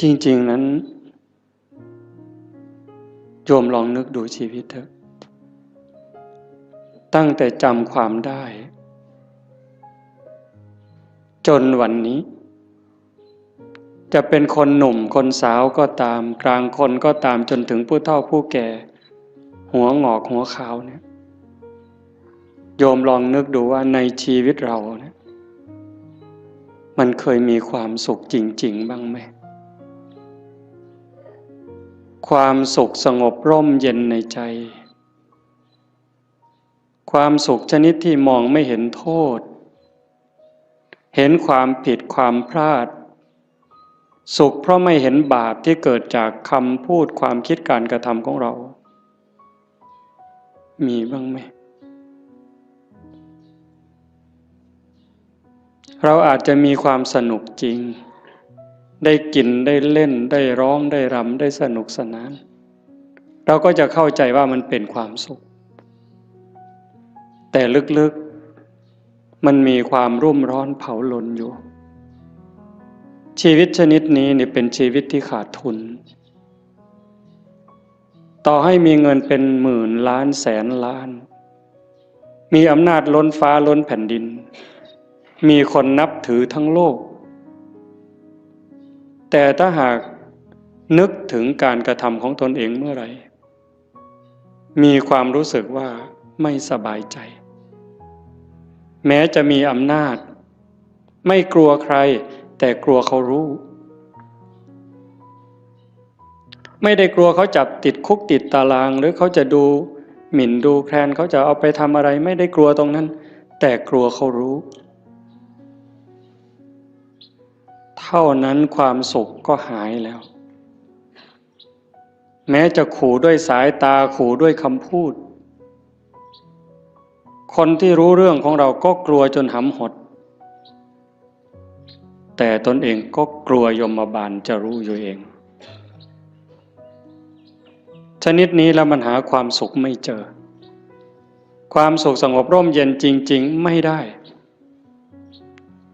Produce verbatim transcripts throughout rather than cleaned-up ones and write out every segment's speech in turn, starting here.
จริงๆนั้น โยมลองนึกดูชีวิตเถอะ ตั้งแต่จำความได้ จนวันนี้ จะเป็นคนหนุ่มคนสาวก็ตาม กลางคนก็ตาม จนถึงผู้เฒ่าผู้แก่ หัวหงอกหัวขาวเนี่ย โยมลองนึกดูว่าในชีวิตเราเนี่ย มันเคยมีความสุขจริงๆบ้างไหม ความสุขสงบร่มเย็นในใจ ความสุขชนิดที่มองไม่เห็นโทษ เห็นความผิดความพลาด สุขเพราะไม่เห็นบาปที่เกิดจากคำพูดความคิดการกระทำของเรา มีบ้างไหม เราอาจจะมีความสนุกจริง ได้กินได้เล่นได้ร้องได้รำได้สนุกสนาน เราก็จะเข้าใจว่ามันเป็นความสุข แต่ลึกๆ มันมีความรุ่มร้อนเผาลนอยู่ ชีวิตชนิดนี้นี่เป็นชีวิตที่ขาดทุน ต่อให้มีเงินเป็นหมื่นล้านแสนล้าน มีอำนาจล้นฟ้าล้นแผ่นดิน มีคนนับถือทั้งโลก แต่ถ้าหากนึกถึงการกระทำของตนเองเมื่อไหร่ มีความรู้สึกว่าไม่สบายใจ แม้จะมีอำนาจ ไม่กลัวใคร แต่กลัวเขารู้ ไม่ได้กลัวเขาจับติดคุกติดตาราง หรือเขาจะดูหมิ่นดูแคลน เขาจะเอาไปทำอะไร ไม่ได้กลัวตรงนั้น แต่กลัวเขารู้ เท่านั้นความสุขก็หายแล้ว แม้จะขู่ด้วยสายตา ขู่ด้วยคำพูด คนที่รู้เรื่องของเราก็กลัวจนหำหด แต่ตนเองก็กลัวยมบาลจะรู้อยู่เอง ชนิดนี้แล้วมันหาความสุขไม่เจอ ความสุขสงบร่มเย็นจริงๆไม่ได้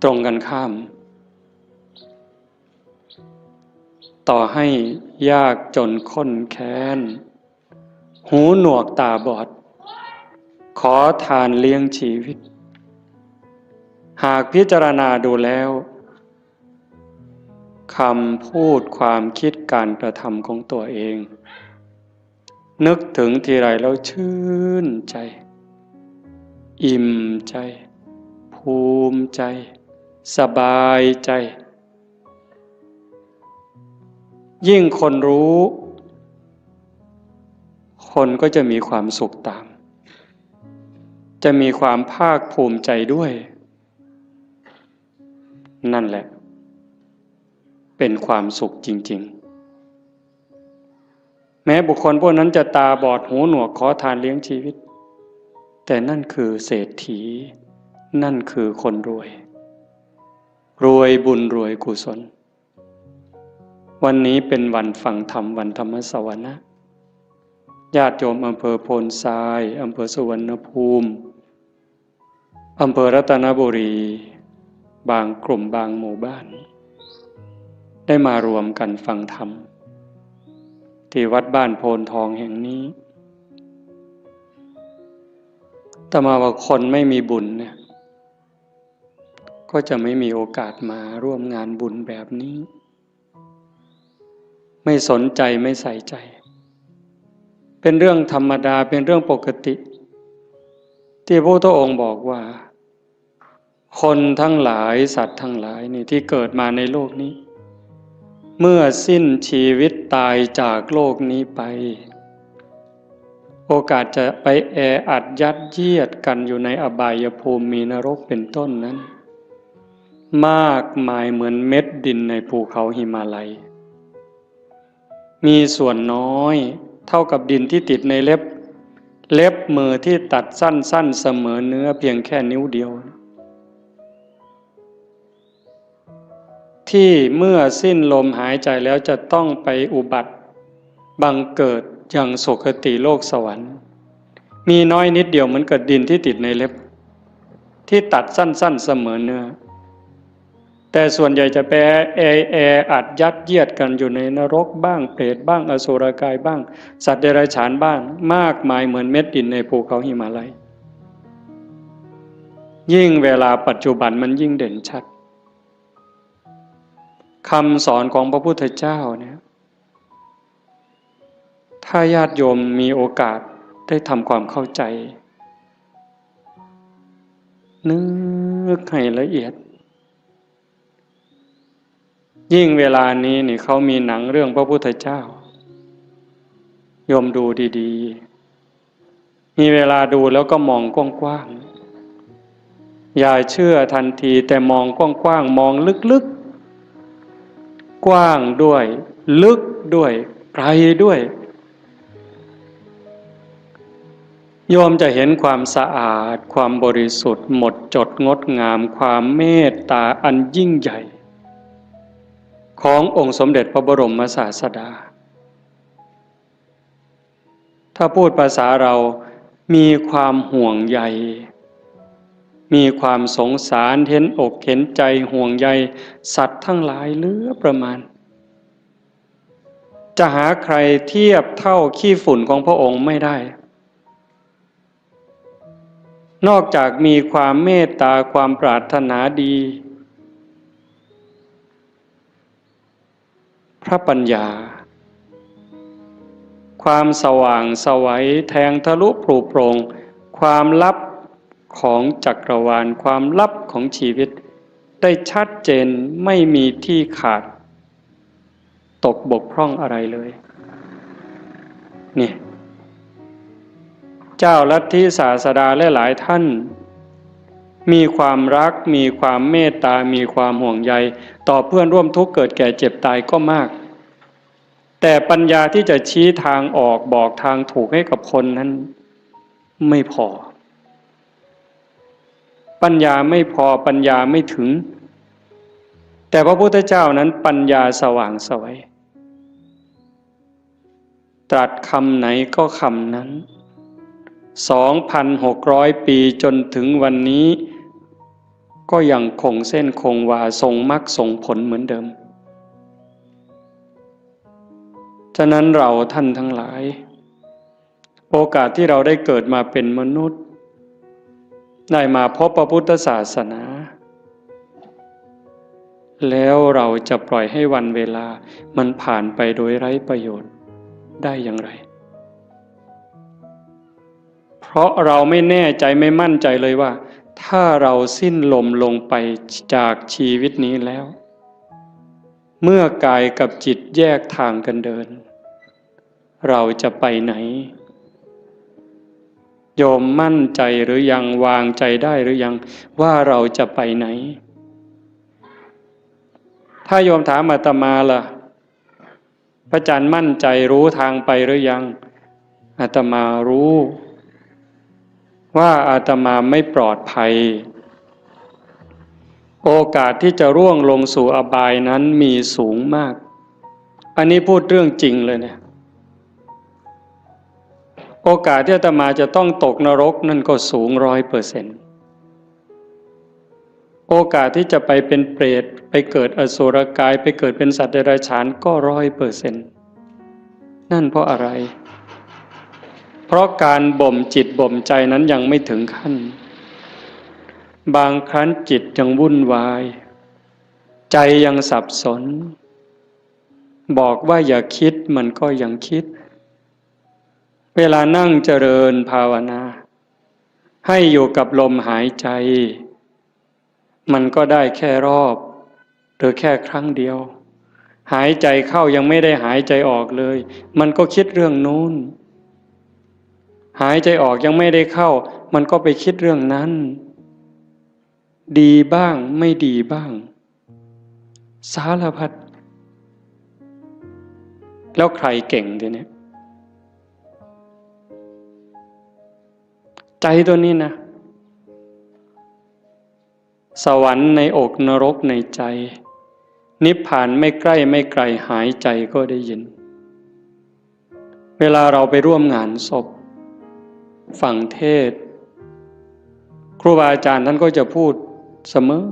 ตรงกันข้าม ต่อให้ยากจนข้นแค้น หูหนวกตาบอด ขอทานเลี้ยงชีวิต หากพิจารณาดูแล้ว คำพูดความคิดการกระทำของตัวเอง นึกถึงทีไรแล้วชื่นใจ อิ่มใจ ภูมิใจ สบายใจ ยิ่งคนรู้ คนก็จะมีความสุขตาม จะมีความภาคภูมิใจด้วย นั่นแหละ เป็นความสุขจริงๆ แม้บุคคลพวกนั้นจะตาบอดหูหนวกขอทานเลี้ยงชีวิต แต่นั่นคือเศรษฐี นั่นคือคนรวย รวยบุญรวยกุศล วันนี้เป็นวันฟังธรรม วันธรรมสวนะ ญาติโยมอำเภอโพนทราย อำเภอสุวรรณภูมิ อำเภอรัตนบุรี บางกลุ่มบางหมู่บ้าน ได้มารวมกันฟังธรรม ที่วัดบ้านโพนทองแห่งนี้ อาตมาว่าคนไม่มีบุญเนี่ย ก็จะไม่มีโอกาสมาร่วมงานบุญแบบนี้ ไม่สนใจไม่ใส่ใจ เป็นเรื่องธรรมดา เป็นเรื่องปกติ ที่พระพุทธองค์บอกว่า คนทั้งหลายสัตว์ทั้งหลายนี่ที่เกิดมาในโลกนี้ เมื่อสิ้นชีวิตตายจากโลกนี้ไป โอกาสจะไปแออัดยัดเยียดกันอยู่ในอบายภูมิ มีนรกเป็นต้นนั้น มากมายเหมือนเม็ดดินในภูเขาหิมาลัย มีส่วนน้อยเท่ากับดินที่ติดในเล็บ เล็บมือที่ตัดสั้นๆ เสมอเนื้อเพียงแค่นิ้วเดียว ที่เมื่อสิ้นลมหายใจแล้วจะต้องไปอุบัติบังเกิดยังสุคติโลกสวรรค์ มีน้อยนิดเดียวเหมือนกับดินที่ติดในเล็บ ที่ตัดสั้นๆ เสมอเนื้อ แต่ส่วนใหญ่จะไปแอแออัดยัดเยียดกันอยู่ในนรกบ้าง เปรตบ้าง อสุรกายบ้าง สัตว์เดรัจฉานบ้าง มากมายเหมือนเม็ดดินในภูเขาหิมาลัย ยิ่งเวลาปัจจุบันมันยิ่งเด่นชัด คำสอนของพระพุทธเจ้าเนี่ย ถ้าญาติโยมมีโอกาสได้ทำความเข้าใจ นึกให้ละเอียด ยิ่งเวลานี้นี่เขามีหนังเรื่องพระพุทธเจ้า โยมดูดีๆ มีเวลาดูแล้วก็มองกว้างๆ อย่าเชื่อทันที แต่มองกว้างๆ มองลึกๆ กว้างด้วย ลึกด้วย ไกลด้วย โยมจะเห็นความสะอาด ความบริสุทธิ์ หมดจดงดงาม ความเมตตาอันยิ่งใหญ่ ขององค์สมเด็จพระบรมศาสดา ถ้าพูดภาษาเรา มีความห่วงใย มีความสงสาร เห็นอกเห็นใจ ห่วงใยสัตว์ทั้งหลายเหลือประมาณ จะหาใครเทียบเท่าขี้ฝุ่นของพระองค์ไม่ได้ นอกจากมีความเมตตา ความปรารถนาดี พระปัญญา ความสว่างไสว แทงทะลุปรุโปร่ง ความลับของจักรวาล ความลับของชีวิต ได้ชัดเจน ไม่มีที่ขาด ตกบกพร่องอะไรเลย นี่ เจ้าลัทธิศาสดาหลายๆ ท่าน มีความรัก มีความเมตตา มีความห่วงใย ต่อเพื่อนร่วมทุกข์เกิดแก่เจ็บตายก็มาก แต่ปัญญาที่จะชี้ทางออก บอกทางถูกให้กับคนนั้น ไม่พอ ปัญญาไม่พอ ปัญญาไม่ถึง แต่พระพุทธเจ้านั้นปัญญาสว่างไสว ตรัสคำไหนก็คำนั้น สองพันหกร้อย ปีจนถึงวันนี้ ก็ยังคงเส้นคงวา ทรงมรรคทรงผลเหมือนเดิม ฉะนั้นเราท่านทั้งหลาย โอกาสที่เราได้เกิดมาเป็นมนุษย์ ได้มาพบพระพุทธศาสนา แล้วเราจะปล่อยให้วันเวลามันผ่านไปโดยไร้ประโยชน์ได้อย่างไร เพราะเราไม่แน่ใจ ไม่มั่นใจเลยว่า ถ้าเราสิ้นลมลงไปจากชีวิตนี้แล้ว เมื่อกายกับจิตแยกทางกันเดิน เราจะไปไหน โยมมั่นใจหรือยัง วางใจได้หรือยัง ว่าเราจะไปไหน ถ้าโยมถามอาตมาล่ะ พระอาจารย์มั่นใจรู้ทางไปหรือยัง อาตมารู้ ว่าอาตมาไม่ปลอดภัย โอกาสที่จะร่วงลงสู่อบายนั้นมีสูงมาก อันนี้พูดเรื่องจริงเลยเนี่ย โอกาสที่อาตมาจะต้องตกนรกนั่นก็สูงร้อยเปอร์เซ็นต์ โอกาสที่จะไปเป็นเปรต ไปเกิดอสุรกาย ไปเกิดเป็นสัตว์เดรัจฉานก็ร้อยเปอร์เซ็นต์ นั่นเพราะอะไร เพราะการบ่มจิตบ่มใจนั้นยังไม่ถึงขั้น บางครั้งจิตยังวุ่นวาย ใจยังสับสน บอกว่าอย่าคิดมันก็ยังคิด เวลานั่งเจริญภาวนา ให้อยู่กับลมหายใจ มันก็ได้แค่รอบ หรือแค่ครั้งเดียว หายใจเข้ายังไม่ได้หายใจออกเลย มันก็คิดเรื่องนู้น หายใจออกยังไม่ได้เข้า มันก็ไปคิดเรื่องนั้น ดีบ้างไม่ดีบ้าง สารพัด แล้วใครเก่งทีเนี้ย ใจตัวนี้นะ สวรรค์ในอกนรกในใจ นิพพานไม่ใกล้ไม่ไกล หายใจก็ได้ยิน เวลาเราไปร่วมงานศพ ฟังเทศน์ ครูบาอาจารย์ท่านก็จะพูดเสมอ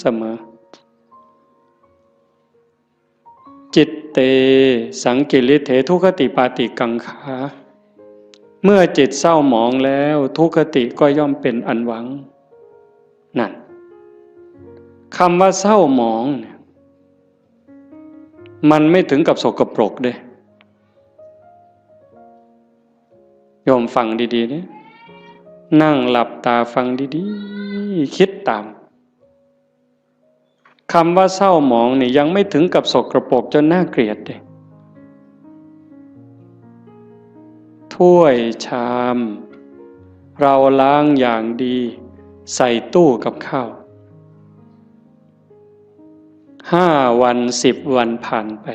เสมอ เต สังกิริเท ทุคติปาติกังขา เมื่อจิตเศร้าหมองแล้ว ทุคติก็ย่อมเป็นอันหวัง นั่น คำว่าเศร้าหมองเนี่ย มันไม่ถึงกับสกปรกเด้ โยมฟังดีๆเนี่ย นั่งหลับตาฟังดีๆ คิดตาม คำว่าเศร้าหมองเนี่ยยังไม่ถึงกับสกปรกจนน่าเกลียดเลย ถ้วยชาม เราล้างอย่างดี ใส่ตู้กับข้าว ห้าวัน สิบวันผ่านไป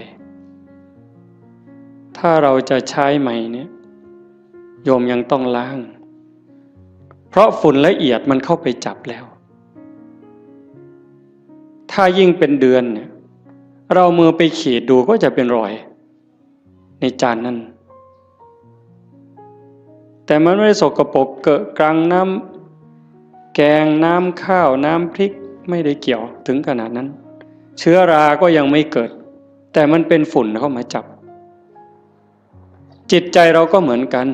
ถ้าเราจะใช้ใหม่เนี่ย โยมยังต้องล้าง เพราะฝุ่นละเอียดมันเข้าไปจับแล้ว ถ้ายิ่งเป็นเดือนเนี่ย เรามือไปขีดดูก็จะเป็นรอย ในจานนั้น แต่มันไม่ได้สกปรกเกอะกรังน้ำแกง น้ำข้าว น้ำพริก ไม่ได้เกี่ยวถึงขนาดนั้น เชื้อราก็ยังไม่เกิด แต่มันเป็นฝุ่นเข้ามาจับ จิตใจเราก็เหมือนกัน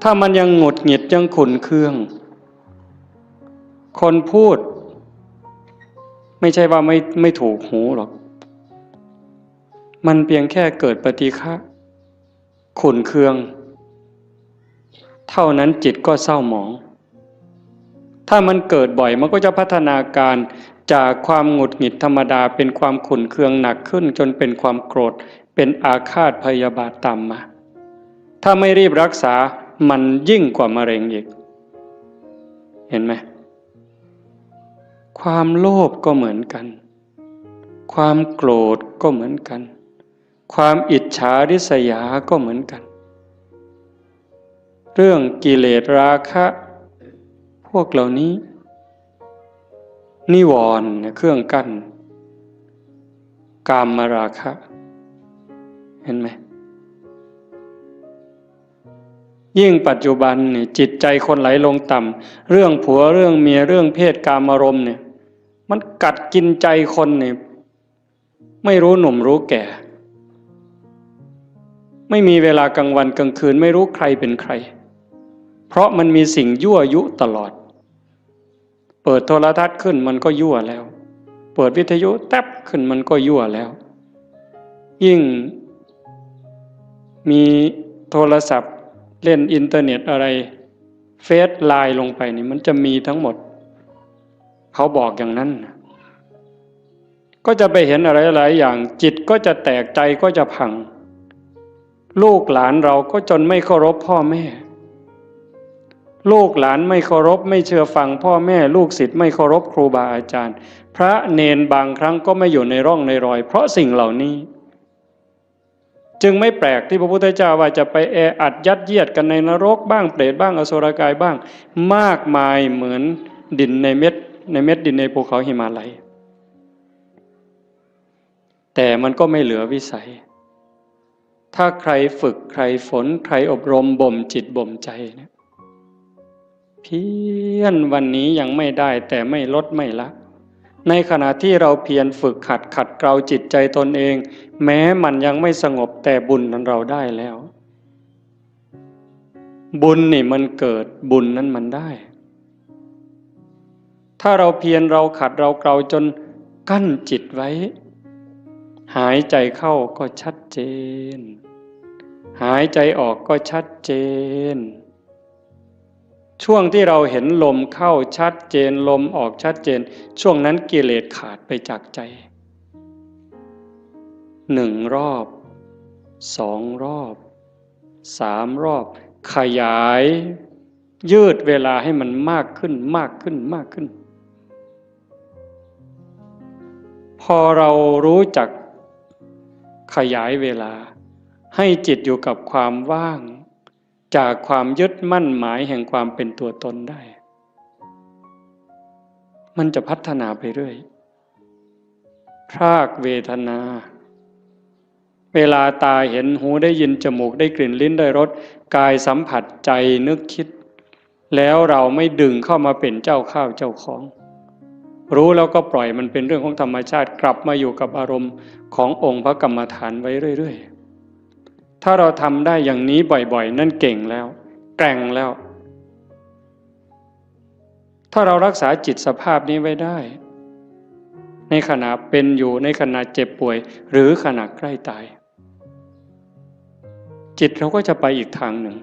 ถ้ามันยังหงุดหงิดยังขุ่นเคือง คนพูด ไม่ใช่ว่าไม่ไม่ถูกหูหรอก มันเพียงแค่เกิดปฏิฆะ ขุ่นเคือง เท่านั้นจิตก็เศร้าหมอง ถ้ามันเกิดบ่อยมันก็จะพัฒนาการจากความหงุดหงิดธรรมดาเป็นความขุ่นเคืองหนักขึ้น จนเป็นความโกรธ เป็นอาฆาตพยาบาทตามมา ถ้าไม่รีบรักษามันยิ่งกว่ามะเร็งอีก เห็นไหม ความโลภก็เหมือนกัน ความโกรธก็เหมือนกัน ความอิจฉาริษยาก็เหมือนกัน เรื่องกิเลสราคะ พวกเหล่านี้ นิวรณ์เนี่ยเครื่องกั้น กามราคะ เห็นไหม ยิ่งปัจจุบันเนี่ยจิตใจคนไหลลงต่ำ เรื่องผัวเรื่องเมียเรื่องเพศกามารมณ์เนี่ย มันกัดกินใจคนเนี่ย ไม่รู้หนุ่มรู้แก่ ไม่มีเวลากลางวันกลางคืน ไม่รู้ใครเป็นใคร เพราะมันมีสิ่งยั่วยุตลอด เปิดโทรทัศน์ขึ้นมันก็ยั่วแล้ว เปิดวิทยุแต๊บขึ้นมันก็ยั่วแล้ว ยิ่งมีโทรศัพท์เล่นอินเทอร์เน็ตอะไร เฟซไลน์ลงไปนี่มันจะมีทั้งหมด เขาบอกอย่างนั้นนะ ก็จะไปเห็นอะไรหลายอย่าง จิตก็จะแตก ใจก็จะพัง ลูกหลานเราก็จนไม่เคารพพ่อแม่ ลูกหลานไม่เคารพไม่เชื่อฟังพ่อแม่ ลูกศิษย์ไม่เคารพครูบาอาจารย์ พระเณรบางครั้งก็ไม่อยู่ในร่องในรอย เพราะสิ่งเหล่านี้ จึงไม่แปลกที่พระพุทธเจ้าว่าจะไปแออัดยัดเยียดกันในนรกบ้าง เปรตบ้าง อสุรกายบ้าง มากมายเหมือนดินในเม็ด ในเม็ดดินในภูเขาหิมาลัย แต่มันก็ไม่เหลือวิสัย ถ้าใครฝึกใครฝนใครอบรมบ่มจิตบ่มใจเนี่ย เพียรวันนี้ยังไม่ได้แต่ไม่ลดไม่ละ ในขณะที่เราเพียรฝึกขัดขัดเกลาจิตใจตนเอง แม้มันยังไม่สงบแต่บุญนั้นเราได้แล้ว บุญนี่มันเกิด บุญนั้นมันได้ ถ้าเราเพียรเราขัดเราเกลาจนกั้นจิตไว้ หายใจเข้าก็ชัดเจน หายใจออกก็ชัดเจน ช่วงที่เราเห็นลมเข้าชัดเจน ลมออกชัดเจน ช่วงนั้นกิเลสขาดไปจากใจ หนึ่งรอบ สองรอบ สามรอบ ขยาย ยืดเวลาให้มันมากขึ้น มากขึ้น มากขึ้น พอเรารู้จักขยายเวลา ให้จิตอยู่กับความว่าง จากความยึดมั่นหมายแห่งความเป็นตัวตนได้ มันจะพัฒนาไปเรื่อย พรากเวทนา เวลาตาเห็น หูได้ยิน จมูกได้กลิ่น ลิ้นได้รส กายสัมผัส ใจนึกคิด แล้วเราไม่ดึงเข้ามาเป็นเจ้าข้าวเจ้าของ รู้แล้วก็ปล่อย มันเป็นเรื่องของธรรมชาติ กลับมาอยู่กับอารมณ์ขององค์พระกรรมฐานไว้เรื่อยๆ ถ้าเราทำได้อย่างนี้บ่อยๆ นั่นเก่งแล้ว แกร่งแล้ว ถ้าเรารักษาจิตสภาพนี้ไว้ได้ ในขณะเป็นอยู่ ในขณะเจ็บป่วย หรือขณะใกล้ตาย จิตเราก็จะไปอีกทางหนึ่ง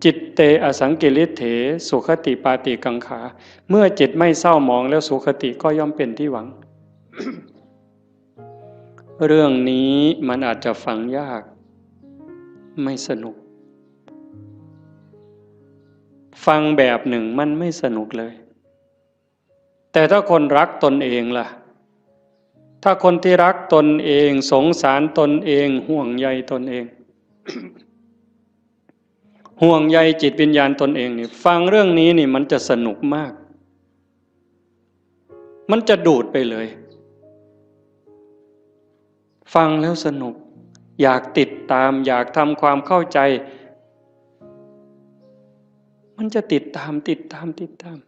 จิตเตอสังกิริเถ สุขติปาติกังขา เมื่อจิตไม่เศร้าหมองแล้ว สุขติก็ย่อมเป็นที่หวัง เรื่องนี้มันอาจจะฟังยาก ไม่สนุก ฟังแบบหนึ่งมันไม่สนุกเลย แต่ถ้าคนรักตนเองล่ะ ถ้าคนที่รักตนเอง สงสารตนเอง ห่วงใยตนเอง ห่วงใยจิตวิญญาณตนเองนี่ ฟังเรื่องนี้นี่มันจะสนุกมาก มันจะดูดไปเลย ฟังแล้วสนุก อยากติดตาม อยากทำความเข้าใจ มันจะติดตาม ติดตาม ติดตาม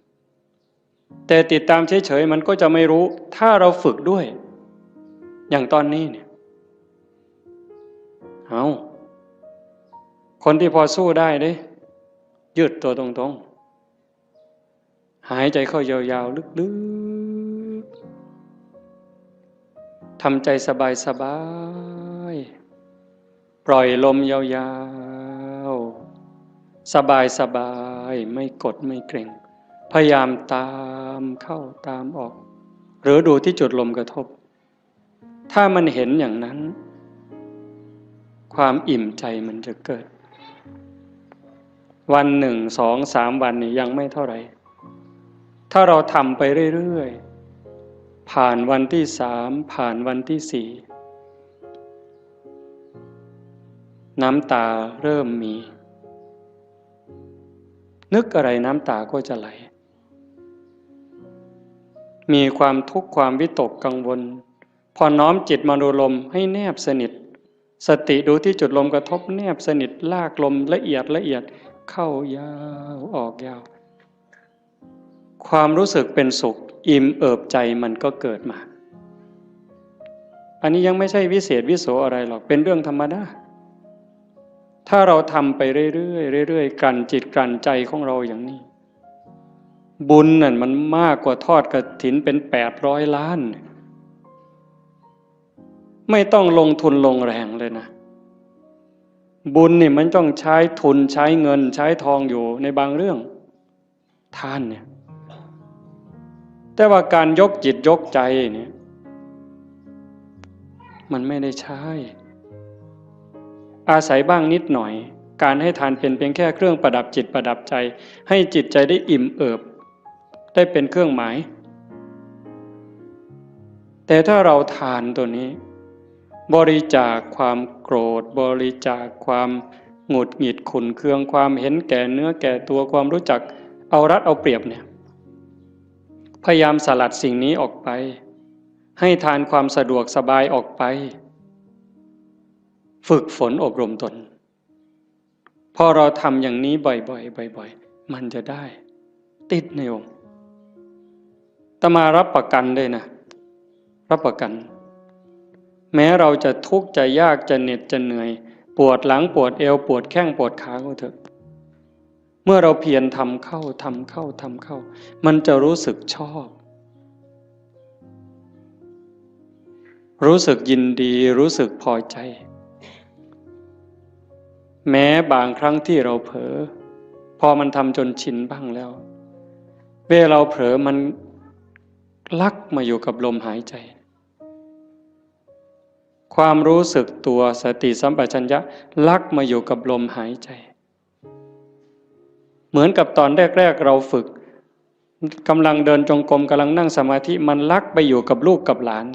แต่ติดตามเฉยๆ มันก็จะไม่รู้ ถ้าเราฝึกด้วย อย่างตอนนี้เนี่ย เอา คนที่พอสู้ได้เด้ ยืดตัวตรงๆ หายใจเข้ายาวๆ ลึกๆ ทำใจสบายๆ ปล่อยลมยาวๆ สบายๆ ไม่กดไม่เกร็ง พยายามตามเข้าตามออก หรือดูที่จุดลมกระทบ ถ้ามันเห็นอย่างนั้น ความอิ่มใจมันจะเกิด วันหนึ่ง สอง สาม วันนี่ยังไม่เท่าไหร่ ถ้าเราทำไปเรื่อยๆ ผ่านวันที่สาม ผ่านวันที่สี่ น้ำตาเริ่มมี นึกอะไรน้ำตาก็จะไหล มีความทุกข์ความวิตกกังวล พอน้อมจิตมาดูลมให้แนบสนิท สติดูที่จุดลมกระทบแนบสนิท ลากลมละเอียดละเอียด เข้ายาวออกยาว ความรู้สึกเป็นสุข อิ่มเอิบใจมันก็เกิดมา อันนี้ยังไม่ใช่วิเศษวิโสอะไรหรอก เป็นเรื่องธรรมดา ถ้าเราทำไปเรื่อยๆ เรื่อยๆ กลั่นจิตกลั่นใจของเราอย่างนี้ บุญนั่นมันมากกว่าทอดกฐินเป็นแปดร้อยล้าน ไม่ต้องลงทุนลงแรงเลยนะ บุญนี่มันต้องใช้ทุนใช้เงินใช้ทองอยู่ในบางเรื่อง ทานเนี่ย แต่ว่าการยกจิตยกใจเนี่ย มันไม่ได้ใช้ อาศัยบ้างนิดหน่อย การให้ทานเป็นเพียงแค่เครื่องประดับจิตประดับใจ ให้จิตใจได้อิ่มเอิบ ได้เป็นเครื่องหมาย แต่ถ้าเราทานตัวนี้ บริจาคความโกรธ บริจาคความหงุดหงิดขุ่นเคือง ความเห็นแก่เนื้อแก่ตัว ความรู้จักเอารัดเอาเปรียบเนี่ย พยายามสลัดสิ่งนี้ออกไป ให้ทานความสะดวกสบายออกไป ฝึกฝนอบรมตน พอเราทำอย่างนี้บ่อยๆ บ่อยๆ มันจะได้ ติดในองค์ อาตมารับประกันเลยนะ รับประกัน แม้เราจะทุกข์จะยากจะเหน็ดจะเหนื่อย ปวดหลังปวดเอว ปวดแข้งปวดขาก็เถอะ เมื่อเราเพียรทำเข้า ทำเข้า ทำเข้า มันจะรู้สึกชอบ รู้สึกยินดี รู้สึกพอใจ แม้บางครั้งที่เราเผลอ พอมันทำจนชินบ้างแล้ว เวลาเราเผลอมันลักมาอยู่กับลมหายใจ ความรู้สึกตัว สติสัมปชัญญะลักมาอยู่กับลมหายใจ เหมือนกับตอนแรกๆ เราฝึก กำลังเดินจงกรม กำลังนั่งสมาธิ มันลักไปอยู่กับลูกกับหลาน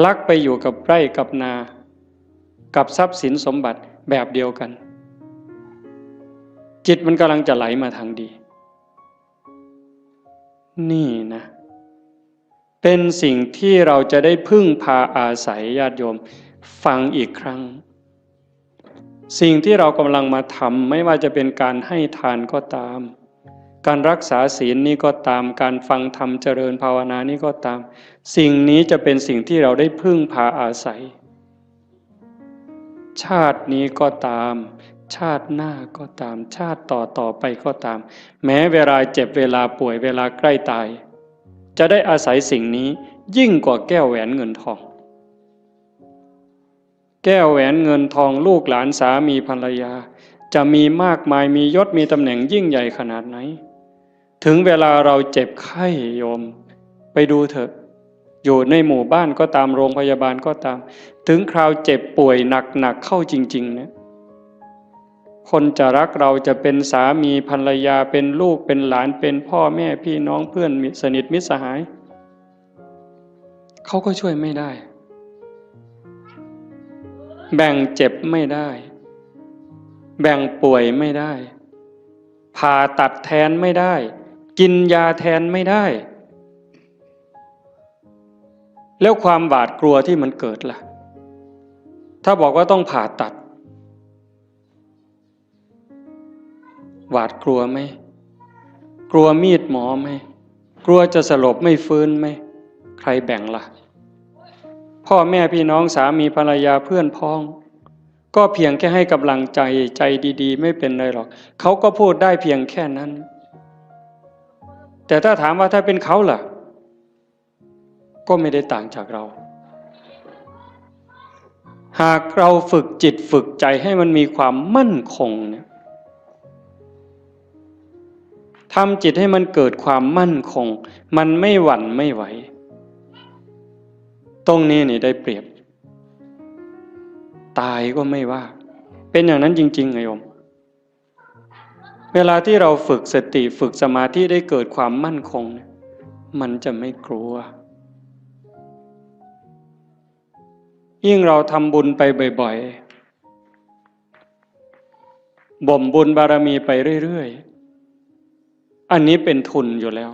ลักไปอยู่กับไร่กับนา กับทรัพย์สินสมบัติแบบเดียวกัน จิตมันกำลังจะไหลมาทางดี นี่นะ เป็นสิ่งที่เราจะได้พึ่งพาอาศัย ญาติโยม ฟังอีกครั้ง สิ่งที่เรากำลังมาทำ ไม่ว่าจะเป็นการให้ทานก็ตาม การรักษาศีลนี้ก็ตาม การฟังธรรมเจริญภาวนานี้ก็ตาม สิ่งนี้จะเป็นสิ่งที่เราได้พึ่งพาอาศัย ชาตินี้ก็ตาม ชาติหน้าก็ตาม ชาติต่อต่อไปก็ตาม แม้เวลาเจ็บ เวลาป่วย เวลาใกล้ตาย จะได้อาศัยสิ่งนี้ยิ่งกว่าแก้วแหวนเงินทอง แก้วแหวนเงินทอง ลูกหลาน สามีภรรยา จะมีมากมาย มียศ มีตำแหน่งยิ่งใหญ่ขนาดไหน ถึงเวลาเราเจ็บไข้ โยม ไปดูเถอะ อยู่ในหมู่บ้านก็ตาม โรงพยาบาลก็ตาม ถึงคราวเจ็บป่วยหนักๆเข้าจริงๆเนี่ย คนจะรักเรา จะเป็นสามีภรรยา เป็นลูก เป็นหลาน เป็นพ่อแม่พี่น้อง เพื่อนมิตรสนิทมิตรสหาย เขาก็ช่วยไม่ได้ แบ่งเจ็บไม่ได้ แบ่งป่วยไม่ได้ ผ่าตัดแทนไม่ได้ กินยาแทนไม่ได้ แล้วความหวาดกลัวที่มันเกิดล่ะ ถ้าบอกว่าต้องผ่าตัด หวาดกลัวไหม กลัวมีดหมอไหม กลัวจะสลบไม่ฟื้นไหม ใครแบ่งล่ะ พ่อแม่พี่น้อง สามีภรรยา เพื่อนพ้อง ก็เพียงแค่ให้กำลังใจ ใจดีๆ ไม่เป็นไรหรอก เขาก็พูดได้เพียงแค่นั้น แต่ถ้าถามว่าถ้าเป็นเขาล่ะ ก็ไม่ได้ต่างจากเรา หากเราฝึกจิตฝึกใจให้มันมีความมั่นคงเนี่ย ทำจิตให้มันเกิดความมั่นคง มันไม่หวั่นไม่ไหว ตรงนี้นี่ได้เปรียบ ตายก็ไม่ว่า เป็นอย่างนั้นจริงๆ ไงโยม เวลาที่เราฝึกสติ ฝึกสมาธิ ได้เกิดความมั่นคงเนี่ย มันจะไม่กลัว ยิ่งเราทำบุญไปบ่อยๆ บ่มบุญบารมีไปเรื่อยๆ อันนี้เป็นทุนอยู่แล้ว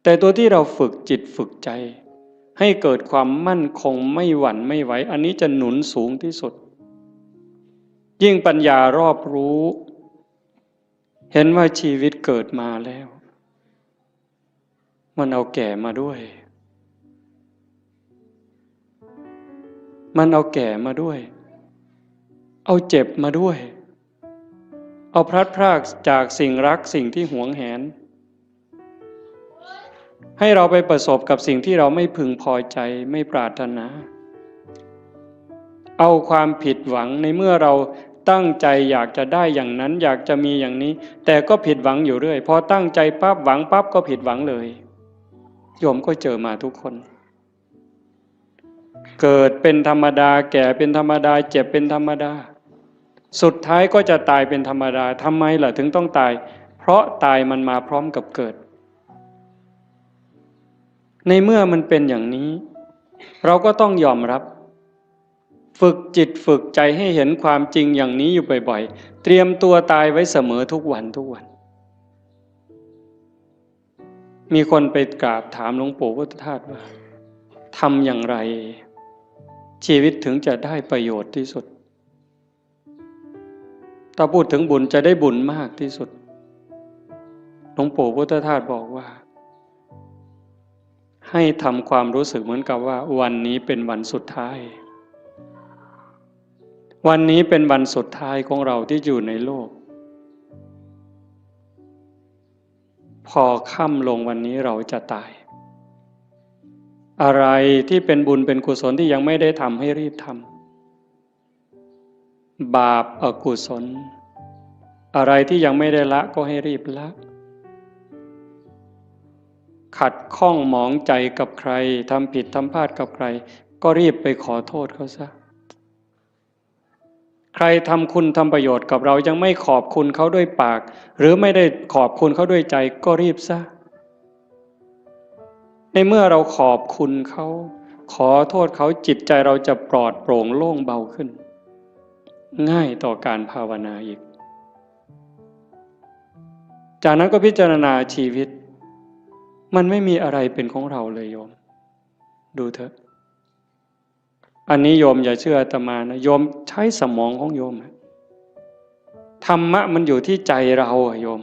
แต่ตัวที่เราฝึกจิตฝึกใจ ให้เกิดความมั่นคง ไม่หวั่นไม่ไหว อันนี้จะหนุนสูงที่สุด ยิ่งปัญญารอบรู้ เห็นว่าชีวิตเกิดมาแล้ว มันเอาแก่มาด้วย มันเอาแก่มาด้วย เอาเจ็บมาด้วย เอาพลัดพรากจากสิ่งรัก สิ่งที่หวงแหน ให้เราไปประสบกับสิ่งที่เราไม่พึงพอใจ ไม่ปรารถนา เอาความผิดหวัง ในเมื่อเราตั้งใจอยากจะได้อย่างนั้น อยากจะมีอย่างนี้ แต่ก็ผิดหวังอยู่เรื่อย พอตั้งใจปั๊บ หวังปั๊บ ก็ผิดหวังเลย โยมก็เจอมาทุกคน เกิดเป็นธรรมดา แก่เป็นธรรมดา เจ็บเป็นธรรมดา สุดท้ายก็จะตายเป็นธรรมดา ทำไมล่ะถึงต้องตาย เพราะตายมันมาพร้อมกับเกิด ในเมื่อมันเป็นอย่างนี้ เราก็ต้องยอมรับ ฝึกจิตฝึกใจให้เห็นความจริงอย่างนี้อยู่บ่อยๆ เตรียมตัวตายไว้เสมอทุกวันทุกวัน มีคนไปกราบถามหลวงปู่พุทธทาสว่า ทำอย่างไร ชีวิตถึงจะได้ประโยชน์ที่สุด ถ้าพูดถึงบุญจะได้บุญมากที่สุด หลวงปู่พุทธทาสบอกว่า ให้ทำความรู้สึกเหมือนกับว่าวันนี้เป็นวันสุดท้าย วันนี้เป็นวันสุดท้ายของเราที่อยู่ในโลก พอค่ำลงวันนี้เราจะตาย อะไรที่เป็นบุญเป็นกุศลที่ยังไม่ได้ทำให้รีบทำ บาปอกุศล อะไรที่ยังไม่ได้ละก็ให้รีบละ ขัดข้องหมองใจกับใคร ทำผิดทำพลาดกับใคร ก็รีบไปขอโทษเขาซะ ใครทำคุณทำประโยชน์กับเรา ยังไม่ขอบคุณเขาด้วยปาก หรือไม่ได้ขอบคุณเขาด้วยใจ ก็รีบซะ ในเมื่อเราขอบคุณเขา ขอโทษเขา จิตใจเราจะปลอดโปร่งโล่งเบาขึ้น ง่ายต่อการภาวนาอีก จากนั้นก็พิจารณาชีวิต มันไม่มีอะไรเป็นของเราเลยโยม ดูเถอะ อันนี้โยมอย่าเชื่ออาตมานะ โยมใช้สมองของโยมอะ ธรรมะมันอยู่ที่ใจเราอะโยม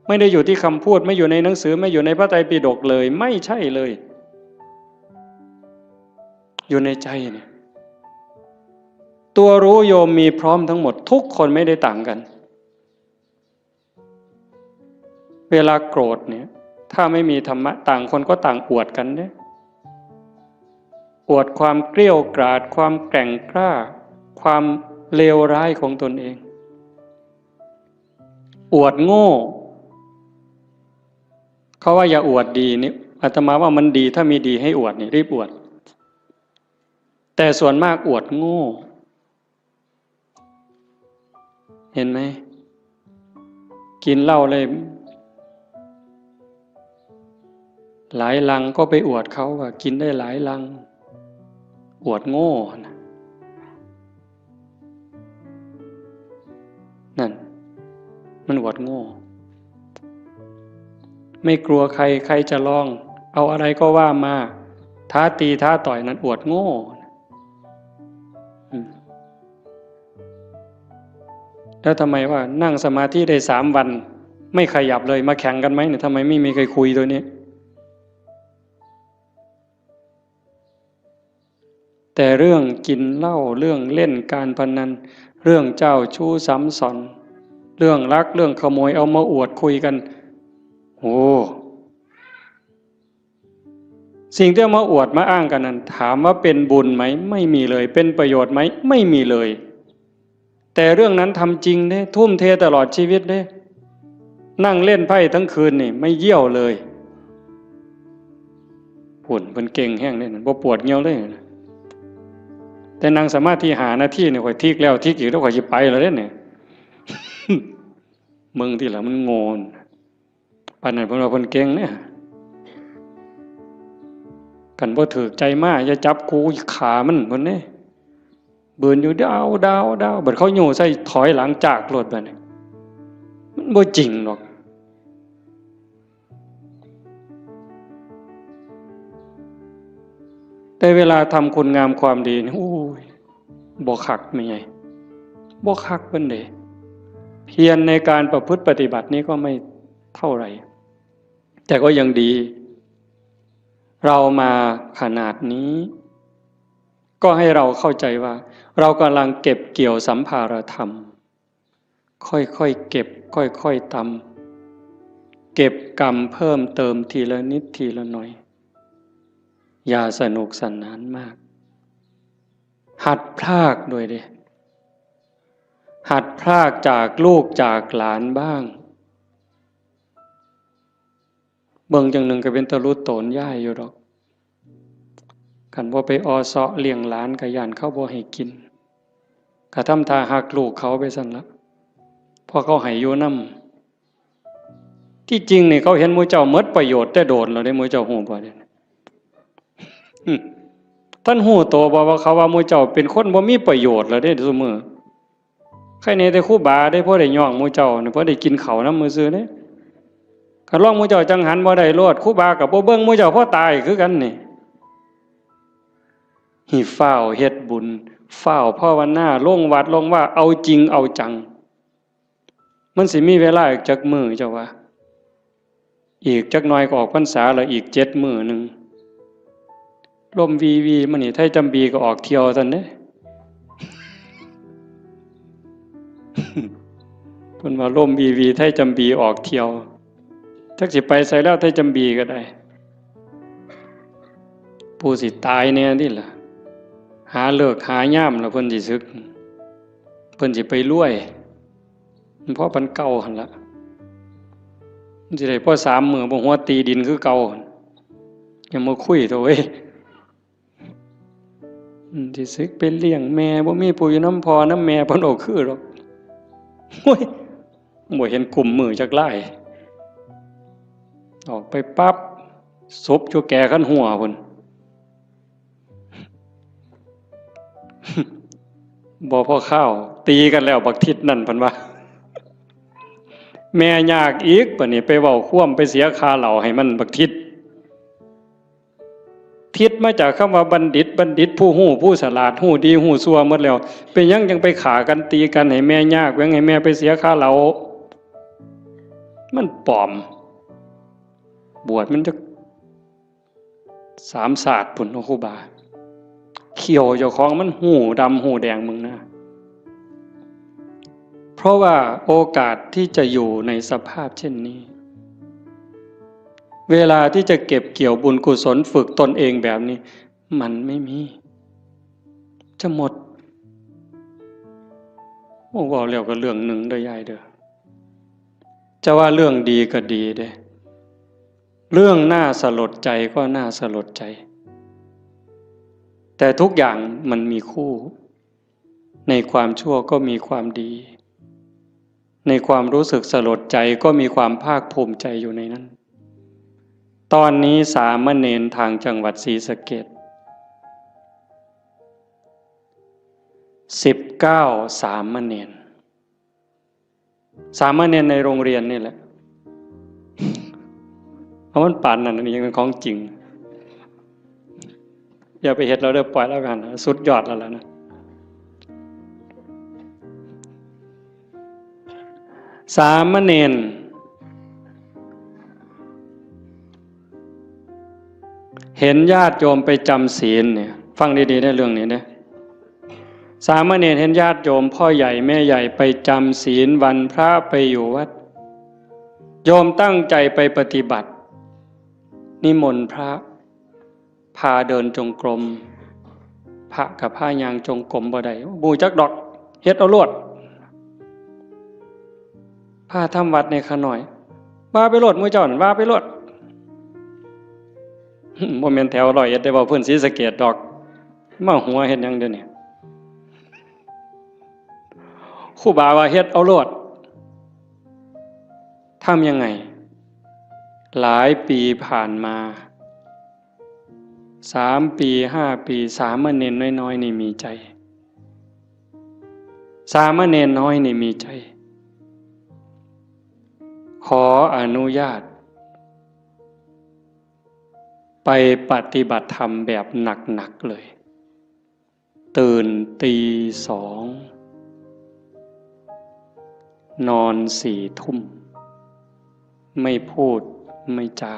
ไม่ได้อยู่ที่คำพูด ไม่อยู่ในหนังสือ ไม่อยู่ในพระไตรปิฎกเลย ไม่ใช่เลย อยู่ในใจเนี่ย ตัวรู้โยมมีพร้อมทั้งหมด ทุกคนไม่ได้ต่างกัน เวลาโกรธเนี่ย ถ้าไม่มีธรรมะ ต่างคนก็ต่างอวดกันเนี่ย อวดความเกรี้ยวกราด ความแกร่งกล้า ความเลวร้ายของตนเอง อวดโง่ เขาว่าอย่าอวดดีนี่ อาตมาว่ามันดี ถ้ามีดีให้อวดนี่ รีบอวด แต่ส่วนมากอวดโง่ เห็นไหม กินเหล้าเลย หลายลังก็ไปอวดเขาว่ากินได้หลายลัง อวดโง่นะ นั่น มันอวดโง่ ไม่กลัวใคร ใครจะลอง เอาอะไรก็ว่ามา ท้าตีท้าต่อย นั่นอวดโง่ อืม แล้วทำไมว่านั่งสมาธิได้สามวัน ไม่ขยับเลย มาแข่งกันไหมเนี่ย ทำไมไม่มีใครคุยตัวนี้ แต่เรื่องกินเหล้า เรื่องเล่นการพนัน เรื่องเจ้าชู้ซ้ำซ้อน เรื่องลัก เรื่องขโมย เอามาอวดคุยกัน โอ้ สิ่งที่เอามาอวดมาอ้างกันนั้น ถามว่าเป็นบุญไหม ไม่มีเลย เป็นประโยชน์ไหม ไม่มีเลย แต่เรื่องนั้นทำจริงเด้ ทุ่มเทตลอดชีวิตเด้ นั่งเล่นไพ่ทั้งคืนนี่ ไม่เยี่ยวเลย ผุ่นเพิ่นเก่งแฮงเด้ บ่ปวดเยี่ยวเลย แต่นั่งสมาธิห้านาทีนี่ ข้อยทิกแล้วทิกอีก แล้วข้อยสิไปแล้วเด้เนี่ย มึงที่ละมันโง่น ปานนั้นเพิ่นว่าเพิ่นเก่งเนี่ย คันบ่ถืกใจมา อย่าจับกู ฆ่ามัน เพิ่นเด้ บืนอยู่ดาว ดาว ดาว บัดเขาโย่ใส่ถอยหลังจากโลดบัดนี้ มันบ่จริงดอก แต่เวลาทำคุณงามความดีนี่ โอ้ย บ่คักแม่ใหญ่ บ่คักปานใด เพียรในการประพฤติปฏิบัตินี้ก็ไม่เท่าไหร่ แต่ก็ยังดี เรามาขนาดนี้ ก็ให้เราเข้าใจว่า เรากำลังเก็บเกี่ยวสัมภาระธรรม ค่อยๆเก็บ ค่อยๆตำ เก็บกำเพิ่มเติมทีละนิดทีละหน่อย อย่าสนุกสนานมาก หัดพรากด้วยเด้ หัดพรากจากลูกจากหลานบ้าง เบิ่งจั่งหนึ่งก็เป็นตาลุโตนย้ายอยู่ดอก คันบ่ไปออเซาะเลี้ยงหลานก็ย้านเขาบ่ให้กิน ก็ทำท่าฮักลูกเขาไปซั่นละ เพราะเขาให้อยู่นำ ที่จริงนี่เขาเห็นหมู่เจ้าหมดประโยชน์แต่โดนแล้วเด้ หมู่เจ้าฮู้บ่เด้ อืม ท่านฮู้โตบ่ว่าเขาว่าหมู่เจ้าเป็นคนบ่มีประโยชน์แล้วเด้ซุมื้อ ใครแหน่แต่ครูบาเด้ พอได้ย่องหมู่เจ้านี่ พอได้กินข้าวนำซื่อๆเด้ คันลองหมู่เจ้าจั่งหันบ่ได้โลด ครูบาก็บ่เบิ่งหมู่เจ้า พอตายคือกันนี่ ให้ฟ้าวเฮ็ดบุญ ฟ้าวภาวนา ลงวัดลงวา เอาจริงเอาจัง มันสิมีเวลาอีกจักมื้อเจ้าว่า อีกจักหน่อยก็ออกพรรษาแล้ว อีกเจ็ดมื้อหนึ่ง ลมวีวีมานี่ ไทยจำบีก็ออกเที่ยวซั่นเด้ เพิ่นว่าลมวีวี ไทยจำบีออกเที่ยว จักสิไปไสแล้ว ไทยจำบีก็ได้ ผู้สิตายแหน่นี่ล่ะ หาฤกษ์หายามแล้วเพิ่นสิสึก เพิ่นสิไปรวย มันพอปานเก่าหั่นล่ะ มันสิได้พอสามมื้อ บ่หัวตีดินคือเก่าหั่น อย่ามาคุยเถาะเว้ย อืม สิสึกไปเลี้ยงแม่ บ่มีผู้อยู่นำพ่อนำแม่ เพิ่นบ่คือดอก โอ้ย บ่เห็นกุมมือจักลาย ออกไปปั๊บ ศพอยู่แก่คันหัวพุ้น บ่พอคาว ตีกันแล้วบักทิศนั่น เพิ่นว่า แม่ยากอีก บัดนี้ไปเว้าความ ไปเสียค่าเหล้าให้มันบักทิศ ผิดมาจากคำว่าบัณฑิต บัณฑิตผู้ฮู้ ผู้ฉลาด ฮู้ดีฮู้ชั่วหมดแล้ว เป็นหยังยังไปฆ่ากันตีกัน ให้แม่ยาก ยังให้แม่ไปเสียค่าเหล้า มันปลอม บวชมันจะ สามชาติพุ้นเนาะครูบา เขี้ยวเจ้าของมันฮู้ดำฮู้แดงมึงนะ เพราะว่าโอกาสที่จะอยู่ในสภาพเช่นนี้ เวลาที่จะเก็บเกี่ยวบุญกุศลฝึกตนเองแบบนี้ มันไม่มี จะหมด โอ้ เว้าแล้วก็เรื่องหนึ่งเด้อยายเด้อ จะว่าเรื่องดีก็ดีเด้ เรื่องน่าสลดใจก็น่าสลดใจ แต่ทุกอย่างมันมีคู่ ในความชั่วก็มีความดี ในความรู้สึกสลดใจก็มีความภาคภูมิใจอยู่ในนั้น ตอนนี้สามเณรทางจังหวัดศรีสะเกษ สิบเก้า สามเณร สามเณรในโรงเรียนนี่แหละ เอามันปานนั้น อันนี้ยังเป็นของจริง อย่าไปเฮ็ดแล้วเด้อ ปล่อยแล้วกัน สุดยอดแล้วล่ะนะ สามเณร เห็นญาติโยมไปจำศีลเนี่ย ฟังดีๆ ในเรื่องนี้นะ สามเณรเห็นญาติโยมพ่อใหญ่แม่ใหญ่ไปจำศีลวันพระไปอยู่วัด โยมตั้งใจไปปฏิบัติ นิมนต์พระ พาเดินจงกรม พระกับพายางจงกรมบ่ได้ บ่จักดอก เฮ็ดเอาโลด พาทำวัดในขะน้อย ว่าไปโลด หมู่เจ้านั่น ว่าไปโลด บ่แม่นแถวร้อยเอ็ดได้ เว้าพื้นศรีสะเกษดอก มาหัวเฮ็ดหยังเดี๋ยวนี้ ครูบาว่าเฮ็ดเอาโลด ทำยังไง หลายปีผ่านมา สามปี ห้าปี สามเณรน้อยๆ นี่มีใจ สามเณรน้อยนี่มีใจ ขออนุญาต ไปปฏิบัติธรรมแบบหนักๆ เลย ตื่นตีสอง นอนสี่ทุ่ม ไม่พูดไม่จา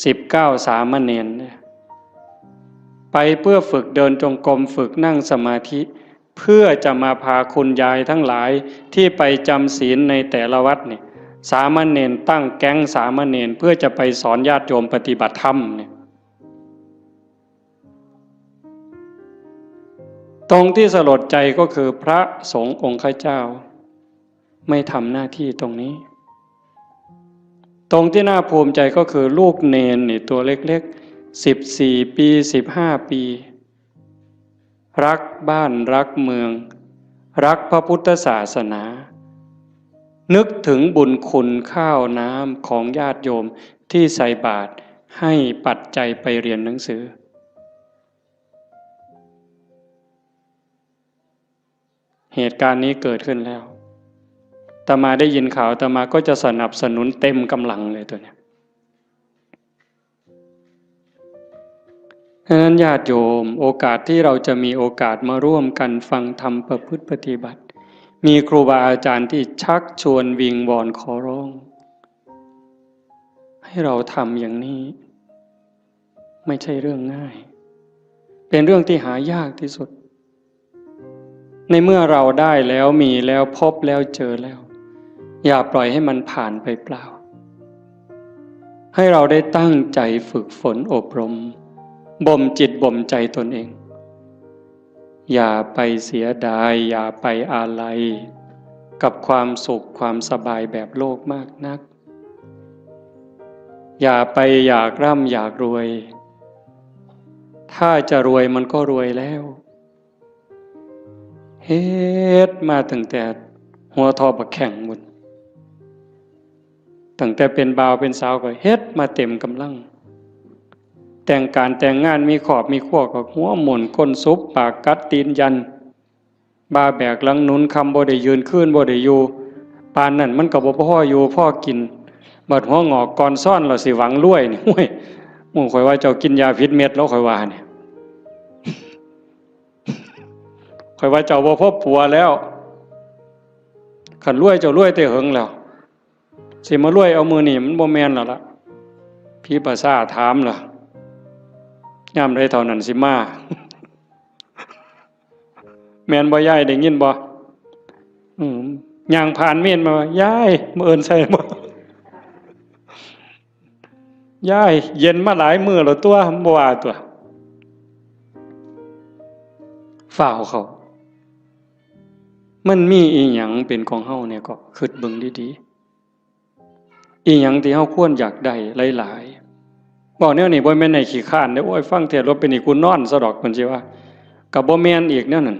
สิบเก้า สามเณรเนี่ย ไปเพื่อฝึกเดินจงกรม ฝึกนั่งสมาธิ เพื่อจะมาพาคุณยายทั้งหลายที่ไปจำศีลในแต่ละวัดเนี่ย สามเณรตั้งแก๊งสามเณรเพื่อจะไปสอนญาติโยมปฏิบัติธรรมเนี่ย ตรงที่สลดใจก็คือพระสงฆ์องค์ข้าเจ้า ไม่ทำหน้าที่ตรงนี้ ตรงที่น่าภูมิใจก็คือลูกเณรนี่ตัวเล็กๆ สิบสี่ ปี สิบห้า ปี รักบ้านรักเมือง รักพระพุทธศาสนา นึกถึงบุญคุณข้าวน้ำของญาติโยมที่ใส่บาตรให้ปัจจัยไปเรียนหนังสือ เหตุการณ์นี้เกิดขึ้นแล้ว อาตมาได้ยินข่าว อาตมาก็จะสนับสนุนเต็มกำลังเลยตัวเนี้ย ฉะนั้นญาติโยม โอกาสที่เราจะมีโอกาสมาร่วมกันฟังธรรมประพฤติปฏิบัติ มีครูบาอาจารย์ที่ชักชวนวิงวอนขอร้อง ให้เราทำอย่างนี้ ไม่ใช่เรื่องง่าย เป็นเรื่องที่หายากที่สุด ในเมื่อเราได้แล้ว มีแล้ว พบแล้ว เจอแล้ว อย่าปล่อยให้มันผ่านไปเปล่า ให้เราได้ตั้งใจฝึกฝนอบรม บ่มจิตบ่มใจตนเอง อย่าไปเสียดาย อย่าไปอาลัย กับความสุขความสบายแบบโลกมากนัก อย่าไปอยากร่ำอยากรวย ถ้าจะรวยมันก็รวยแล้ว เฮ็ดมาตั้งแต่หัวทอบักแข้งพุ้น ตั้งแต่เป็นบ่าวเป็นสาวก็เฮ็ดมาเต็มกำลัง แต่งการแต่งงานมีครอบมีครัวก็หัวหมุนก้นสุบปากกัดตีนยัน บ่าแบกหลังหนุน ค่ำบ่ได้ยืน คืนบ่ได้อยู่ ปานนั้นมันก็บ่พออยู่พอกิน บัดหัวงอกก่อนซ้อน แล้วสิหวังรวยนี่ โอ้ย หมู่ข่อยว่าเจ้ากินยาผิดเม็ดแล้ว ข่อยว่าเนี่ย ข่อยว่าเจ้าบ่พอปัวแล้ว คันรวยเจ้ารวยแต่เหิงแล้ว สิมารวยเอามื้อนี้มันบ่แม่นแล้วล่ะ ผีประสาทถามล่ะ ยามใดเท่านั้นสิมา แม่นบ่ยาย ได้ยินบ่ อืม ย่างผ่านเมนมาว่า ยาย มื้ออื่นใส่บ่ ยาย เย็นมาหลายมื้อแล้วตัว บ่ว่าตัว ฟ้าวเขา มันมีอีหยังเป็นของเฮาเนี่ย ก็คิดเบิ่งดีๆ อีหยังที่เฮาควรอยากได้หลายๆ เว้าแนวนี้บ่แม่นให้ขี้คร้านเด้อ โอ้ย ฟังเทศน์แล้วเป็นนี่กูนอนซะดอก เพิ่นสิว่า ก็บ่แม่นอีกแนวนั้น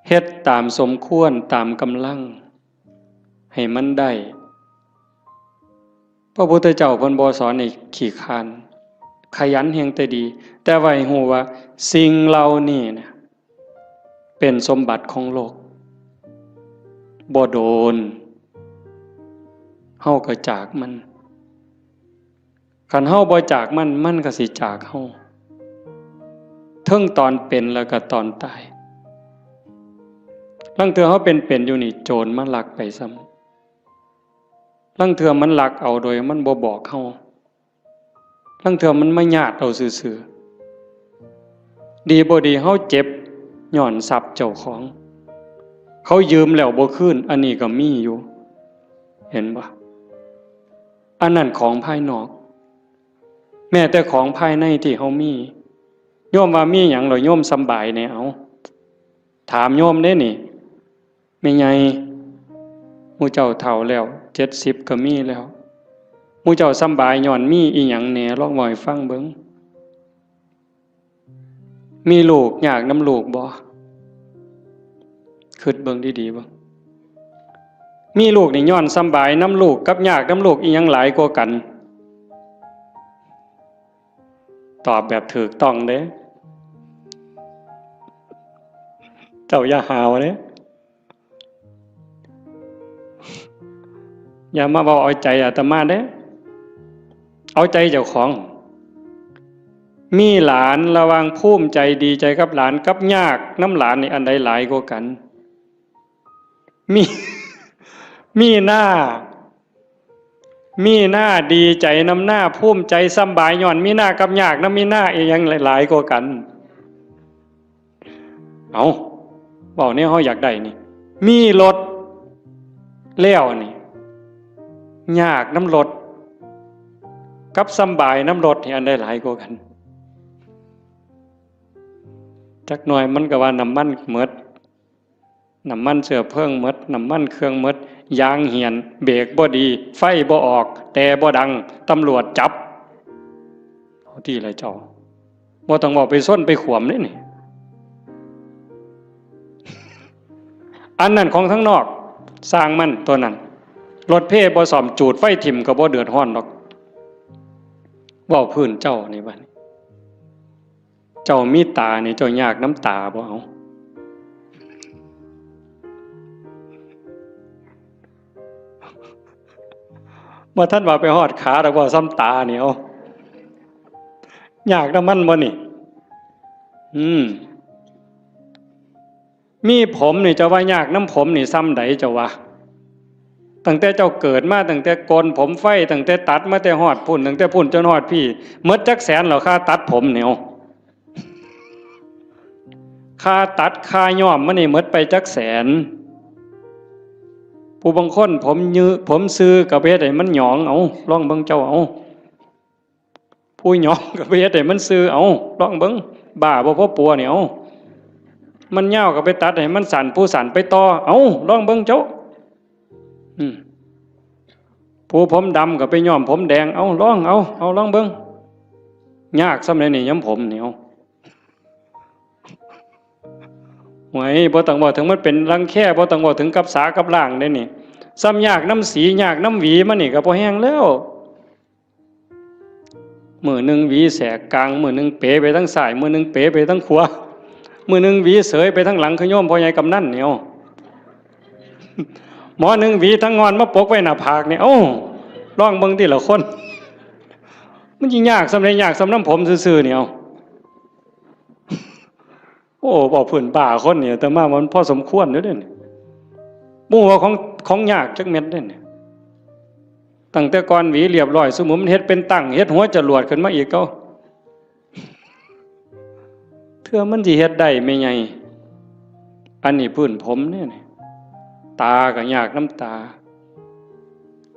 เฮ็ดตามสมควร ตามกำลัง ให้มันได้ พระพุทธเจ้าเพิ่นบ่สอนให้ขี้คร้าน ขยันแฮ่งแต่ดี แต่ว่าให้ฮู้ว่าสิ่งเหล่านี้เนี่ย เป็นสมบัติของโลก บ่โดน เฮาก็จากมัน คันเฮาบ่จากมัน มันก็สิจากเฮา เทิงตอนเป็นแล้วก็ตอนตาย ลางเทื่อเฮาเป็นๆ อยู่นี่ โจรมาลักไปซ้ำ ลางเทื่อมันลักเอาโดยมันบ่บอกเฮา ลางเทื่อมันมาญาติเอาซื่อๆ ดีบ่ดีเฮาเจ็บย้อนทรัพย์เจ้าของ เขายืมแล้วบ่คืน อันนี้ก็มีอยู่ เห็นบ่ อันนั้นของภายนอก แม้แต่ของภายในที่เฮามี โยมว่ามีหยังแล้วโยมสำบายแหน่ เอา ถามโยมเด้นี่ แม่ใหญ่ หมู่เจ้าเฒ่าแล้ว เจ็ดสิบก็มีแล้ว หมู่เจ้าสำบายย้อนมีอีหยังแหน่ ลองเว้าให้ฟังเบิ่ง มีลูกยากนำลูกบ่ คิดเบิ่งดีๆ เบิ่ง มีลูกนี่ย้อนสำบายนำลูกกับยากนำลูกอีหยังหลายกว่ากัน ตอบแบบถูกต้องเด้ เจ้าอย่าหาวเด้ อย่ามาเว้าเอาใจอาตมาเด้ เอาใจเจ้าของ มีหลานระหว่างภูมิใจดีใจกับหลานกับยากนำหลานนี่อันใดหลายกว่ากัน มี มีหน้า มีหน้าดีใจนำหน้า ภูมิใจสำบายย้อนมีหน้ากับยากนำมีหน้า อีหยังหลายกว่ากัน เอา เว้าแนวเฮาอยากได้นี่ มีรถแล้วนี่ ยากนำรถ กับสำบายนำรถนี่อันใดหลายกว่ากัน จักหน่อยมันก็ว่าน้ำมันหมด น้ำมันเชื้อเพลิงหมด น้ำมันเครื่องหมด ยางเหี่ยน เบรกบ่ดี ไฟบ่ออก แต่บ่ดัง ตำรวจจับ เอาติล่ะเจ้า บ่ต้องเว้าไปชนไปขวมเด้นี่ อันนั้นของทางนอก ซ่างมันตัวนั้น รถเพบ่ซ่อม จูดไฟถิ่มก็บ่เดือดร้อนดอก เว้าพื้นเจ้านี่บัดนี้ เจ้ามีตานี่ เจ้ายากนำตาบ่ เอา บ่ทันว่าไปฮอดขาดอก เว้าส่ำตานี่ เอา ยากนำมันบ่นี่ อืม มีผมนี่ เจ้าว่ายากนำผมนี่ส่ำใด เจ้าว่า ตั้งแต่เจ้าเกิดมา ตั้งแต่โกนผมไฟ ตั้งแต่ตัดมาแต่ฮอดพุ้น ตั้งแต่พุ้นจนฮอดพี้ หมดจักแสนแล้ว ค่าตัดผมนี่ เอา ค่าตัดค่าย้อมมันนี่หมดไปจักแสน ผู้บางคนผมยื ผมซื่อก็ไปเฮ็ดให้มันหยอง เอา ลองเบิ่งเจ้า เอา ผู้หยองก็ไปเฮ็ดให้มันซื่อ เอา ลองเบิ่ง บ้าบ่พอปัวนี่ เอา มันยาวก็ไปตัดให้มันสั้น ผู้สั้นไปต่อ เอา ลองเบิ่งเจ้า อืม ผู้ผมดำก็ไปย้อมผมแดง เอา ลอง เอา เอา ลองเบิ่ง ยากส่ำใดนี่ ย้อมผมนี่ เอา โอ้ย บ่ต้องเว้าถึงมันเป็นรังแค บ่ต้องเว้าถึงกับสากับล้างเด้นี่ ส่ำยากนำสี ยากนำหวีมันนี่ก็พอแฮงแล้ว มื้อหนึ่งหวีแสกกลาง มื้อหนึ่งเป๋ไปทางซ้าย มื้อหนึ่งเป๋ไปทางขวา มื้อหนึ่งหวีเสยไปทางหลัง คือโยมพ่อใหญ่กำนันนี่ เอา หมอหนึ่งหวีทางงอนมาปกไว้หน้าผากนี่ เอ้า ลองเบิ่งติล่ะคน มันสิยากส่ำใด ยากส่ำนำผมซื่อๆ นี่ เอา โอ้ เว้าพื้นบ้าคนนี่ อาตมามันพอสมควรอยู่เด้นี่ บ่ฮู้ว่าของ ของยากจักเม็ดเด้นี่ ตั้งแต่ก่อนหวีเรียบร้อย ซุมื้อมันเฮ็ดเป็นตั้ง เฮ็ดหัวจรวดขึ้นมาอีก เก่า เทื่อมันสิเฮ็ดได้แม่ใหญ่ อันนี้พื้นผมเนี่ยนี่ ตาก็ยากนำตา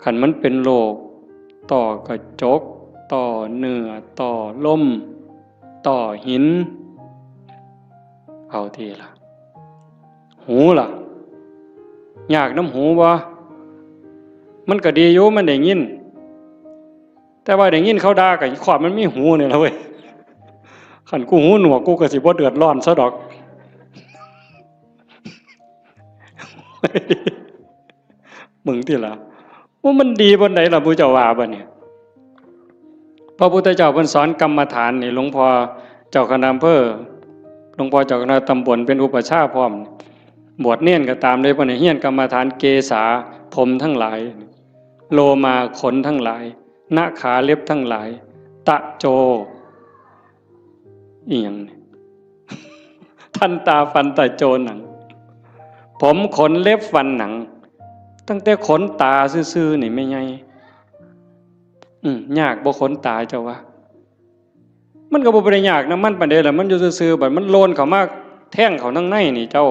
คันมันเป็นโรค ต้อกระจก ต้อเนื้อ ต้อลม ต้อหิน เอาติล่ะ หูล่ะ ยากนำหูบ่ มันก็ดีอยู่ มันได้ยิน แต่ว่าได้ยินเขาด่าก็ ความมันมีหูนี่ล่ะเว้ย คันกูหูหนวก กูก็สิบ่เดือดร้อนซะดอก มึงติล่ะ ว่ามันดีปานใดล่ะ หมู่เจ้าว่าบัดนี้ พระพุทธเจ้าเพิ่นสอนกรรมฐานนี่ หลวงพ่อเจ้าคณะอำเภอ หลวงพ่อเจ้าคณะตำบลเป็นอุปัชฌาย์พร้อม บวชเณรก็ตามเลย เพิ่นให้เรียนกรรมฐานเกสา ผมทั้งหลาย โลมา ขนทั้งหลาย นขา เล็บทั้งหลาย ตะโจ อีหยังนี่ ทันตา ฟันตะโจ หนัง ผม ขน เล็บ ฟัน หนัง ตั้งแต่ขนตาซื่อๆ นี่แม่ใหญ่ อืม ยากบ่ขนตาเจ้าว่า มันก็บ่ได้ยากนำมันปานใดล่ะ มันอยู่ซื่อๆ บัดมันโลนเข้ามาแทงเข้าทางในนี่เจ้า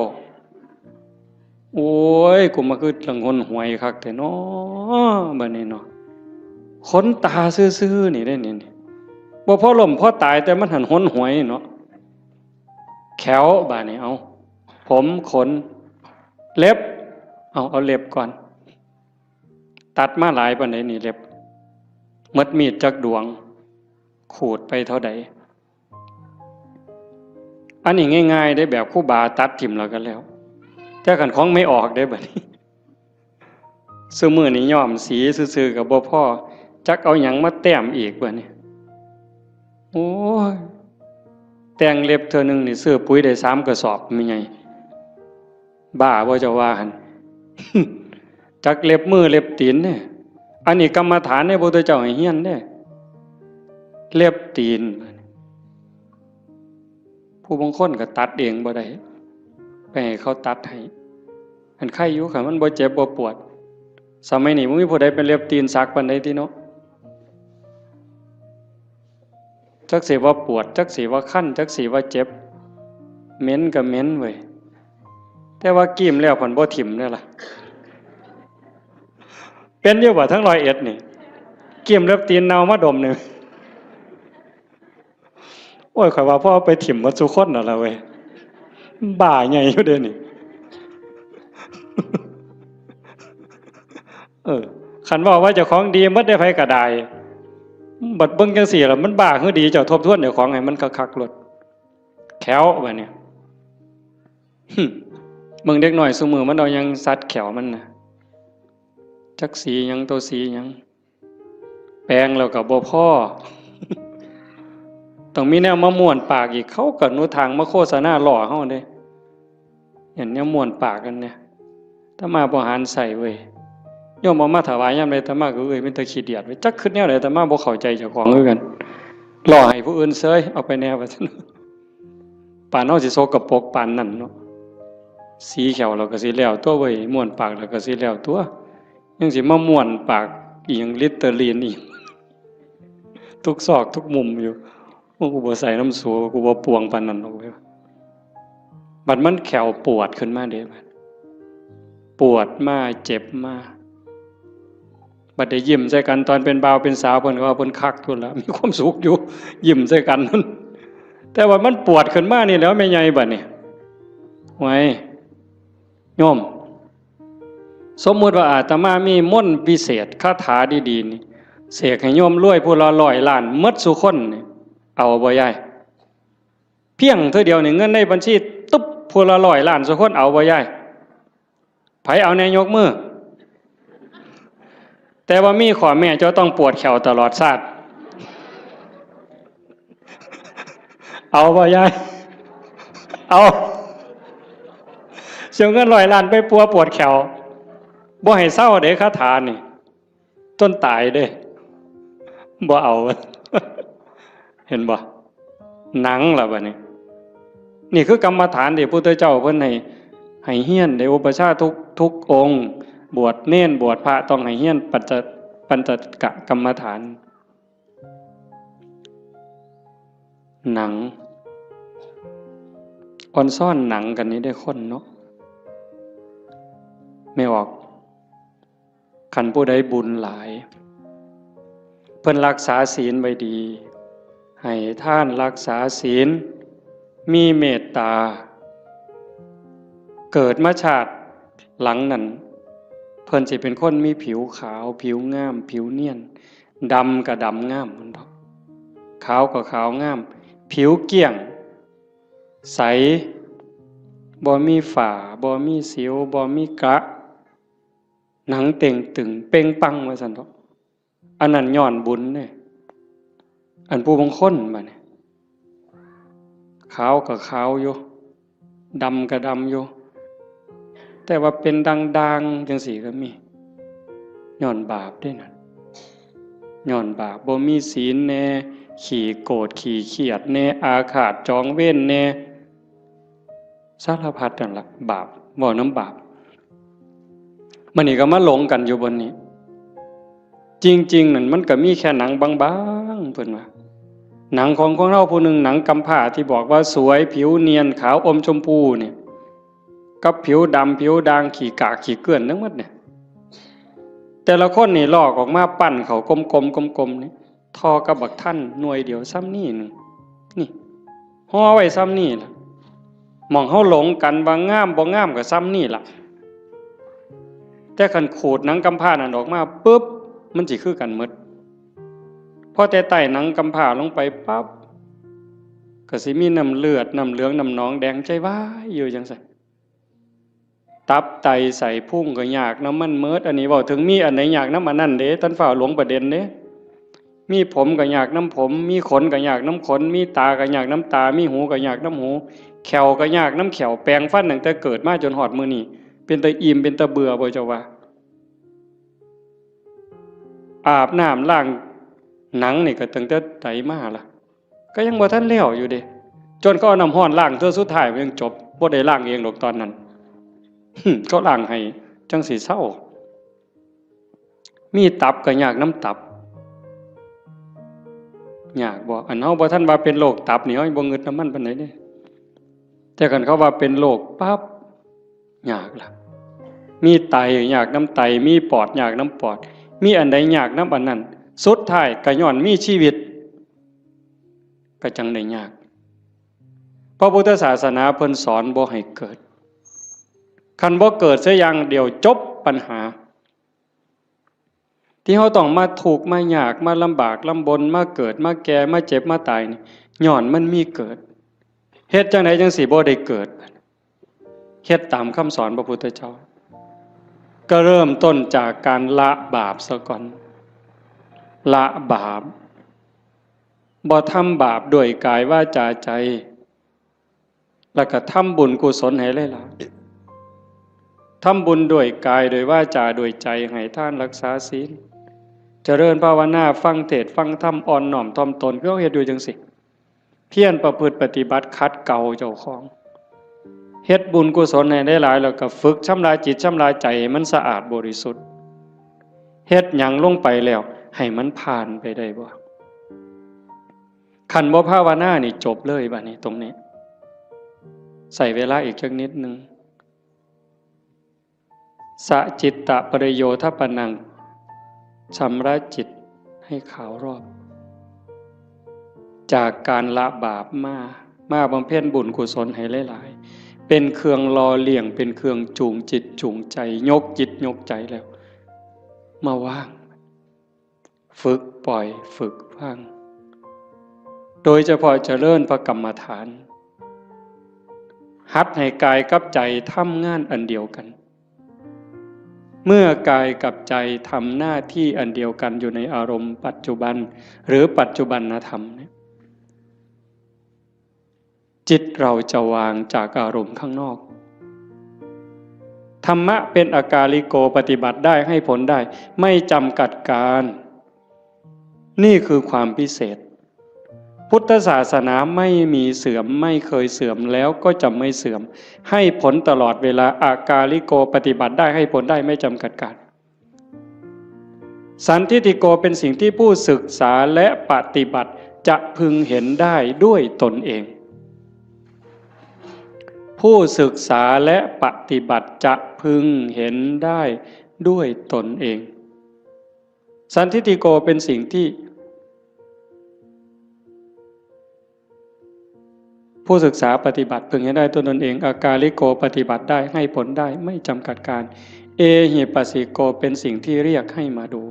โอ้ย กูมาคือจั่งหนหวยคักแท้น้อ บัดนี้เนาะ ขนตาซื่อๆ นี่เด้นี่ นี่ บ่พอล้มพอตาย แต่มันหั้นหนหวยเนาะ แข้ว บาดนี้ เอา ผม ขน เล็บ เอา เอาเล็บก่อน ตัดมาหลายปานใดนี่เล็บ หมดมีดจักดวง ขูดไปเท่าใด อันนี้ง่ายๆ เด้ แบบครูบาตัดถิ่มแล้วก็แล้ว แต่คันของไม่ออกเด้บัดนี้ ซุมื้อนี้ย้อมสีซื่อๆ ก็บ่พอ จักเอาหยังมาแต้มอีกบัดนี้ โอ้ย แต่งเล็บเทื่อหนึ่งนี่ซื้อปุ๋ยได้สามกระสอบ แม่ใหญ่ บ้าบ่เจ้าว่าหั่น จักเล็บมือเล็บตีนเนี่ย อันนี้กรรมฐานเนี่ย พระพุทธเจ้าให้เรียนเด้ เล็บตีน ผู้บางคนก็ตัดเองบ่ได้ ไปให้เขาตัดให้ อันไคอยู่ คันมันบ่เจ็บบ่ปวด สมัยนี้บ่มีผู้ใดเป็นเล็บตีนสักปานใดติเนาะ จักสิว่าปวด จักสิว่าคัน จักสิว่าเจ็บ เหม็นก็เหม็นเว้ย แต่ว่ากรีมแล้วพันบ่ถิ่มเด้อล่ะ เป็นอยู่บ่ ทั้งร้อยเอ็ดนี่ กรีมเล็บตีนเน่ามาดมนี่ โอ้ย ข้อยว่าพอเอาไปถิ่มหมดซุคนนั่นล่ะเว้ย บ้าใหญ่อยู่เด้นี่ เออ คันเว้าว่าเจ้าของดีหมดเด้ ไผก็ได้ บัดเบิ่งจั่งซี้ล่ะ มันบ้าคือดี เจ้าทบทวนเจ้าของให้มันคักๆ โลด แข้วบัดนี้ หึ เบิ่งเด็กน้อยซุมื้อมันเอาหยังสัดแข้วมันน่ะ จักสีหยัง โตสีหยัง แปรงแล้วก็บ่พอ ต้องมีแนวมาม้วนปากอีก เขาก็หนทางมาโฆษณาล้อเฮาเด้ เห็นแนวม้วนปากกันเนี่ย อาตมาบ่หันใส่เว้ย โยมเอามาถวายยามใด อาตมาก็ เอ้ย เป็นตาขี้เดียดเว้ย จักคิดแนวใด อาตมาบ่เข้าใจเจ้าของคือกัน ล้อให้ผู้อื่นเซย เอาไปแน่ว่าซั่น ปานเฮาสิสกปรกปานนั้นเนาะ สีแข้วเราก็สิแล้วตัวเว้ย ม้วนปากเราก็สิแล้วตัว ยังสิมาม้วนปากอีหยัง ลิตเตอรีนอีก ทุกซอกทุกมุมอยู่ โอ้ กูบ่ใส่นำสู กูบ่ปวงปานนั้นดอกเว้ย บัดมันแข้วปวดขึ้นมาเด้ บัดปวดมา เจ็บมา บัดได้ยิ้มใส่กัน ตอนเป็นบ่าวเป็นสาว เพิ่นก็ว่าเพิ่นคักอยู่แล้ว มีความสุขอยู่ ยิ้มใส่กันนั่น แต่ว่ามันปวดขึ้นมานี่แหล้ว แม่ใหญ่บัดนี้ ไว้ โยม สมมุติว่าอาตมามีมนต์วิเศษ คาถาดีๆ นี่ เสกให้โยมรวยผู้ละร้อยล้านหมดซุคนนี่ เอาบ่ยาย เพียงเทื่อเดียวนี่ เงินในบัญชี ตุ๊บ ผู้ละร้อยล้านซุคน เอาบ่ยาย ไผเอาแน่ยกมือ แต่ว่ามีข้อแม้ เจ้าต้องปวดแข้วตลอดชาติ เอาบ่ยาย เอา สิเอาเงินร้อยล้านไปปัวปวดแข้ว บ่ให้เซาเด้ คาถานี่ จนตายเด้ บ่เอา เห็นบ่ หนังล่ะบัดนี้ นี่คือกรรมฐานที่พุทธเจ้าเพิ่นให้ ให้เฮียน ได้อุปัชฌาย์ทุก ทุกองค์ บวชเณร บวชพระ ต้องให้เฮียนปัญจ ปัญจกกรรมฐาน หนัง อ่อนซ้อนหนังกันนี่ได้คนเนาะ ไม่ออก คันผู้ใดบุญหลาย เพิ่นรักษาศีลไว้ดี ให้ทานรักษาศีล มีเมตตา เกิดมาชาติหลังนั้น เพิ่นสิเป็นคนมีผิวขาว ผิวงาม ผิวเนียน ดำก็ดำงามพุ้นดอก ขาวก็ขาวงาม ผิวเกลี้ยง ใส บ่มีฝ้า บ่มีสิว บ่มีกระ หนังเต่งตึงเป่งปังว่าซั่นดอก อันนั้นย้อนบุญเด้ อันผู้บางคนบัดนี้ ขาวก็ขาวอยู่ ดำก็ดำอยู่ แต่ว่าเป็นด่างๆจังซี่ก็มี ย้อนบาปเด้นั่น ย้อนบาป บ่มีศีลแน่ ขี้โกรธ ขี้เครียดแน่ อาฆาตจองเวรแน่ สารพัดนั่นล่ะ บาป เว้านำบาป มื้อนี้ก็มาหลงกันอยู่บนนี้ จริงๆนั่นมันก็มีแค่หนังบางๆ เพิ่นว่า หนังของคนเฮาผู้หนึ่ง หนังกำพร้าที่บอกว่าสวย ผิวเนียน ขาวอมชมพูเนี่ย กับผิวดำ ผิวด่าง ขี้กาก ขี้เกลื่อนทั้งหมดเนี่ย แต่ละคนนี่ลอกออกมาปั้นเข้ากลมๆ กลมๆ นี่ ท่อกับบักทันหน่วยเดียวส่ำนี้หนึ่ง นี่ ห่อไว้ส่ำนี้ล่ะ หม่องเฮาหลงกันว่างามบ่งามก็ส่ำนี้ล่ะ แต่คันขูดหนังกำพร้านั่นออกมาปุ๊บ มันสิคือกันหมด พอแต่ไต่หนังกำพร้าลงไปปั๊บ ก็สิมีน้ำเลือด น้ำเหลือง น้ำหนองแดงใจวายอยู่จังซั่น ตับไตไส้พุงก็ยากนำมันหมด อันนี้เว้าถึงมีอันใดยากนำอันนั้นเด้ ท่านฟ้าวหลงประเด็นเด้ มีผมก็ยากนำผม มีขนก็ยากนำขน มีตาก็ยากนำตา มีหูก็ยากนำหู แข้วก็ยากนำแข้ว แปรงฟันตั้งแต่เกิดมาจนฮอดมื้อนี้ เป็นตาอิ่ม เป็นตาเบื่อบ่เจ้าว่า อาบน้ำล้างหนังนี่ก็ตั้งแต่ใดมาล่ะ ก็ยังบ่ทันแล้วอยู่เด้ จนเขาเอาน้ำร้อนล้างเทื่อสุดท้ายมันยังจบ บ่ได้ล้างเองดอกตอนนั้น หึ เขาล้างให้จังสิเซา มีตับก็ยากนำตับ ยากบ่ อันเฮาบ่ทันว่าเป็นโรคตับนี่ เฮายังบ่งึดนำมันปานใดเด้ แต่คันเขาว่าเป็นโรคปั๊บ ยากล่ะ มีไตยากนำไต มีปอดยากนำปอด มีอันใดยากนำอันนั้น สุดท้ายก็ย้อนมีชีวิต ก็จังได้ยาก พระพุทธศาสนาเพิ่นสอนบ่ให้เกิด คันบ่เกิดเสียอย่างเดียวจบปัญหา ที่เฮาต้องมาทุกข์มายาก มาลำบากลำบน มาเกิด มาแก่ มาเจ็บ มาตายนี่ ย้อนมันมีเกิด เฮ็ดจังใดจังสิบ่ได้เกิด เฮ็ดตามคำสอนพระพุทธเจ้า ก็เริ่มต้นจากการละบาปซะก่อน ละบาป บ่ทำบาปด้วยกายวาจาใจ แล้วก็ทำบุญกุศลให้หลายๆ ทำบุญด้วยกาย ด้วยวาจา ด้วยใจ ให้ทาน รักษาศีล เจริญภาวนา ฟังเทศน์ ฟังธรรม อ่อนน้อมถ่อมตน คือเฮาเฮ็ดอยู่จังซี่ เพียรประพฤติปฏิบัติ ขัดเกลาเจ้าของ เฮ็ดบุญกุศลให้หลายๆ แล้วก็ฝึกชำระจิตชำระใจให้มันสะอาดบริสุทธิ์ เฮ็ดหยังลงไปแล้ว ให้มันผ่านไปได้บ่ คันบ่ภาวนานี่จบเลยบัดนี้ตรงนี้ ใช้เวลาอีกจักนิดหนึ่ง สะจิตตะปริโยทปนัง ชำระจิตให้ขาวรอบ จากการละบาปมา มาบำเพ็ญบุญกุศลให้หลายๆ เป็นเครื่องหล่อเลี้ยง เป็นเครื่องจูงจิตจูงใจ ยกจิตยกใจแล้ว มาวาง ฝึกปล่อย ฝึกวาง โดยเฉพาะเจริญพระกรรมฐาน หัดให้กายกับใจทำงานอันเดียวกัน เมื่อกายกับใจทำหน้าที่อันเดียวกันอยู่ในอารมณ์ปัจจุบัน หรือปัจจุบันธรรมเนี่ย จิตเราจะวางจากอารมณ์ข้างนอก ธรรมะเป็นอากาลิโก ปฏิบัติได้ ให้ผลได้ ไม่จำกัดการ นี่คือความพิเศษ พุทธศาสนาไม่มีเสื่อม ไม่เคยเสื่อม แล้วก็จะไม่เสื่อม ให้ผลตลอดเวลา อากาลิโก ปฏิบัติได้ ให้ผลได้ ไม่จำกัดการ สันทิฏฐิโก เป็นสิ่งที่ผู้ศึกษาและปฏิบัติจะพึงเห็นได้ด้วยตนเอง ผู้ศึกษาและปฏิบัติจะพึงเห็นได้ด้วยตนเอง สันทิฏฐิโก เป็นสิ่งที่ ผู้ศึกษาปฏิบัติพึงเห็นได้ด้วยตนเอง อากาลิโก ปฏิบัติได้ ให้ผลได้ ไม่จำกัดการ เอหิปัสสิโก เป็นสิ่งที่เรียกให้มาดู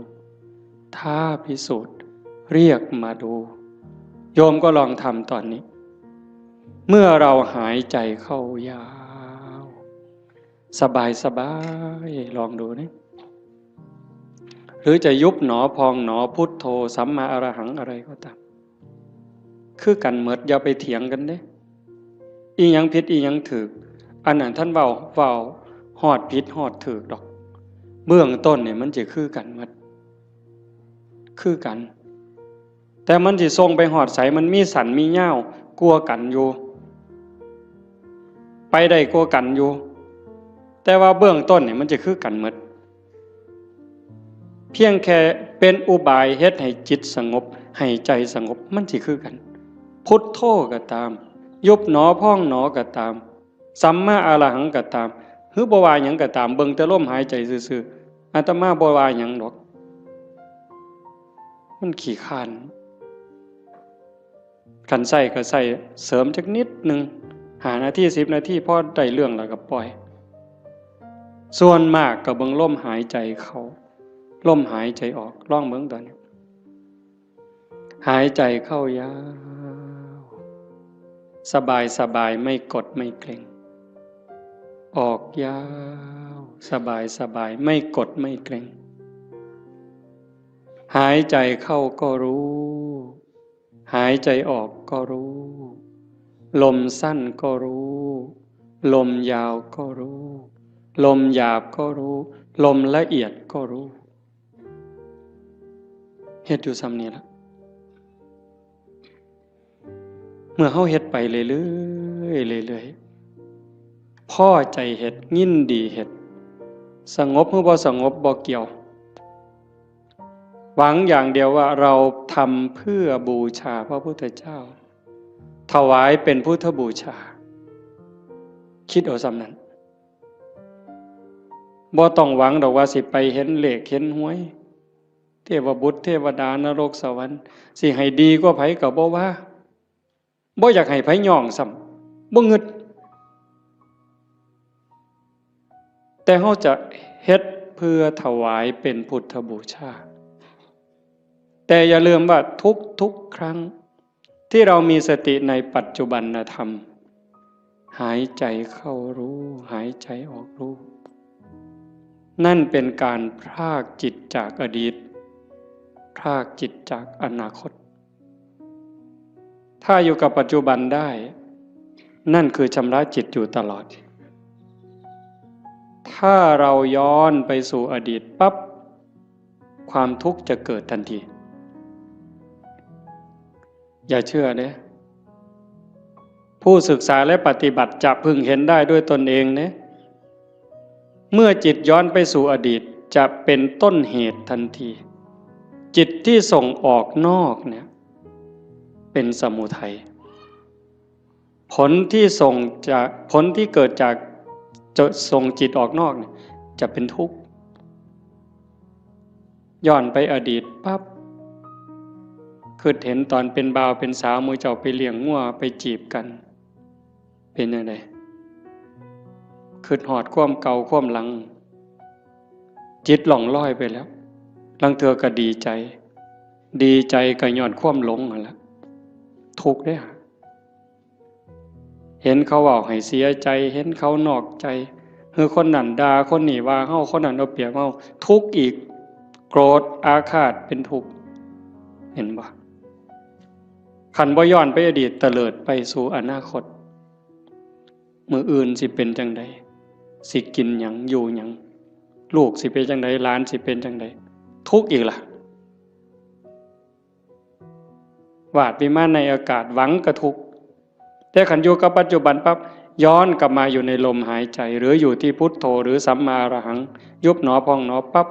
ท้าพิสูจน์ เรียกมาดู โยมก็ลองทำตอนนี้ เมื่อเราหายใจเข้ายาว สบายสบาย ลองดูนี่ หรือจะยุบหนอพองหนอ พุทโธ สัมมาอรหัง อะไรก็ตาม คือกันหมด อย่าไปเถียงกันเด้ อีหยังผิดอีหยังถูก อันนั้นท่านเว้า เว้าฮอดผิดฮอดถูกดอก เบื้องต้นเนี่ยมันจะคือกันหมด คือกัน แต่มันสิส่งไปฮอดไส มันมีสั้นมียาวกว่ากันอยู่ ไปได้กว่ากันอยู่ แต่ว่าเบื้องต้นเนี่ยมันจะคือกันหมด เพียงแค่เป็นอุบายเฮ็ดให้จิตสงบ ให้ใจสงบ มันสิคือกัน พุทโธก็ตาม ยุบหนอพองหนอก็ตาม สัมมาอรหังก็ตาม หรือบ่ว่าหยังก็ตาม เบิ่งแต่ลมหายใจซื่อๆ อาตมาบ่ว่าหยังดอก มันขี้คร้าน คันใช้ก็ใช้เสริมจักนิดหนึ่ง ห้านาที สิบนาที พอได้เรื่องแล้วก็ปล่อย ส่วนมากก็เบิ่งลมหายใจเข้า ลมหายใจออก ลองเบิ่งตอนนี้ หายใจเข้ายาว สบายสบาย ไม่กดไม่เกร็ง ออกยาว สบายสบาย ไม่กดไม่เกร็ง หายใจเข้าก็รู้ หายใจออกก็รู้ ลมสั้นก็รู้ ลมยาวก็รู้ ลมหยาบก็รู้ ลมละเอียดก็รู้ เฮ็ดอยู่ส่ำนี้ล่ะ เมื่อเฮาเฮ็ดไปเรื่อยๆ เรื่อยๆ พอใจเฮ็ด ยินดีเฮ็ด สงบหรือบ่สงบบ่เกี่ยว หวังอย่างเดียวว่าเราทำเพื่อบูชาพระพุทธเจ้า ถวายเป็นพุทธบูชา คิดเอาส่ำนั้น บ่ต้องหวังดอกว่าสิไปเห็นเลขเห็นหวย เทวบุตรเทวดานรกสวรรค์ สิให้ดีกว่าไผก็บ่ว่า บ่อยากให้ไผย่องซ้ำ บ่งึด แต่เฮาจะเฮ็ดเพื่อถวายเป็นพุทธบูชา แต่อย่าลืมว่าทุกๆ ครั้งที่เรามีสติในปัจจุบันธรรม หายใจเข้ารู้ หายใจออกรู้ นั่นเป็นการพรากจิตจากอดีต พรากจิตจากอนาคต ถ้าอยู่กับปัจจุบันได้ นั่นคือชำระจิตอยู่ตลอด ถ้าเราย้อนไปสู่อดีตปั๊บ ความทุกข์จะเกิดทันที อย่าเชื่อเด้ ผู้ศึกษาและปฏิบัติจะพึงเห็นได้ด้วยตนเองเด้ เมื่อจิตย้อนไปสู่อดีต จะเป็นต้นเหตุทันที จิตที่ส่งออกนอกเนี่ย เป็นสมุทัย ผลที่ส่งจาก ผลที่เกิดจากจะส่งจิตออกนอกเนี่ย จะเป็นทุกข์ ย้อนไปอดีตปั๊บ คิดเห็นตอนเป็นบ่าวเป็นสาว หมู่เจ้าไปเลี้ยงงัวไปจีบกัน เป็นจั่งใด คิดฮอดความเก่าความหลัง จิตล่องลอยไปแล้ว ลางเทื่อก็ดีใจ ดีใจก็ย้อนความหลงนั่นแหละ ทุกข์เด้อ เห็นเขาเว้าให้เสียใจ เห็นเขานอกใจ คือคนนั้นด่า คนนี้ว่าเฮา คนนั้นเอาเปรียบเฮา ทุกข์อีก โกรธอาฆาตเป็นทุกข์ เห็นบ่ คันบ่ย้อนไปอดีต เตลิดไปสู่อนาคต มื้ออื่นสิเป็นจั่งใด สิกินหยัง อยู่หยัง ลูกสิเป็นจั่งใด หลานสิเป็นจั่งใด ทุกข์อีกล่ะ วาดวิมานในอากาศหวังกะทุกข์ แต่คันอยู่กับปัจจุบันปั๊บ ย้อนกลับมาอยู่ในลมหายใจ หรืออยู่ที่พุทโธ หรือสัมมาอรหัง ยุบหนอพองหนอปั๊บ